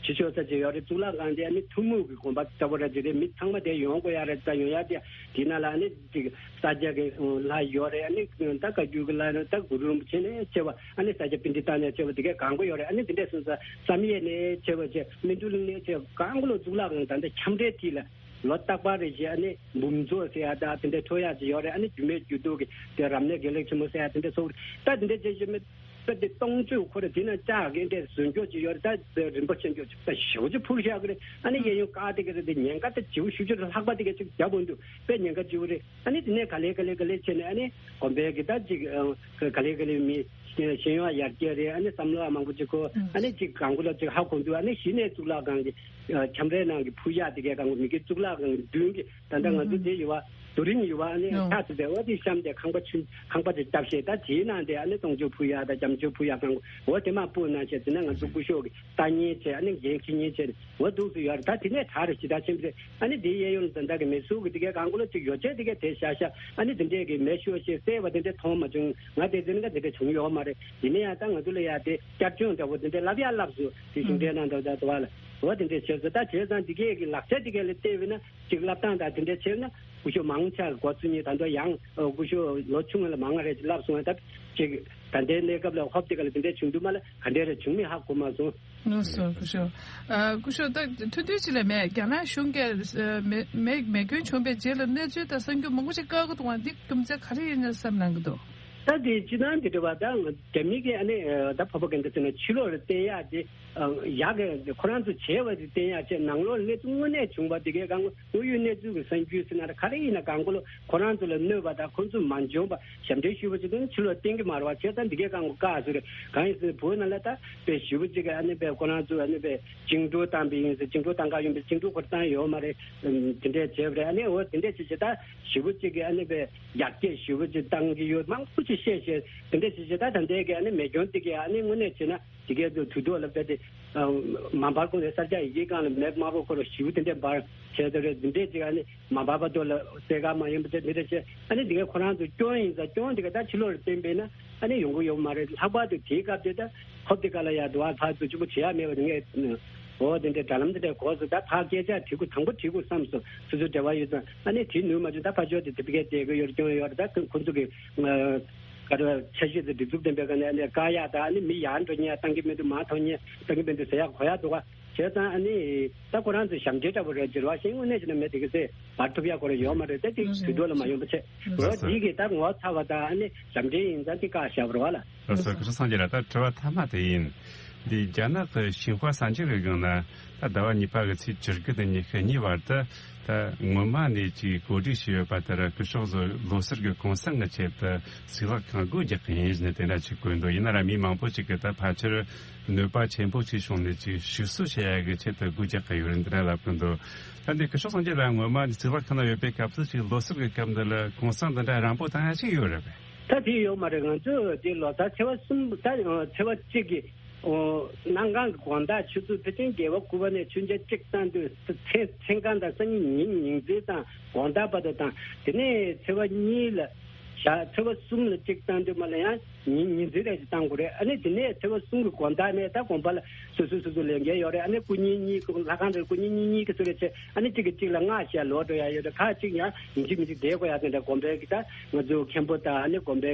ཕྱི་ཕྱོགས་ས་ཆ་ཡོད་རེད། གཙུག་ལག་ཁང་དེ་ཨ་ནི་ཐུན་མོང་གི་དགོན་པ་ལྟ་བུ་ར་ཅིག་རེད། མི་ཚང་མ་དེ་ཡོང་དགོས་ཡ་རེད། ད་ཡོང་ཡ་དེ་དེ་ན་ལ་ཨ་ནི་ཅིག་ས་སྐྱ་གི་ལྷ་ཡོད་རེད། ཨ་ནི་ད་བཀའ་བརྒྱུད་ཀྱི་ལྷ་རེད། ད་གུ་རུ་རིན་པོ་ཆེ་ནས་བྱས་པ་ཨ་ནི་ས་སྐྱ་པཎྜི་ཏ་ནས་བྱས་པ་དེ་གས་གང་དགོས་ཡོད་རེད། ཨ་ནི་དེ་འདྲས་སོང་ཙང་བསམ་ཡས་ནས་བྱས་པ་བྱས་སྨིན་གྲོལ་གླིང་ནས་བྱས་གང་ག་ལོ་གཙུག་ལག་ཁང་ད་ལྟ་ཁྱམས་རའི་མཐིལ་ལ་ལོ་རྟག་པར་རེ་བཞིན་ཨ་ནི་འབུམ་ཚོགས་ཟེར་ཡ་ད་དེ་འདྲས་འཚོགས་ཡ་ཅིག་ཡོད་རེད། ཨ་ནི་རྒྱུད་སྨད་རྒྱུད་སྡོད་ཀྱི་དེ་རབ་གནས་དགེ་ལེགས་ཆེན་མོ་ཟེར་ཡ་དེ་འདྲས་ཚོགས་རེད། ད་དེ་འདྲས་བྱས་བྱས་མི་ད་དེ་སྟོང་མཆོད་ཁོ་རེ་དེ་ན་ལྕགས་གི་འདྲས་བཟོ་འཇོག་ཅིག་ཡོད་རེད། ད་རིན་པོ་ཆེ་འཇོག་ཅིག་ད་ཞེ་པོ་ཅིག་ཕུལ་བཞག་གི་རེད། ཨ་ནི་གཡས་གཡོན་ཀ་དེ་གི་རེད། དེ་ཉེན་ཁ་ད་ལྗིད་པོ་ཞེ་པོ་ཅིག་རེད། ལྷག་པ་དེ་གས་ཅིག་རྒྱབ་འོང་དུས་དཔེ་ཉེན་ཁ་ལྗིད་པོ་རེད། ཨ་ནི་དེ་ནས་ག་ལེ་ག་ལེ་ག་ལེ་བྱས་ནས་ཨ་ནི་དགོན་པའི་གི་ད་ཅིག་ག་ལེ་ག་ལེ་མི་ཤེས་ཡོན་ཡར་རྒྱས་རེད། ཨ་ནི་བསམ་བློ་མང་པོ་ཅིག་ཁོ་ཨ་ནི་ཅིག་གང་ག་ལ་ཅིག་ཧ་གོ་འདུག་ཨ་ནི་གཞི་ནས་གཙུག་ལག་ཁང་གི་ཁྱམས་རའི་ནང་གི་ཕུ་ཡག་དེ་གས་གང་ག་མི་གི་གཙུག་ལག་ཁང་གི་མདུན་གི་ད་ལྟ་ང་ཚོ་དེ་ཡོད་བ་རྡོ་རིང་ཡོད་བ། ཨ་ནི་ཕྱག་ཏུ་དེ་འོ་དེ་བཤམས་ཏེ་ཁང་པ་ཆུན་ཁང་པ་དེ་བཏབ་བྱས་ད་དེའི་ནང་དེ་ཨ་ནི་སྟོང་མཆོད་ཕུ་ཡག་ད་རྒྱ་མཆོད་ཕུ་ཡག་གང་ག་འོ་དེ་མ་སྤོས་གནང་བྱས་དེ་ན་ང་ཚོ་སྐུ་ཞབས་ཀྱི་ལྟ་མཁན་བྱས་ཨ་ནི་འགན་འཁྱེར་མཁན་བྱས་འོ་འདུག་སེ་ཡོད་རེད། ད་དེ་ནས་གྲ་རེ་ཞེ་དྲག་ཆེན་པོ་རེད། ཨ་ནི་དེ་གཡས་གཡོན་ད་ལྟ་གི་མེ་གསོད་ཀྱི་དེ་གས་གང་ག་ལ་ཅིག་ཡོ་བྱད་དེ་གས་དེ་བཞག་བཞག་ཨ་ནི་དེ་འདྲས་ཀྱི་མེ་ཤོར་ཞེས་གསལ་བ་དེ་འདྲས་མཐོང་མ་བྱུང་། ང་དེ་ཚོ་ནི་ང་དེ་འདྲས་བྱུང་ཡོད་མ་རེད། ཡིན་ན་ཡང་ད་ང་ཚོ་ལ་ཡ་དེ་བསྐྱར་སྦྱོང་འདྲ་བོ་དེ་འདྲས་ལབ་ཡ་ལབ་སོང་། དེ་ཤིང་འབྲས་ནང་འདྲ་བོ་ད་དུ་བ་ལ་འོ་དེ་འདྲས་བྱས་སོང་། ད་བྱས་ཙང་དེ་གས་ཀྱི་ལག་ཆ་དེ་གས་ལ་བལྟས་པས་ན་ཅིག་ལབ་སྟངས་དང་དེ་འདྲས་བྱས་ན་སྐུ་ཞབས་མང་ཆེ་གོ་ཚོད་ཉིད་ད་དུང་ཡང་སྐུ་ཞབས་ལོ་ཆུང་བ་ལ་མང་བ་རེད་ལབ་སོང་བ། ད་ཅིག་ད་ལྟའི་གནས་སྐབས་ལ་ཧོབ་དེ་ག་ལ་དེ་འདྲས་བྱུང་འདུག་མ་ལ་ག་འདྲས་རེ་བྱུང་མིན་ཧ་གོ་མ་སོང་། ལགས་སོ་སྐུ་ཞབས། ཨ་སྐུ་ཞབས་ད་ཐུང་ཐུང་ཅིག་ལས་མེད། རྒྱ་ནག་གཞུང་གིས་ཨ་མེ་མེ་མེ་སྐྱོན་བྱུང་བའི་རྗེས་ལ་གནས་ཚུལ་དང་གསར་འགྱུར་མང་པོ་ཞིག་བཀག་གི་འདུག་པ། འདི་རྒྱུ་མཚན་ག་རེ་ཡིན་ན་བསམ་གནང་གི་འདུག་ད་དེ་སྤྱིར་བཏང་དེ་འདྲ་བ་ད་རྒྱ་མི་གིས་ཨ་ནི་ད་ཕོ་བ་གན་ད་ཟེར་ན་ཕྱི་ལོགས་ལ་བསྟན་ཡག་དེ་ཡག་གི་ཁོ་རང་ཚོ་བྱས་པ་དེ་བསྟན་ཡག་བྱས། ནང་ལོགས་གནས་ཚུལ་དངོས་གནས་བྱུང་བ་དེ་གའི་སྒང་དངོས་ཡོད་གནས་ཚུལ་གྱི་གསར་འགྱུར་ཟེར་ན་ག་རེ་ཡིན་ན་གང་གོ་ལོ་ཁོ་རང་ཚོ་ལ་གནོད་པ་དང་ཁོ་ཚོ་མ་འཇོན་པ་ཞབས་འདྲེན་ཞུས་པ་ཅིག་དང་ཕྱི་ལོགས་བསྟན་གྱི་མ་རེད་བ། བྱས་ཙང་འདི་གའི་སྒང་གོ་བཀག་ཟེར་རེད། གང་ཡིན་ཟེར་བོད་ནང་ལ་ད་དཔེ་ཞེ་པོ་ཅིག་གི་ཨ་ནི་དཔེ་ཁོ་རང་ཚོ་ཨ་ནི་དཔེ་བཅིངས་འགྲོལ་བཏང་པ་ཡིན་ཟེར། བཅིངས་འགྲོལ་བཏང་ག་ཡོང་པའི་བཅིངས་འགྲོལ་ཁོ་བཏང་ཡོད་མ་རེད། དེ་འདྲས་བྱས་པ་རེད། ཨ་ནི་འོ་དེ་འདྲས་བྱས་བྱས་ད་ཞེ་པོ་ཅིག་གི་ཨ་ནི་དཔེ་ཡར་རྒྱས་ཞེ་པོ་ཅིག་བཏང་གི་ཡོད་མང་པོ་ཅིག་བཤད་བཤད་དེ་འདྲས་བྱས་བྱས་ད་ད་ལྟའི་གི་ཨ་ནི་མེ་སྐྱོན་དེ་གའི་ཨ་ནི་དངོས་གནས་བྱས་ན། དེ་གའི་དུས་དུས་ཐོག་ལ་རྦད་དེ་མ་འབར་གོང་ནས་གསར་རྒྱག་ཡི་གེའི་སྒང་ལ་མེ་དམར་པོ་ཁོ་ར་ཞེ་པོ་དེ་འདྲས་འབར་བྱས་ཏེ་རེད། འདི་འདྲས་ཅིག་ཨ་ནི་མ་འབར་བ་དུ་ལ་གསལ་ཁ་མ་ཡིན་པ་དེ་འདི་འདྲས་བྱས། ཨ་ནི་དེ་གའི་ཁོ་རང་ཚོ་སྐྱོན་ཡིན་ཙང་སྐྱོན་དེ་ག་ད་ཕྱི་ལོགས་ལ་བསྟན་པས་ན་ཨ་ནི་ཡོང་གི་ཡོད་མ་རེད། ལྷག་པར་དུ་དེའི་སྐབས་དེ་ད་ཧོབ་དེ་ག་ལ་ཡ་དུ་བ་ཕར་ཚུར་གཅིག་པོ་བྱེད་ཡ་མེད་པ་དེ་ངས་འོ་དེ་འདྲས་དྲ་ལམ་དེ་འདྲས་གོ་སོང་། ད་ཕར་སྐད་ཆ་དྲི་གུ་དང་པོ་དྲི་གུ་བསམ་སོང་། སོ་སོའི་འབྲེལ་བ་ཡོད་ཙང་ཨ་ནི་དེ་ནུས་མ་བྱུང་། ད་ཕར་ཕྱོགས་དེ་དེ་གའི་བསྡད་གི་ཡོད་རེད། སྐྱོན་ཡོད་རེད། ད་ཁོ་ཚོ་གི་ག་རེ་བ་འཆར་གཞི་དེ་སྒྲིག་འཛུགས་ལྡན་པའི་སྒང་ནས་ཨ་ནི་བཀག་ཡག་དང་ཨ་ནི་མི་ཡར་འགྲོ་མཁན་ཡང་བཏང་གི་མི་འདུག་མར་ཐོན་མཁན་བཏང་གི་མི་འདུག་ཟེར་ཡག་གོ་ཡག་འདུག་ག་བྱས་ཙང་ཨ་ནི་ད་ཁོ་རང་ཚོ་ཞབས་འདྲེན་འདྲ་པོ་རེད་ཟེར་བ་ཞིག་དངོས་གནས་བྱས་ན་མེད་དེ་གི་ཚེ་བར་ཐུབ་ཡག་ཁོ་རང་ཡོད་མ་རེད། ད་དེ་དུས་ཐོག་ལ་མ་ཡོང་པ་བྱས་འོ་འདི་གི་ད་ངོ་ཚ་བ་དང་ཨ་ནི་ཞབས་འདྲེན་ཡིན་ཙང་དེ་བཀག་བཞག་པ་རེད་བ་ལ། ལགས་སོ། སྐུ་ཞབས་སངས་རྒྱས་ལགས། ད་དྲི་བ་མཐའ་མ་དེ་ཡིན། འདི་རྒྱ་ནག་གི་ཤིན་ཧྭ་གསར་འགྱུར་གྱི་སྒང་ན་ད་ཟླ་བ་གཉིས་པ་གི་ཚེས་བཅུ་དགུ་དང་ཉི་ཤུ་གཉིས་བར་དུ། ད་སྔོན་མ་ནས་ཅིག་གོ་སྒྲིག་བྱས་ཡོད་པ་ལྟར་སྐུ་ཞབས་ཚོ་ལོ་གསར་གྱི་གུང་སེང་གི་ཆེད་དུ་གཙུག་ལག་ཁང་སྒོ་རྒྱག་གི་ཡིན་ཟེར་ནས་དེ་འདྲ་ཅིག་བཀོད་འདུག་ཡིན་ན་ར་མི་མང་པོ་ཅིག་གིས་ད་ཕལ་ཆེར་གནོད་པ་ཆེན་པོ་ཅིག་བྱུང་ནས་ཅིག་ཞིག་གསོ་བྱེད་ཡ་གི་ཆེད་དུ་སྒོ་རྒྱག་གི་ཡོད་རེད་འདི་འདྲ་ལབ་གི་འདུག་ད་འདི་སྐུ་ཞབས་སངས་རྒྱས་ལགས་སྔོན་མ་གཙུག་ལག་ཁང་ན་ཡོད་པའི་སྐབས་སུ་ཅིག་ལོ་གསར་གྱི་སྐབས་འདི་ལ་གུང་སེང་འདི་འདྲ་རིང་པོ་བཏང་ཡ་ཅིག་ཡོད་རེད་པས། ད་དེ་ཡོད་མ་རེད། ང་ཚོས་དེ་ལོ་གསར་ཚེས་པ་གསུམ་ད་ཚེས་པ་གཅིག་གི་ཨོ། གནམ་གང་གི་དགོང་དག་ཆུ་ཚོད་ཕལ་ཆེར་བརྒྱད་པ་དགུ་པ་ནས་མཚན་ཆ་གཅིག་བཏང་དུས་མཚན་མཚན་གང་དང་སང་ཉིན་ཉིན་ཉིན་མཚན་དང་དགོང་དག་བར་དུ་བཏང་། དེ་ནས་ཚེས་པ་གཉིས་ལ་བཞག་ཚེས་པ་གསུམ་ལ་གཅིག་བཏང་དུས་མ་ལ་ཡང་ཉིན་ཉིན་མཚན་རེ་ཞིག་བཏང་དགོས་རེད། ཨ་ནི་དེ་ནས་ཚེས་པ་གསུམ་གྱི་དགོང་དག་ནས་ད་དགོན་པ་ལ་སོ་སོ་སོ་སོ་ལས་འགན་ཡོད་རེད། ཨ་ནི་སྐུ་ཉིད་གཉིས་ཀྱི་ལྷ་ཁང་རེ་སྐུ་ཉིད་གཉིས་གཉིས་ཀྱི་སུ་རེ་བྱས་ཨ་ནི་གཅིག་གིས་གཅིག་ལ་སྔགས་ཞལ་ལོག་འགྲོ་ཡ་ཡོད་རེད། ཁག་གཅིག་ཡང་ཡིན་གཅིག་མིན་གཅིག་བསྡད་དགོས་ཡ་དེ་འདྲ་དགོན་པའི་གི་ད་ང་ཚོ་མཁན་པོ་དང་ཨ་ནི་དགོན་པའི་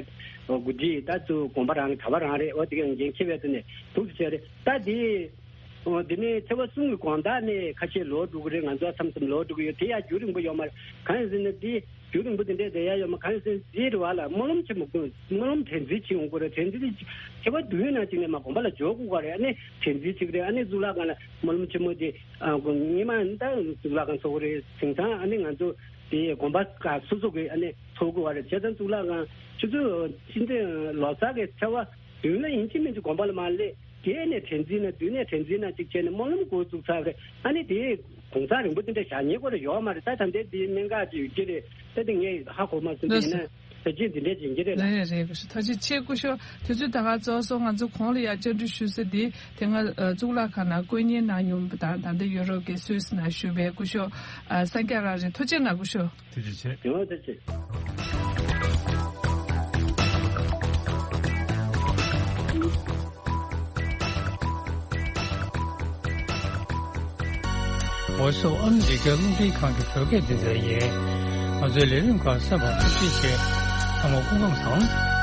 འགོ་ཁྲིད་ད་ཚོ་དགོན་པ་རང་གྲྭ་པ་རང་རེད། འོ་དེ་གའི་འགན་འཁྱེར་བའི་ཐོག་ནས་འདུག་ཟེར་རེད། ད་དེ་ འོ་དེ་ནས་ཚེས་པ་གསུམ་གྱི་དགོང་དག་ནས་ཁ་ཤས་ལོག་འགྲོ་གི་རེད། ང་ཚོ་མཚམས་མཚམས་ལོག་འགྲོ་གི་ཡོད། དེ་ཡང་རྒྱུན་རིང་པོ་ཡོད་མ་རེད། གང་ཡིན་ཟེར་ན་འདི་རྒྱུན་རིང་པོ་དེ་འདྲས་བསྡད་ཡ་ཡོད་མ། གང་ཡིན་ཟེར་ན་འདིའི་རེ་བ་ལ་སྨོན་ལམ་ཆེན་མོ་དགོས། སྨོན་ལམ་དྲན་འཛིན་བྱེད་ཡོང་དགོས་རེད། དྲན་འཛིན་དེ་ཚེས་པ་བདུན་ནང་གཅིག་ནས་མ་དགོན་པ་ལ་འབྱོར་དགོས་པ་རེད། ཨ་ནི་དྲན་འཛིན་བྱེད་ཀྱི་རེད། ཨ་ནི་གཙུག་ལག་ཁང་ལ་སྨོན་ལམ་ཆེན་མོ་དེ་ཨ་ཉི་མ་ད་གཙུག་ལག་ཁང་ཚོགས་ཀྱི་རེད། དེང་སང་ཨ་ནི་ང་ཚོ་དེ་དགོན་པ་ཁག་སོ་སོ་གི་ཨ་ནི་ཚོགས་དགོས་པ་རེད། བྱས་ཙང་གཙུག་ལག་ཁང་ཆུ་ཚོད་སྤྱི་ཟླ་ལོ་གསར་གྱི་ཚེས་པ་བདུན་ལ་ཡིན་གཅིག་མིན་གཅིག་དགོན་པ་ལ་མར་སླེབས། དེ་ནས་དྲན་འཛིན་ན་བདུན་ནས་དྲན་འཛིན་ན་གཅིག་བྱས་ནས་སྨོན་ལམ་འགོ་བཙུགས་ཚར་རེད། ཨ་ནི་དེ་གུང་སེང་རིང་པོ་དེ་འདྲ་བཞག་ཉེ་སྐོར་ཡོད་མ་རེད། ད་ད་ལྟའི་དེའི་གནད་འགག་ཅིག་ཡོད་ཀྱི་རེད། ད་དེ་ངས་ཧ་གོ་མ་སོང་། དེ་ཡིན་ན་ད་ཅི་འདི་འདྲ་ཅིག་ཡིན་གྱི་རེད་ལ། རེད་རེད། སྐུ་ཞབས་ཐུགས་རྗེ་ཆེ། སྐུ་ཞབས་དུས་ཚོད་ད་ག་རྫོགས་སོང་། ང་ཚོ་གོང་ལ་ཡང་བཅར་འདྲི་ཞུ་ས་འདི་དེ་སྔ་ཨ་གཙུག་ལག་ཁང་ནང་བསྐོ་གཉེར་གནང་མྱོང་བ་དང་ད་ལྟ་ཡུ་རོབ་ཀྱི་སུད་སི་ནང་བཞུགས་པའི་སྐུ་ཞབས་ཨ་སངས་རྒྱས་རང་རེད། ཐུགས་རྗེ་གནང་སྐུ་ཞབས། ཐུགས་རྗེ་ཆེ། ཡང་ཐུགས་རྗེ་ཆེ། Voice of America རླུང་འཕྲིན་ཁང་གི་བོད་སྐད་སྡེ་ཚན་ཡིན། ང་ཚོའི་ལས་རིམ་ཁག་གསན་པར་ཐུགས་རྗེ་ཆེ། ཚང་མ་སྐུ་ཁམས་བཟང་།